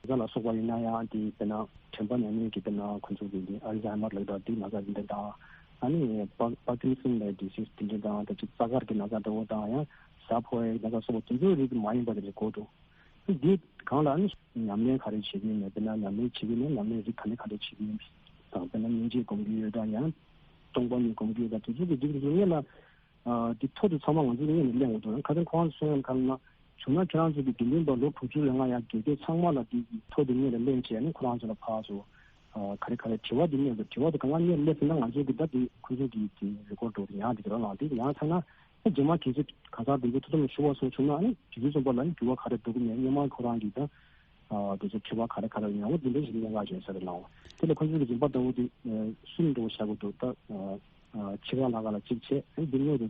ནད་ལ་སོགས་པ་ཡིན་ན་ཡང་དེ་དཔེར་ན་དྲན་པ་ཉམས་ཉེས་ཀྱི་དཔེར་ན་ཁོང་ཚོ་གི་ཨལ་ཛ་ཧེ་མར་ལབ་དང་དེའི་ན་ཚ་དེ་འདྲ་དང་། ཨ་ནི་པར་པར་ཀིན་སན་ལབ་ཌི་སིས་དེ་འདྲ་དང་། ད་ཅིག་རྩ་དཀར་གྱི་ན་ཚ་འདྲ་བོ་དང་། ཡང་གཟའ་ཕོག་ཡའི་ན་ཚ་སོགས་པ་དེ་ཚོའི་རིགས་མ་ཡིན་པ་དེ་འདྲ་དགོས་འདུག་འདི་སྒང་ལ་ཨ་ནི་ཉམས་ལེན་ག་རེ་བྱེད་ཀྱི་ཡིན་མེད། དཔེར་ན་ཉམས་ལེན་བྱེད་ཀྱི་ཡིན་ན་ཉམས་ལེན་རིགས་ག་ནས་ག་འདྲ་བྱེད་ཀྱི་ཡིན་དང་། དཔེར་ན་སྙིང་རྗེ་སྒོམ་གྱི་ཡོད་དང་། ཡང་སྟོང་པ་ཉིད་སྒོམ་གྱི་ཡོད་དང་། དེ་ཚོ་གི་རིགས་ཚོ་སྔོན་ལ། ཨ། དེ་ཐོ་དེ་ཚང་མ་ང་ཚོ་སྔོན་ནས་ལེན་དགོས་འདུག་ཁ་སང་ཁོ་རང་ཚོ་གསུངས་ཡོད་ག་ལ་ན། བྱུང་ན་ཁྱེད་རང་ཚོ་གི་དགེ་འདུན་པ་ལོ་དྲུག་ཅུ་རེ་ལྔ་ཡར་དགེ་སྐོས་ཚང་མ་ལ་དེ་ཐོ་དེ་སྔོན་ལ་ལེན་བྱས་ནས་ཁོ་རང་ཚོ་ལ་ཕར་ཚུར། ཨ། ག་རེ་ག་རེ་དྲི་བ་དེ་སྔོན་དུ་དྲི་བ་དེ་གང་ག་སྔོན་ལ་སླེབས་ཟིན་ན་ང་ཚོ་གི་ད་དེ་ཁོ་ཚོ་གི་དེ་རེ་ཀོར་འགྲོ་དེ་ཡང་དེ་ག་རང་ལ་དེ་ཡང་ཚང་ན། ཨ། རྗེས་མ་གལ་སྲིད་གང་ཟག་དེ་ཚོ་ཐུགས་དམ་ཞུ་བ་སོགས་བྱུང་ན། ཨ་ནི་དེ་དུས་ཙམ་པ་ལ་ཨ་ནི་འགྱུར་བ་ག་རེ་འགྲོ་གི་མེད། སྔོན་མ་ཁོ་རང་གི་ད། ཨ། དེ་ཚོ་དྲི་བ་ག་རེ་ག་རེ་ཡོང་བ་དེ་འདྲ་ཞིག་གནད་འགག་ཅན་ས་རེད་ལགས། དེ་ལ་ཁོ་ཚོས་ཀྱི་རིམ་པ་ལྟ་བུ་དེ་གསུམ་འགྲོ་བཞག་གི་འདུག་ད་ཕྱི་ཁ་ལ་ཁ་ལ་གཅིག་བྱས། ཨ་ནི་འདི་སྔོན་དུ་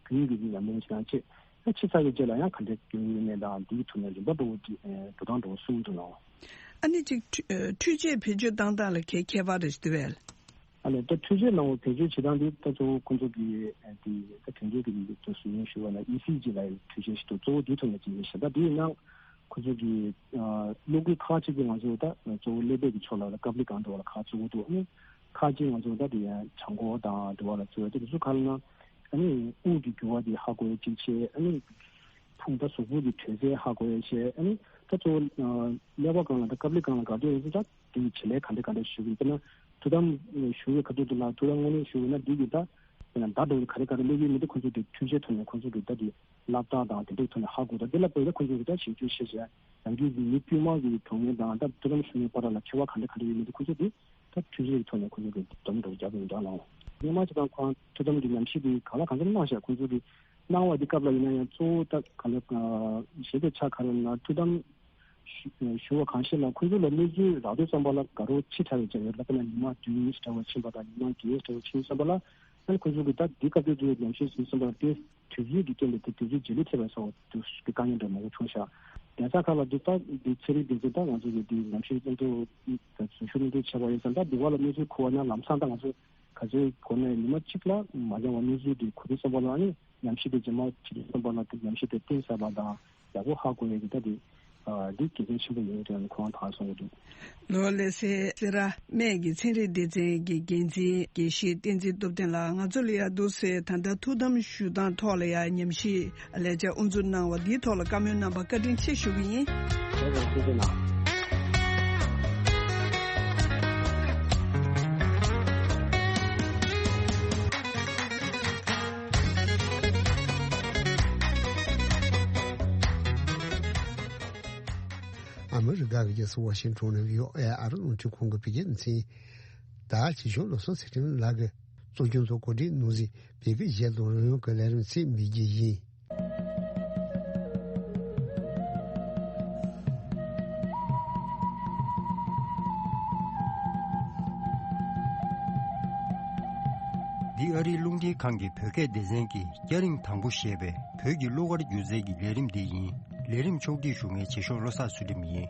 རྒྱུན་གྱི་ཉམས་ལེན་བྱེད་སྟངས་བྱས། ཨ། ཕྱི་ཚ་བའི་རྗེས་ལ་ཡང་ག་འདྲའི་སྐྱོན་ཡོད་མེད་དང་། འདིའི་ཐོག་ནས་རིམ་པ་ལྟ་བུ་དེ་འགྲོ་སྟངས་འགྲོ་བ་གསུམ་འདུག་ལགས། ཨ་ནི་གཅིག་འཕྲུལ་འཕྲུལ་ཆས་བེད་སྤྱོད་བཏང་སྟངས་ལ་གའི་ཁྱད་པར་རེ་ཞིག་འདུག་བས། ཨ་ལས། ད་འཕྲུལ་ཆས་ནང་བ་བེད་སྤྱོད་བྱེད་སྟངས་འདི་ད་གཙོ་བོ་ཁོང་ཚོ་གི་ཨ་དེ་ད་དོན་གཅོད་ཀྱི་ལས་འགུལ་དུ་ཟུར་ཉན་ཞུ་བ་ན་ཨི་སི་ཇི་ལབ་ཡའི་འཕྲུལ་ཆས་ཞིག་འདུག་གཙོ་བོ་དེའི་ཐོག་ནས་ཅིག་ཡིན་ཞེས། ད་དེའི་ནང་ཁོང་ཚོ་གི་ཨ་གློག་སྐུད་ཁག་ཅིག་གི་ང་ཚོ་ད་གཙོ་བོ་ཀླད་པའི་གི་ཕྱོགས་ལ་ཀབ་ལི་གང་འདྲ་བ་ལ་ཁག་བཙུགས་འདུག་ཨ་ནི་ཁག་ཅིག་ང་ཚོ་ད་དེ་ཡང་བྱང་ཁོག་དང་འདྲ་བ་ལ་བཙུགས་ཡོད། དེ་ཚོ་ག་ལ་ན་ཨ་ནི་དབུགས་ཀྱི་རྒྱུ་བ་དེ་ཧ་གོ་ཡ་ཅིག་བྱས། ཨ་ནི་ཕུང་ད་གཟུགས་པོ་གི་དྲོད་ཚད་ཧ་གོ་ཡ་བྱས། ཨ་ནི་ད་གཙོ་བོ་ཀླད་པ་སྒང་ལ་ད་ཀབ་ལི་སྒང་ལ་ག་དུས་ཡིན་ཙང་ད། དེ་ཡི་བྱེད་ལས་ག་འདྲ་ག་འདྲ་ཞུ་གི་ཡིན། དཔེར་ན་ཐུགས་དམ་ཞུ་བའི་ཁ་ཐུག་ཏུ་ལ་ཐུགས་དམ་དངོས་གནས་ཞུ་བ་ན་འདི་གི་ད་དཔེར་ན་བརྡ་འདྲ་བོ་ག་རེ་ག་རེ་སླེབས་ཀྱི་མི་འདུག་ཁོང་ཚོ་གི་འཕྲུལ་ཆས་ཐོག་ནས་ཁོང་ཚོ་གི་ད་དེ་སློབ་གྲྭ་དང་དེ་འདྲའི་ཐོག་ནས་ཧ་གོ། ད་དེ་ལ་བོད་ལ་ཁོང་ཚོ་གི་ད་ཞིབ་འཇུག་ཤེས་བྱ་རང་རྒྱུད་ཀྱི་མི་དཀྱུས་མ་གི་གྲོགས་ངན་དང་ད་ཐུགས་དམ་ཞུ་མཁན་བར་ལ་ཁྱད་པར་ག་འདྲ་ག་འདྲ་ཡོད་མི་འདུག་ཁོང་ཚོ་དེ་ད་འཕྲུལ་ཆས་ཀྱི་ཐོག་ནས་ཁོང་ཚོ་གི་སྡོམ་འདྲ་བོ་རྒྱག་གི་ཡོད་འདྲ་ལགས། སྔོན་མ་བྱས་ཙང་ཁོང་ཐུགས་དམ་གྱི་ཉམས་ཞིབ་དེ་གང་ལ་གང་འཚམ་གནང་ཤག་ཁོང་ཚོ་གི་གནང་བ་དེ་སྐབས་ལ་ཡིན་ན་ཡང་གཙོ་བོ་ད་ག་ལ་ཞེ་པོ་ཆ་ག་རེ་ན་ཐུགས་དམ་ཞུ་ཞུ་བ་གང་ཤེས་ལ་ཁོང་ཚོ་ལ་གནས་ཚུལ་རག་དུས་ཙམ་པ་ལ་དགའ་རོགས་ཕྱི་དྲགས་པའི་ཆ་ཡོད་ལ། དཔེར་ན་ཉི་མ་བདུན་ཕྱི་དྲགས་པ་ཕྱིན་པ་དང་ཉི་མ་བརྒྱད་ཕྱི་དྲགས་པ་ཕྱིན་ཙམ་པ་ལ་ཨ་ནི་ཁོང་ཚོ་གི་ད་འདི་སྐབས་དུས་ཚོད་ཉམས་ཞིབ་ཟིན་ཙམ་པ་ལ་དེ་དུས་ཚོད་ཀྱི་རྐྱེན་པས་དེ་དུས་ཚོད་རྗེས་ལུས་ཐེབས་པའི་སོགས་དུས་ཀྱི་དཀའ་ངལ་འདྲ་མང་པོ་བྱུང་ཤག་གདན་ས་ཁག་ལ་འདི་ད་འདི་ཚན་རིག་སྡེ་ཚན་ད་ང་ཚོ་གི་འདི་ཉམས་ཞིབ་ཚན་ཐོ་འཛུལ་ཞུགས་གནང་འདོད་བྱས་པ་ཡིན་ཙང་ད་འདི་བ་ལ་གནས་ཚུལ་གོ་བ་ན་ལམ་སང་ད་ང་ཚོ་ག་ཚོད་གོ་ནས་ཉི་མ་གཅིག་ལ་མ་འགྱངས་པ་གནས་ཚུལ་འདི་གོ་དུས་ཙམ་པ་ལ་ཨ་ནི། ཉམས་ཞིབ་དེ་རྗེས་མ་བྱེད་དུས་ཙམ་པ་ལ་དེ་ཉམས་ཞིབ་དེ་གཏིང་ཟབ་པ་དང་ཡག་པོ་ཧ་གོ་ཡས་ཀྱི་ད་དེ་ཨ་འདི་དགེ་མཚན་ཆེན་པོ་ཡོད་ཀྱང་ཁོང་ད་གསུང་གི་འདུག་ལོ་ལེ་སེ་སེ་ར་སྨད་ཀྱི་ཚན་རིག་སྡེ་ཚན་གྱི་འགན་འཛིན་དགེ་བཤེས་བསྟན་འཛིན་སྟོབས་ལྡན་ལགས་ང་ཚོ་ལ་ཡ་འདུག་སེ་ད་ལྟ་ཐུགས་དམ་ཞུ་སྟངས་ཐོག་ལ་ཡ་ཉམས་ཞིབ་ལས་བྱ་དབུ་འཛུགས་གནང་བ་འདིའི་ཐོག་ལ་བཀའ་མོལ་གནང་བ་བཀའ་དྲིན་ཆེ་ཞུ་གི་ཡིན། ལགས་སོ། ཐུགས་རྗེ་གནང་། ཨ་མི་རི་ཀ་གི་རྒྱལ་ས་ཝ་ཤིང་ཊོན་ནས་ཝི་ཨོ་ཨེ་ཨ་རི་རླུང་འཕྲིན་ཁང་གི་བོད་སྐད་སྡེ་ཚན། ད་ཆེ་ཆུང་བློ་བཟང་ཚེ་རིང་ལགས་ཀྱིས་གཙོ་སྐྱོང་དུ་གོ་སྒྲིག་གནང་གཟིགས་བོད་སྐད་ཡིག་ལོ་རིམ་གྱི་ལས་རིམ་ཚིག་མི་བརྒྱད་ཡིན། འདི་ཨ་རིའི་རླུང་འཕྲིན་ཁང་གི་བོད་སྐད་སྡེ་ཚན་གྱི་སྐྱ་རེངས་དང་པོ་ཞེས་པའི་བོད་ཀྱི་གླུ་གར་སྒྱུ་རྩལ་གྱི་ལས་རིམ་འདི་ཡིན། ལས་རིམ་ཕྱོགས་སྒྲིག་ཞུ་མཁན་བྱེད་ཤོག་བློ་བཟང་ཚུལ་ཁྲིམས་ཡིན།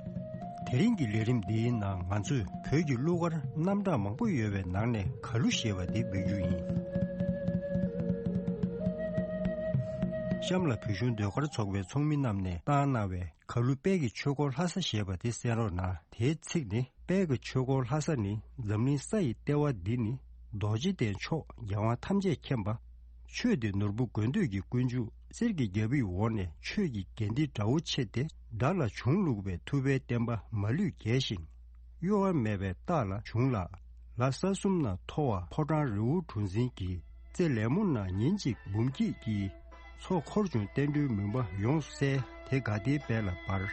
དེ་རིང་གི་ལས་རིམ་འདིའི་ནང་ང་ཚོས་བོད་ཀྱི་གླུ་གར་རྣམ་གྲངས་མང་པོ་ཡོད་པའི་ནང་ནས་གར་གླུ་ཞེས་པ་འདི་འབུལ་རྒྱུ་ཡིན། གཤམ་ལ་བོད་གཞུང་ཟློས་གར་ཚོགས་པའི་ཚོགས་མི་རྣམས་ནས་བཏང་གནང་བའི་གར་གླུ་དཔལ་གྱི་ཆོས་འཁོར་ལྷ་ས་ཞེས་པ་དེ་གསན་རོགས་གནང་། དེའི་ཚིག་ནི། དཔལ་གྱི་ཆོས་འཁོར་ལྷ་ས་ནི་འཛམ་གླིང་ས་ཡི་ལྟེ་བ་འདི་ནི་རྡོ་རྗེ་གདན་མཆོག་རྒྱལ་དབང་ཐམས་ཅད་མཁྱེན་པ། ཆོས་འདི་ནོར་བུ་དགོས་འདོད་ཀྱི་ཀུན་འབྱུང་གསེར་གྱི་རྒྱལ་པོའི་འོག་ནས་ཆོས་ཀྱི་རྒྱན་འདི་འདྲ་བོ་ཆེ་སྟེ་དགྲ་ལ་བྱུང་བླུགས་པའི་ཐུབ་པའི་བསྟན་པ་མ་ལུས་རྒྱས་ཤིང་། གཡོ་བ་མེད་པའི་རྟགས་ལ་བྱུང་ལ། ལ་ས་གསུམ་ན་མཐོ་བ་ཕོ་བྲང་རི་བོ་གྲུ་འཛིན་གྱི། རྩེ་ལེབ་མོ་ན་ཉིན་གཅིག་འབུམ་སྐྱིད་ཀྱི། མཚོ་འཁོར་བྱུང་བསྟན་འགྲོའི་མུན་པ་ཡོངས་བསལ། དེ་དགའ་བདེའི་དཔལ་ལ་འབར།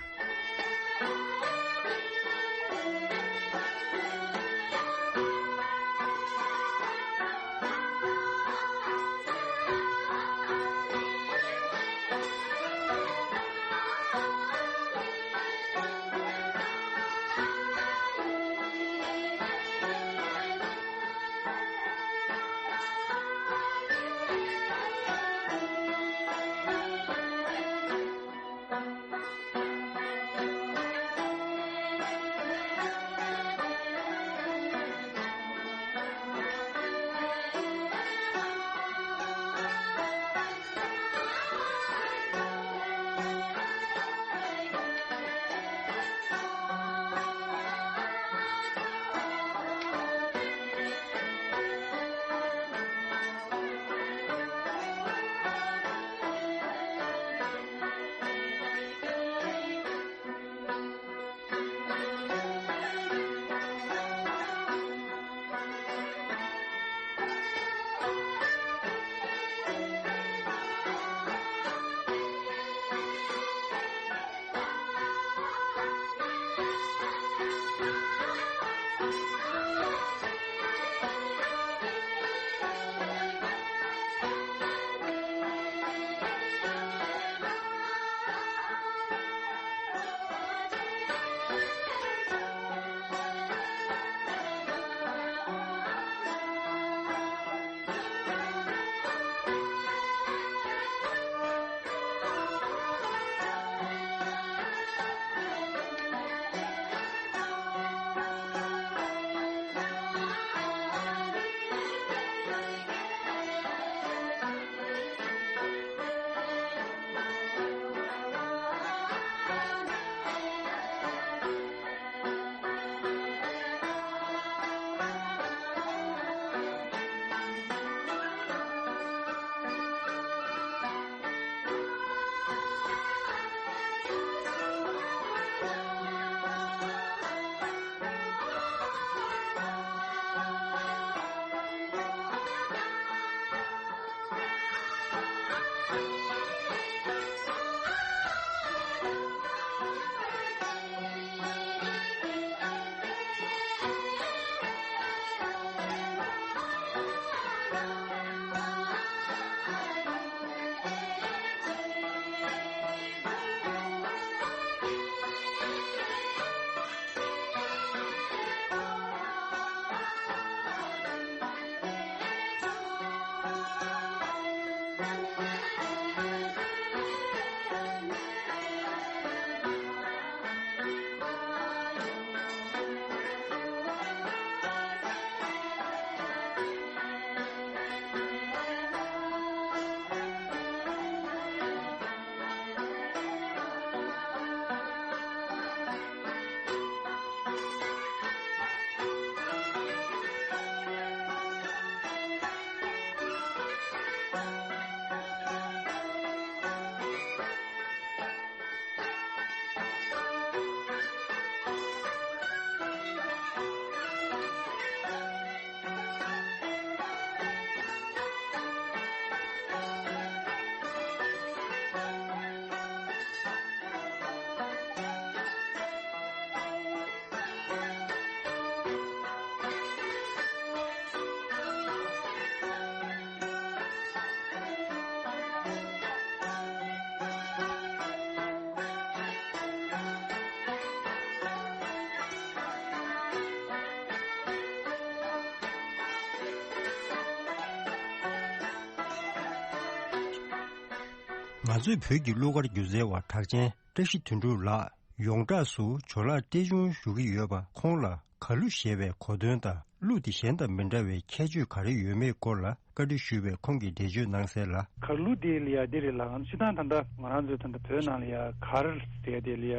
ང་ཚོས་བོད་ཀྱི་གླུ་གར་སྒྱུ་རྩལ་བ་གྲགས་ཅན་བཀྲ་ཤིས་དོན་གྲུབ་ལགས་ཡོངས་གྲགས་སུ་ཇོ་ལགས་བཀྲས་ཆུང་ཞུ་གི་ཡོད་པ། ཁོང་ལ་གར་གླུ་ཞེས་པའི་གོ་དོན་དང་གླུ་དེ་གཞན་དང་མི་འདྲ་བའི་ཁྱད་ཆོས་ག་རེ་ཡོད་མེད་སྐོར་ལ་བཀའ་འདྲི་ཞུས་པས། ཁོང་གིས་འགྲེལ་བརྗོད་གནང་གསལ་ལ། གར་གླུ་དེ་ལ་ཡ་འདི་རེད་ལགས། སྤྱིར་བཏང་ད་ལྟ་ང་རང་ཚོའི་ད་ལྟ་བོད་ནང་ལ་ཡ་གར་ཟེར་དེ་ལ་ཡ་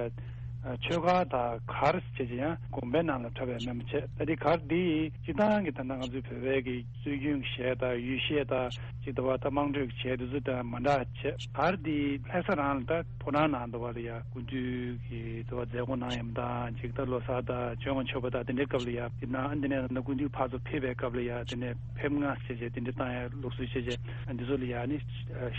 ཆོས་གར་དང་གར་ཟེར་བྱས་ཡང་དགོན་པའི་ནང་ལ་འཁྲབ་པའི་མེད་མ་བྱས། ད་དེ་གར་དེ་སྤྱིར་བཏང་གི་ད་ལྟ་ང་ཚོའི་བོད་པའི་གི་སྲོལ་རྒྱུན་གྱི་གཞས་དང་ཡུལ་གཞས་དང་ཅིག་ད་བ་ད་དམངས་ཁྲོད་ཀྱི་གཞས་དེ་ཚོ་དང་མ་འདྲ་བྱས། གར་དེ་ལྷ་ས་རང་ལ་ད་ཕོ་བྲང་ནང་ད་བ་ལ་ཡ་སྐུ་མདུན་གྱི་ད་བ་མཛད་སྒོ་གནང་ཡོད་མ་ད་ཅིག་ད་ལོ་གསར་དང་བྱོན་དགོང་མཆོད་པ་དང་དེ་འདྲའི་སྐབས་ལ་ཡ་དེ་ནང་ཨ་འདི་ནས་ད་སྐུ་མདུན་ཕར་ཚུར་ཕེབས་པའི་སྐབས་ལ་ཡ་དེ་ནས་ཕེབས་ང་བྱས་བྱས་དེ་འདྲ་བཏང་ཡ་ལུགས་སྲོལ་བྱས་བྱས་འདི་ཚོ་ལ་ཡ་ནི་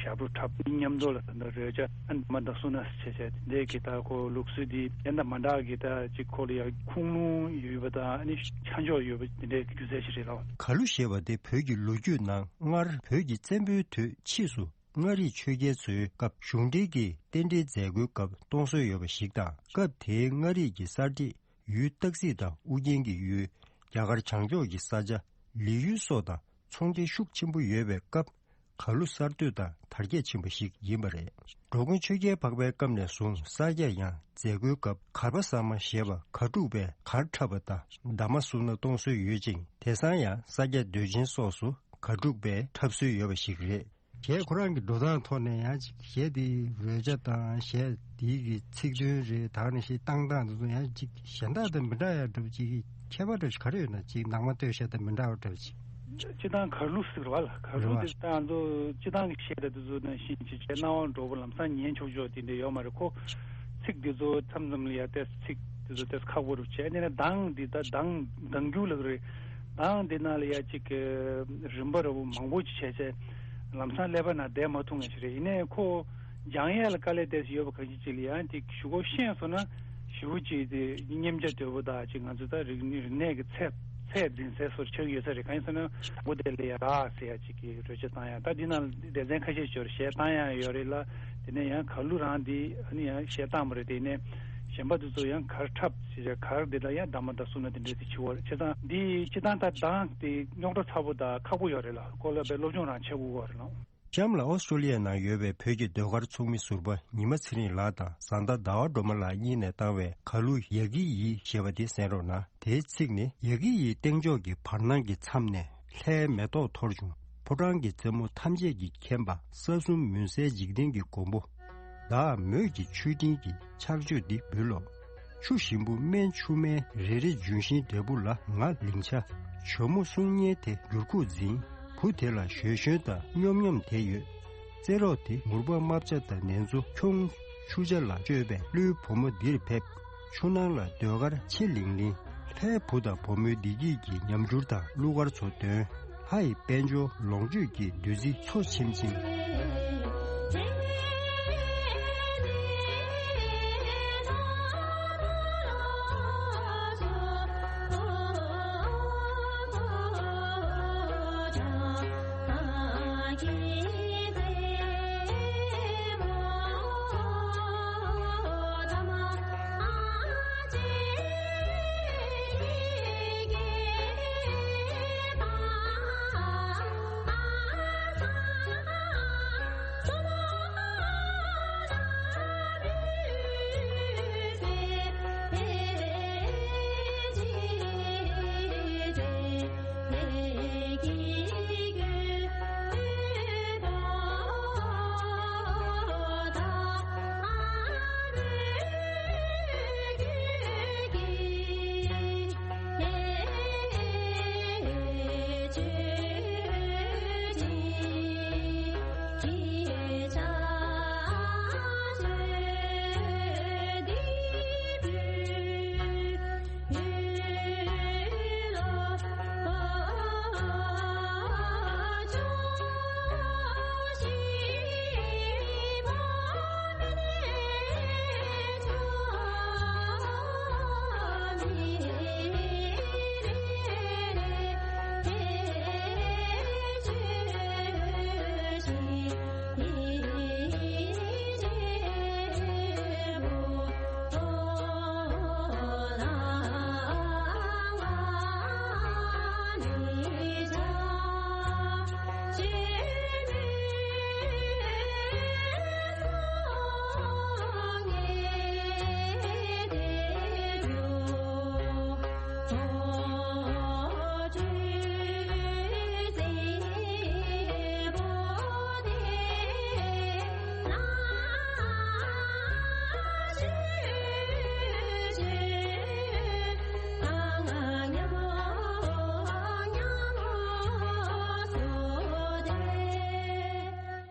ཞབས་བྲོ་འཁྲབ་མཉམ་དུ་ལ་ད་ད་རོལ་ཆ་ཨ་མ་ད་སུ་ན་བྱས་བྱས་དེ་འདྲའི་གི་ད་ཁོ་ལུགས་སྲོལ་དེ་གཞན་དང་མ་འདྲ་གི་ད་ཅིག་ཁོ་ལ་ཡ་ཁུངས་ལུང་ཡོད་པ་དང་ཨ་ནི་ཆ་འཇོག་ཡོད་པ་དེ་འདྲའི་སྒྱུ་རྩལ་ཞིག་རེད་ལགས། གར་གླུ་ཞེས་པ་དེ་བོད་ཀྱི་ལོ་རྒྱུས་ནང་སྔར་བོད་ཀྱི་བཙན་པོའི་དུས་ཕྱིས་སུ་མངའ་རིས་ཆོས་རྒྱལ་ཚོའི་སྐབས་གཞུང་འབྲེལ་གྱི་རྟེན་འབྲེལ་མཛད་སྒོའི་སྐབས་གཏོང་སྲོལ་ཡོད་པ་ཞིག་དང་། སྐབས་དེའི་མངའ་རིས་ཀྱི་གསར་བསྒྲིགས་ཡུལ་སྟག་རྩེ་དང་ཨུ་རྒྱན་གྱི་ཡུལ། རྒྱ་གར་བྱང་ཕྱོགས་ཀྱི་ས་ཆ་ལི་ཡུལ་སོགས་དང་ཚོང་འབྲེལ་ཤུགས་ཆེན་པོ་ཡོད་པའི་སྐབས། གར་གླུ་གསར་གཏོད་དང་དར་རྒྱས་ཕྱིན་པ་ཞིག་ཡིན་པ་རེད། འགྲོ་མགོན་ཆོས་རྒྱལ་འཕགས་པའི་སྐབས་ནས་བཟུང་ས་སྐྱ་ཡང་མཛད་སྒོའི་སྐབས་གར་པ་ཟ་མ་ཞེས་པ་གར་འཁྲུག་པས་གར་འཁྲབ་པ་དང་འདབ་མ་བསུབ་ན་གཏོང་སྲོལ་ཡོད་ཅིང་། དེང་སང་ཡང་ས་སྐྱ་མདོས་ཆེན་སོགས་སུ་གར་འཁྲུག་པས་འཁྲབ་སྲོལ་ཡོད་པ་ཞིག་རེད། གཞས་ཁོ་རང་གི་འགྲོ་སྟངས་ཐོག་ནས་ཡང་ཅིག་གཞས་དེའི་རོལ་ཆ་དང་གཞས་དེའི་གི་ཚིག་དོན་རེད། ད་ནི་གཞས་བཏང་སྟངས་དེ་ཚོ་ཡང་ཅིག་གཞན་དག་དང་མི་འདྲ་ཡ་འདྲ་པོ་ཅིག་གི་ཁྱད་པར་འདྲ་པོ་ཞིག་ག་རེ་ཡོད་ན། ཅིག་ནང་མ་སྟོད་གཞས་དང་མི་འདྲ་བ་འདྲ་པོ་ཅིག་སྤྱིར་བཏང་གར་གླུ་ཟེར་བ་ལ། གར་གླུ་རེད་བ། དེ་ད་ང་ཚོ་སྤྱིར་བཏང་གི་གཞས་དང་དེ་ཚོ་ནང་བཞིན་ཅིག་བྱས་སྣང་བ་འགྲོ་པོ་ལམ་སང་ཉན་ཆོག་ཆོག་དེ་འདྲ་ཡོད་མ་རེད། ཁོ་ཚིག་དེ་ཚོ་མཚམས་མཚམས་ལ་ཡ་ཏོག་ཙམ་ཚིག་དེ་ཚོ་ཏོག་ཙམ་ཁག་པོ་རུ་བྱས། དེ་ནས་གདངས་འདི་ད་གདངས་གདངས་འགྱུར་ལབ་རེད། གདངས་འདི་ནང་ལ་ཡ་ཅིག་གི་རིམ་པ་ར་བོ་མང་པོ་ཅིག་བྱས་བྱས་ལམ་སང་ཀླད་པ་ནང་བསྡད་མ་ཐུབ་ངེས་ཤིག་རེད། ཡིན་ནའི་ཁོ་སྦྱང་ཡས་ལ་དཀའ་ལས་ཏོག་ཙམ་ཡོད་པ་གང་ཅི་ཅིག་ལ་ཡང་དེ་ཞུ་སྒོ་ཤེས་སོང་ན་ཞེ་པོ་ཅིག་དེ་སྙེམས་རྒྱ་དོད་པོ་དང་ཅིག་ང་ཚོ་ད་རིག་རིག་གནས་ཀྱི་ཚད་ཚད་འཛིན་ཚད་སོར་ཆགས་ཡོད་ས་རེད། གང་ཡིན་ཟེར་ན་སྒོ་དེ་ལ་ཡ་རག་ཟེར་ཡ་ཅིག་གི་རོལ་ཆ་བཏང་ཡ། ད་འདི་ནང་སྡེ་ཚན་ཁ་ཤས་ཅིག་གཞས་བཏང་ཡ་ཡོད་རེད་ལ། དེ་ནས་ཡང་གར་གླུ་རང་འདི་ཨ་ནི་ཡང་གཞས་བཏང་བ་རེད། དེ་ནས་གཞན་པ་དེ་ཚོ་ཡང་གར་འཁྲབ་ཟེར་ཡ་གར་འདི་ལ་ཡང་འདབ་མ་དང་སུ་ན་དེ་འདྲས་དེ་བྱེད་པ་རེད། བྱས་ཙང་འདི་སྤྱིར་བཏང་ད་གདངས་དེ་རྙོག་དྲ་ཚ་པོ་དང་ཁག་པོ་ཡོད་རེད་ལ། ཁོ་ལ་དཔེ་སློབ་སྦྱོང་རང་བྱེད་དགོས་པ་རེད་ལ། གཤམ་ལ་ཨོ་སི་ཀྲོ་ལི་ཡའི་ནང་ཡོད་པའི་བོད་ཀྱི་ཟློས་གར་ཚོགས་མི་ཟུར་པ་ཉི་མ་ཚེ་རིང་ལགས་དང་བཟའ་ཟླ་ཟླ་བ་སྒྲོལ་མ་ལགས་གཉིས་ནས་བཏང་བའི་གར་གླུ་ཡ་གི་ཡི་ཞེས་པ་དེ་གསན་རོགས་གནང་། དེའི་ཚིག་ནི། ཡ་གི་ཡི་སྟེང་ཕྱོགས་ཀྱི་བར་སྣང་གི་མཚམས་ནས། ལྷའི་མེ་ཏོག་འཐོར་བྱུང་། ཕོ་བྲང་གི་རྩེ་མོ་ཐམས་ཅད་ཀྱིས་ཁེངས་པ། ས་གསུམ་མུན་སེལ་འཇིག་རྟེན་གྱི་མགོན་པོ། བདག་མོད་ཀྱི་མཆོད་སྤྲིན་གྱི་ཕྱག་མཆོད་འདི་འབུལ་ལོ། ཆུ་ཞིམ་པོ་སྨན་ཆུ་སྨན་རེ་རེ་ལྗོན་ཤིང་འབྲས་བུ་ལ། ང་ལིང་ཆ་ཇོ་མོ་གསུང་སྙན་དེ་འགྱུར་ཁུག་འཛིན། བུ་དེ་ལ་ཞོན་ཞོན་དང་སྙོམས་སྙོམས་དེ་ཡོད། རྩེད་རོགས་དེ་མུར་པ་རྨ་བྱ་དང་ནེ་ཙོ་ཁྱུང་། ཆུ་བྱ་ལ་སྤྱོད་པའི་ཀླུའི་བུ་མོ་འདིར་ཕེབས། ཆུ་ནང་ལ་ཟློས་གར་ཆེ་ལིང་ལིང་། ལྷའི་བུ་དང་བུ་མོའི་བདེ་སྐྱིད་ཀྱི་ཉམས་འགྱུར་དང་གླུ་གར་ཚོ་འདོན། ལྷ་ཡི་དཔལ་འབྱོར་ལོངས་སྤྱོད་ཀྱི་བདུད་རྩི་འཚོ་ཆེམ་ཆེམ།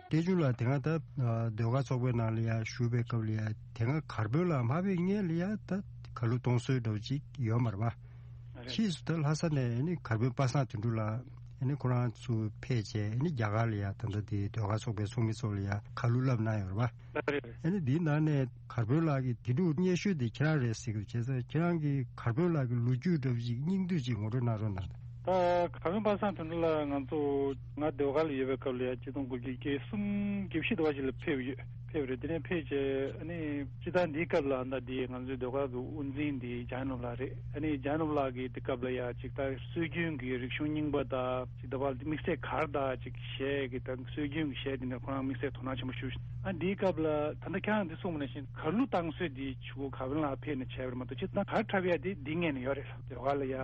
བསྟན་ཆུང་ལགས་དེ་སྔ་ད་ཨ་ཟློས་གར་ཚོགས་པའི་ནང་ལ་ཡ་ཞུགས་པའི་སྐབས་ལ་ཡ་དེ་སྔ་གར་དཔོན་ལ་མ་ཕེབས་སྔོན་ལ་ཡ་ད་ཁ་ལོ་གཏོང་སྲོལ་འདྲ་བོ་ཅིག་ཡོད་མ་རེད་པ། རེད། ཕྱིས་སུ་ད་ལྷ་ས་ནས་ཨ་ནི་གར་དཔོན་པ་སངས་དོན་གྲུབ་ལགས་ཨ་ནི་ཁོ་རང་ཚོ་ཕེབས་བྱས་ཨ་ནི་རྒྱ་གར་ལ་ཡ་ད་ལྟ་དེ་ཟློས་གར་ཚོགས་པའི་ཚོགས་མི་ཚོ་ལ་ཡ་ཁ་ལོ་བསླབ་གནང་ཡོད་རེད་པ། རེད་རེད། ཨ་ནི་དེའི་ནང་ནས་གར་དཔོན་ལགས་ཀྱིས་དེ་འདྲ་སྙན་ཞུ་དེ་ཁྱེད་རང་རེད་ཟེར་གི་འདུག་བྱས་ཙང་ཁྱེད་རང་གིས་གར་དཔོན་ལགས་ཀྱི་ལོ་རྒྱུས་འདྲ་བོ་ཅིག་སྙིང་བསྡུས་ཅིག་ངོ་སྤྲོད་གནང་རོགས་གནང་། ད་གར་དཔོན་པ་སངས་དོན་གྲུབ་ལགས་ང་ཚོ་ང་ཟློས་གར་ལ་ཡོད་པའི་སྐབས་ལ་ཡ་ཆིག་སྟོང་དགུ་བརྒྱ་བརྒྱད་ཅུ་གྱ་གསུམ་གྱ་བཞི་དུ་བ་ཞིག་ལ་ཕེབས་ཡོད་ཕེབས་རེད། དེ་ནས་ཕེབས་བྱས་ཨ་ནི་སྤྱིར་བཏང་འདིའི་སྐབས་ལ་ད་འདི་ང་ཚོའི་ཟློས་གར་གྱི་དབུ་འཛིན་འདི་འཇམ་དབྱངས་ནོར་བུ་ལགས་རེད། ཨ་ནི་འཇམ་དབྱངས་ནོར་བུ་ལགས་ཀྱིས་དེ་སྐབས་ལ་ཡ་ཅིག་ད་སྲོལ་རྒྱུན་གྱི་རིག་གཞུང་རྙིང་པ་དང་ཅིག་ད་བར་དམིགས་བསལ་གར་དང་ཅིག་གཞས་ཀྱི་ད་སྲོལ་རྒྱུན་གྱི་གཞས་འདི་ནས་ཁོ་རང་དམིགས་བསལ་དོ་སྣང་ཆེན་པོ་ཞུ། ཨ་འདིའི་སྐབས་ལ་ད་ལྟ་ཁྱེད་རང་འདི་གསུངས་པ་ནང་བཞིན་གར་གླུ་བཏང་སྲོལ་འདི་ཆུ་བོ་གར་དཔོན་ལགས་ཕེབས་ནས་བྱས་པ་རེད་མ་གཏོགས་སྤྱིར་བཏང་གར་འཁྲབ་ཡ་འདི་འདི་སྔོན་ནས་ཡོད་རེད། ཟློས་གར་ལ་ཡ་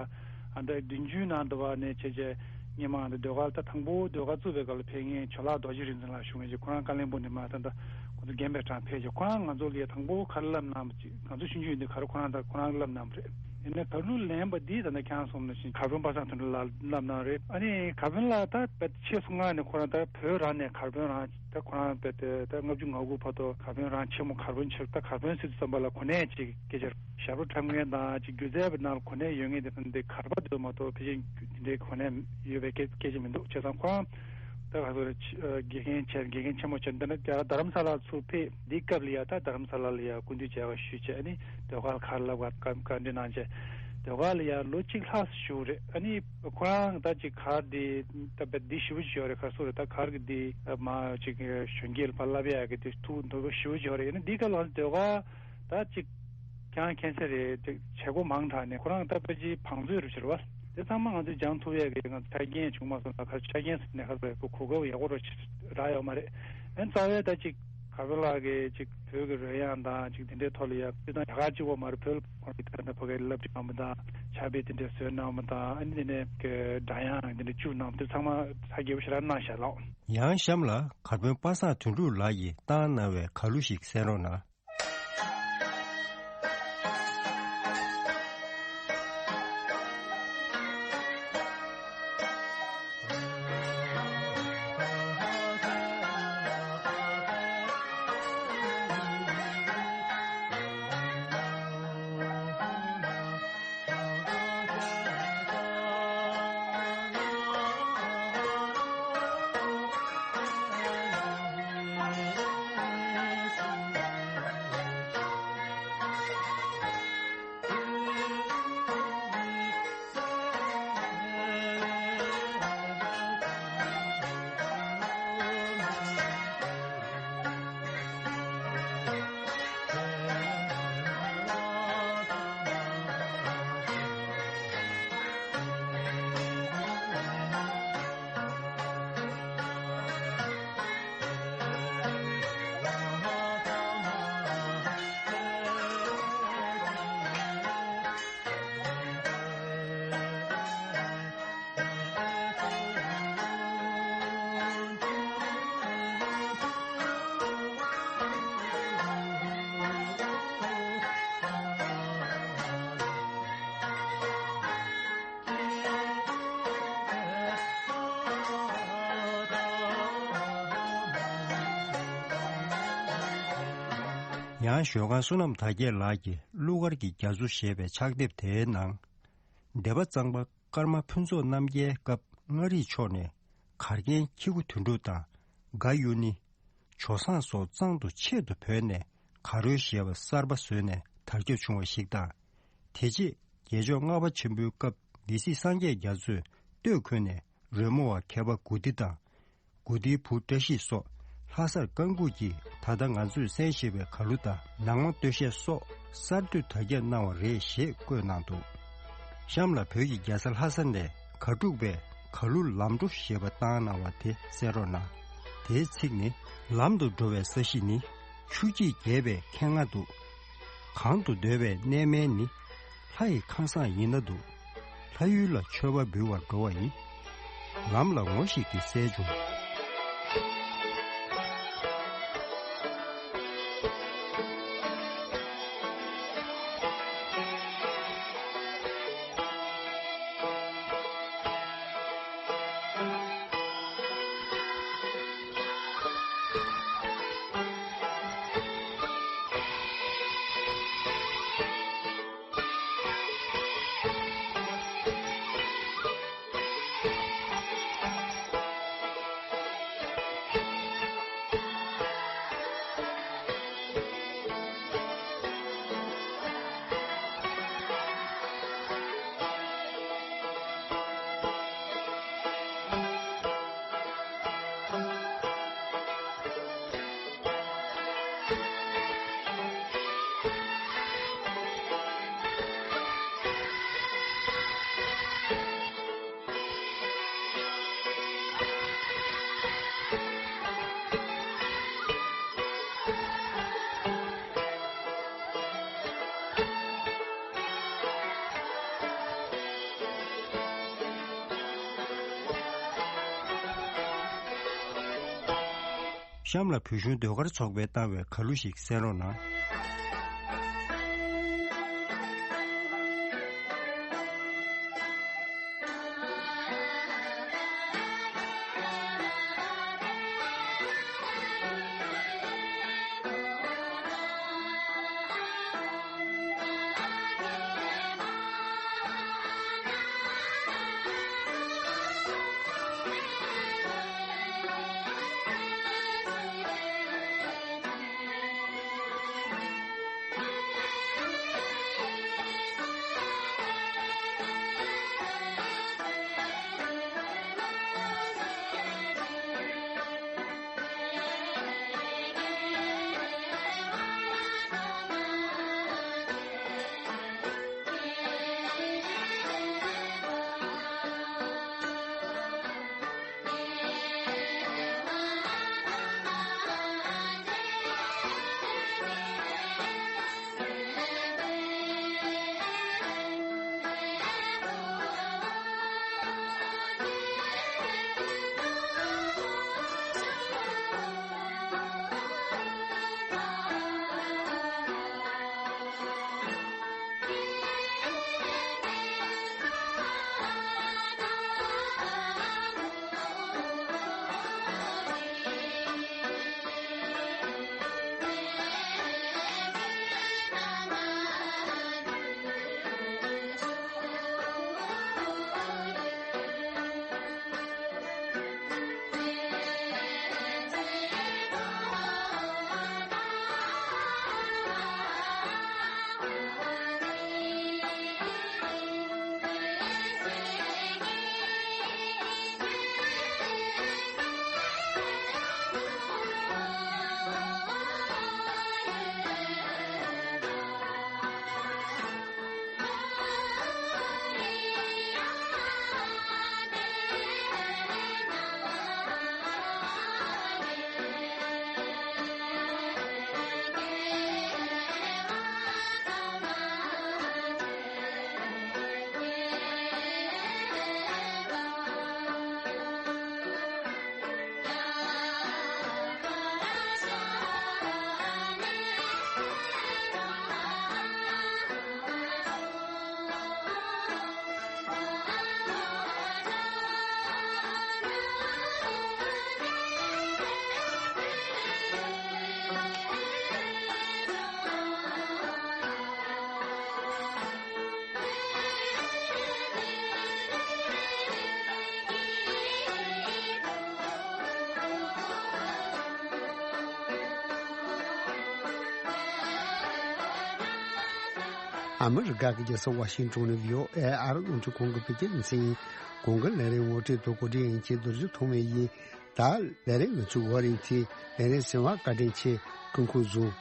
ཨ་ད་བདུན་ཅུའི་ནང་དུ་བ་ནས་བྱས་བྱས་སྔོན་མ་ཨ་ད་ཟློས་གར་ད་དང་པོ་ཟློས་གར་བཙུགས་པའི་སྐབས་ལ་ཕེབས་མཁན་ཇོ་ལགས་རྡོ་རྗེ་རིག་འཛིན་ལགས་བཞུགས་མཁན་ཅིག་ཁོ་རང་ཀ་ལོན་སྦུག་ནས་མ་ད་ད་ཁོ་ཚོ་རྒན་པའི་གྲངས་ཕེབས་བྱས་ཁོ་རང་ང་ཚོ་ལ་ཡ་དང་པོ་གར་བསླབ་གནང་བ་ཅིག་ང་ཚོ་ཆུང་ཆུང་ཡིན་དུས་གར་ཁོ་རང་ད་ཁོ་རང་བསླབ་གནང་བ་རེད། ཡིན་ནའི་གར་གླུ་ལེན་པ་འདི་ད་ལྟ་ཁྱེད་རང་གསུངས་ནང་བཞིན་གར་དཔོན་པ་སངས་དོན་གྲུབ་ལགས་བསླབ་གནང་རེད། ཨ་ནི་གར་དཔོན་ལགས་ད་དཔེ་ཆེས་སུ་མངགས་ནས་ཁོ་རང་ད་བོད་རང་ནས་གར་དཔོན་རང་ད་ཁོ་རང་དཔེ་དེ་ད་ལྔ་བཅུ་ང་དགུ་བར་དུ་གར་དཔོན་རང་ཆེན་མོ་གར་དཔོན་ཆེ་ད་གར་དཔོན་ཟེར་དུས་ཙམ་པ་ལ་གོ་གནས་ཅིག་སྐད་ཆ་རེད། ཞབས་བྲོ་འཁྲབ་མཁན་དང་ཅིག་སྒྱུ་རྩལ་པའི་ནང་ལ་གོ་གནས་ཡོད་མཁན་དེ་ཚོ་འདི་གར་པ་དེ་ཚོ་མ་གཏོགས་ཕལ་ཆེར་དེ་འདྲའི་གོ་གནས་ཡོད་པའི་སྐད་སྐད་ཆ་མི་འདུག་བྱས་ཙང་ཁོ་རང་ད་ག་ཚོད་རེད། དགེ་རྒན་བྱས་དགེ་རྒན་ཆེན་མོ་བྱས་འདི་ནས་རྡ་རམ་ས་ལ་ཚུར་ཕེབས། འདི་སྐབས་ལ་ཡ་ད་རྡ་རམ་ས་ལ་ལ་ཡ་སྐུ་མདུན་མཇལ་ཁ་ཞུས་བྱས་ཨ་ནི་ཟློས་གར་གར་བསླབ་གར་བཀའ་འདྲི་གནང་བྱས་ཟློས་གར་ལ་ཡ་ལོ་གཅིག་ལྷག་བཞུགས་རེད། ཨ་ནི་ཁོ་རང་ད་ཅིག་གར་འདི་ད་བེད་འདི་ཞེ་པོ་ཅིག་ཡོད་རེད། ག་སོ་རེད། ད་གར་གི་འདི་མ་ཅིག་གཞོན་སྐྱེས་ལ་ཕར་བསླབ་ཡ་གི་འདི་ཐུགས་འདོད་པ་ཞེ་པོ་ཅིག་ཡོད་རེད། ཨ་ནི་འདི་སྐབས་ལ་ཟློས་གར་ད་ཅིག་ཀྱང་མཁྱེན་གསལ་རེད། ཅིག་བྱེད་སྒོ་མང་དྲགས་ནས་ཁོ་རང་ད་ཕལ་ཆེར་བང་མཛོད་རུ་ཕྱིར་བ། དེ་ཚང་མ་ང་ཚོས་སྦྱང་ཐུབ་ཡས་ཀྱི་ང་ཚོ་ཆ་རྐྱེན་བྱུང་མ་སོང་ན་ག་ཆ་རྐྱེན་ཟེར་ནས་ག་ཚོད་གོ་སྐབས་ཡག་པོ་རུ་རག་ཡོད་མ་རེད། ཨན་རྩ་བའི་ད་ཅིག་ག་བོད་ལགས་ཀྱི་ཅིག་བོད་ཀྱི་རོལ་དབྱངས་དང་ཅིག་དེ་འདྲའི་ཐོག་ལ་ཡ་སྤྱིར་བཏང་རྒྱ་གར་གཅིག་པོ་མ་རེད། བོད་ལ་ཁོང་གིས་ད་ལྟ་ཕ་གིར་སློབ་ཁྲིད་གནང་བ་དང་ཕྱག་དཔེ་དེ་འདྲ་བཟོས་གནང་བ་དང་ཨ་ནི་དེ་ནས་ཀྱི་སྒྲ་དབྱངས་དེ་འདྲ་བཅུག་གནང་བ་དེ་ཚང་མ་ཧ་རྒྱས་པོ་ཞེ་དྲག་གནང་ཤག་ལགས། ཡང་གཤམ་ལ་གར་དཔོན་པ་སངས་དོན་གྲུབ་ལགས་ཀྱིས་བཏང་གནང་བའི་གར་གླུ་ཞིག་གསན་རོགས་གནང་། ཡང་ཞོལ་ཁང་བསོད་ནམས་དར་རྒྱས་ལགས་ཀྱི་གླུ་གར་གྱི་རྒྱ་མཚོ་ཞེས་པའི་ཕྱག་དེབ་དེའི་ནང་། སྡེ་པ་གཙང་པ་ཀརྨ་ཕུན་ཚོགས་རྣམ་རྒྱལ་སྐབས་མངའ་རིས་ཕྱོགས་ནས་གར་མཁན་ཁྱི་གུ་དོན་གྲུབ་དང་དགའ་གཡུ་ནི། ཇོ་བཟང་སོགས་གཙང་དུ་ཆེད་དུ་བོས་ནས་གར་རོལ་ཞེས་པ་གསར་པ་བཟོས་ནས་དར་ཁྱབ་བྱུང་བ་ཞིག་དང་། དེ་རྗེས་རྒྱལ་མཆོག་ལྔ་པ་ཆེན་པོའི་སྐབས་སྡེ་སྲིད་སངས་རྒྱས་རྒྱ་མཚོས་སྟོད་གུན་ནས་རོལ་མོ་བ་མཁས་པ་དགུ་སྡེ་དང་། དགུ་སྡེའི་བུ་བཀྲ་ཤིས་སོགས་ལྷ་སར་བཀའ་འགུགས་ཀྱིས་ད་ལྟ་ང་ཚོས་གསན་བཞིན་པའི་གར་གླུ་དང་ནང་མ་སྟོད་གཞས་སོགས་གསར་གཏོད་དར་ཁྱབ་གནང་བ་རེད་ཞེས་བཀོད་གནང་འདུག་གཤམ་ལ་བོད་ཀྱི་རྒྱལ་ས་ལྷ་ས་ནས་གར་སྒྲུག་པས་གར་གླུ་ལམ་འགྲོ་ཞེས་པ་བཏང་གནང་བ་དེ་གསན་རོགས་གནང་། དེའི་ཚིག་ནི། ལམ་དུ་འགྲོ་བའི་ས་གཞི་ནི། ཆུ་སྐྱིད་རྒྱས་པའི་ཁེངས་ང་འདུག་གང་དུ་སྡོད་པའི་གནས་མལ་ནི། ལྷ་ཡི་ཁང་བཟང་ཡིན་ན་འདུག་ལྷ་ཡུལ་ལ་མཆོད་པ་འབུལ་བར་འགྲོ་བ་ཡིན། ལམ་ལ་ངོ་ཞིག་གིས་གསལ་བྱུང་། ལྕམ་ལ་བོད་གཞུང་ཟློས་གར་ཚོགས་པས་བཏང་བའི་ཁ་ལོ་ཞིག་གསན་རོགས་གནང་། ཨ་མི་རི་ཀ་གི་རྒྱལ་ས་ཝ་ཤིང་ཏོན་ནས་བྷི་ཨོ་ཨེ་ཨ་རི་རླུང་འཕྲིན་ཁང་གི་བོད་སྐད་སྡེ་ཚན་ཡིན། གོང་གི་ལས་རིམ་ངོ་སྤྲོད་དང་གོ་སྒྲིག་ཡིན་གྱི་རྡོ་རྗེ་ཐོགས་མེད་ཡིན། ད་ལས་རིམ་ནང་ཚུད་འོག་རིང་ཚེ་ལས་རིམ་གསན་པར་བཀའ་དྲིན་ཆེ། སྐུ་ཁམས་བཟང་།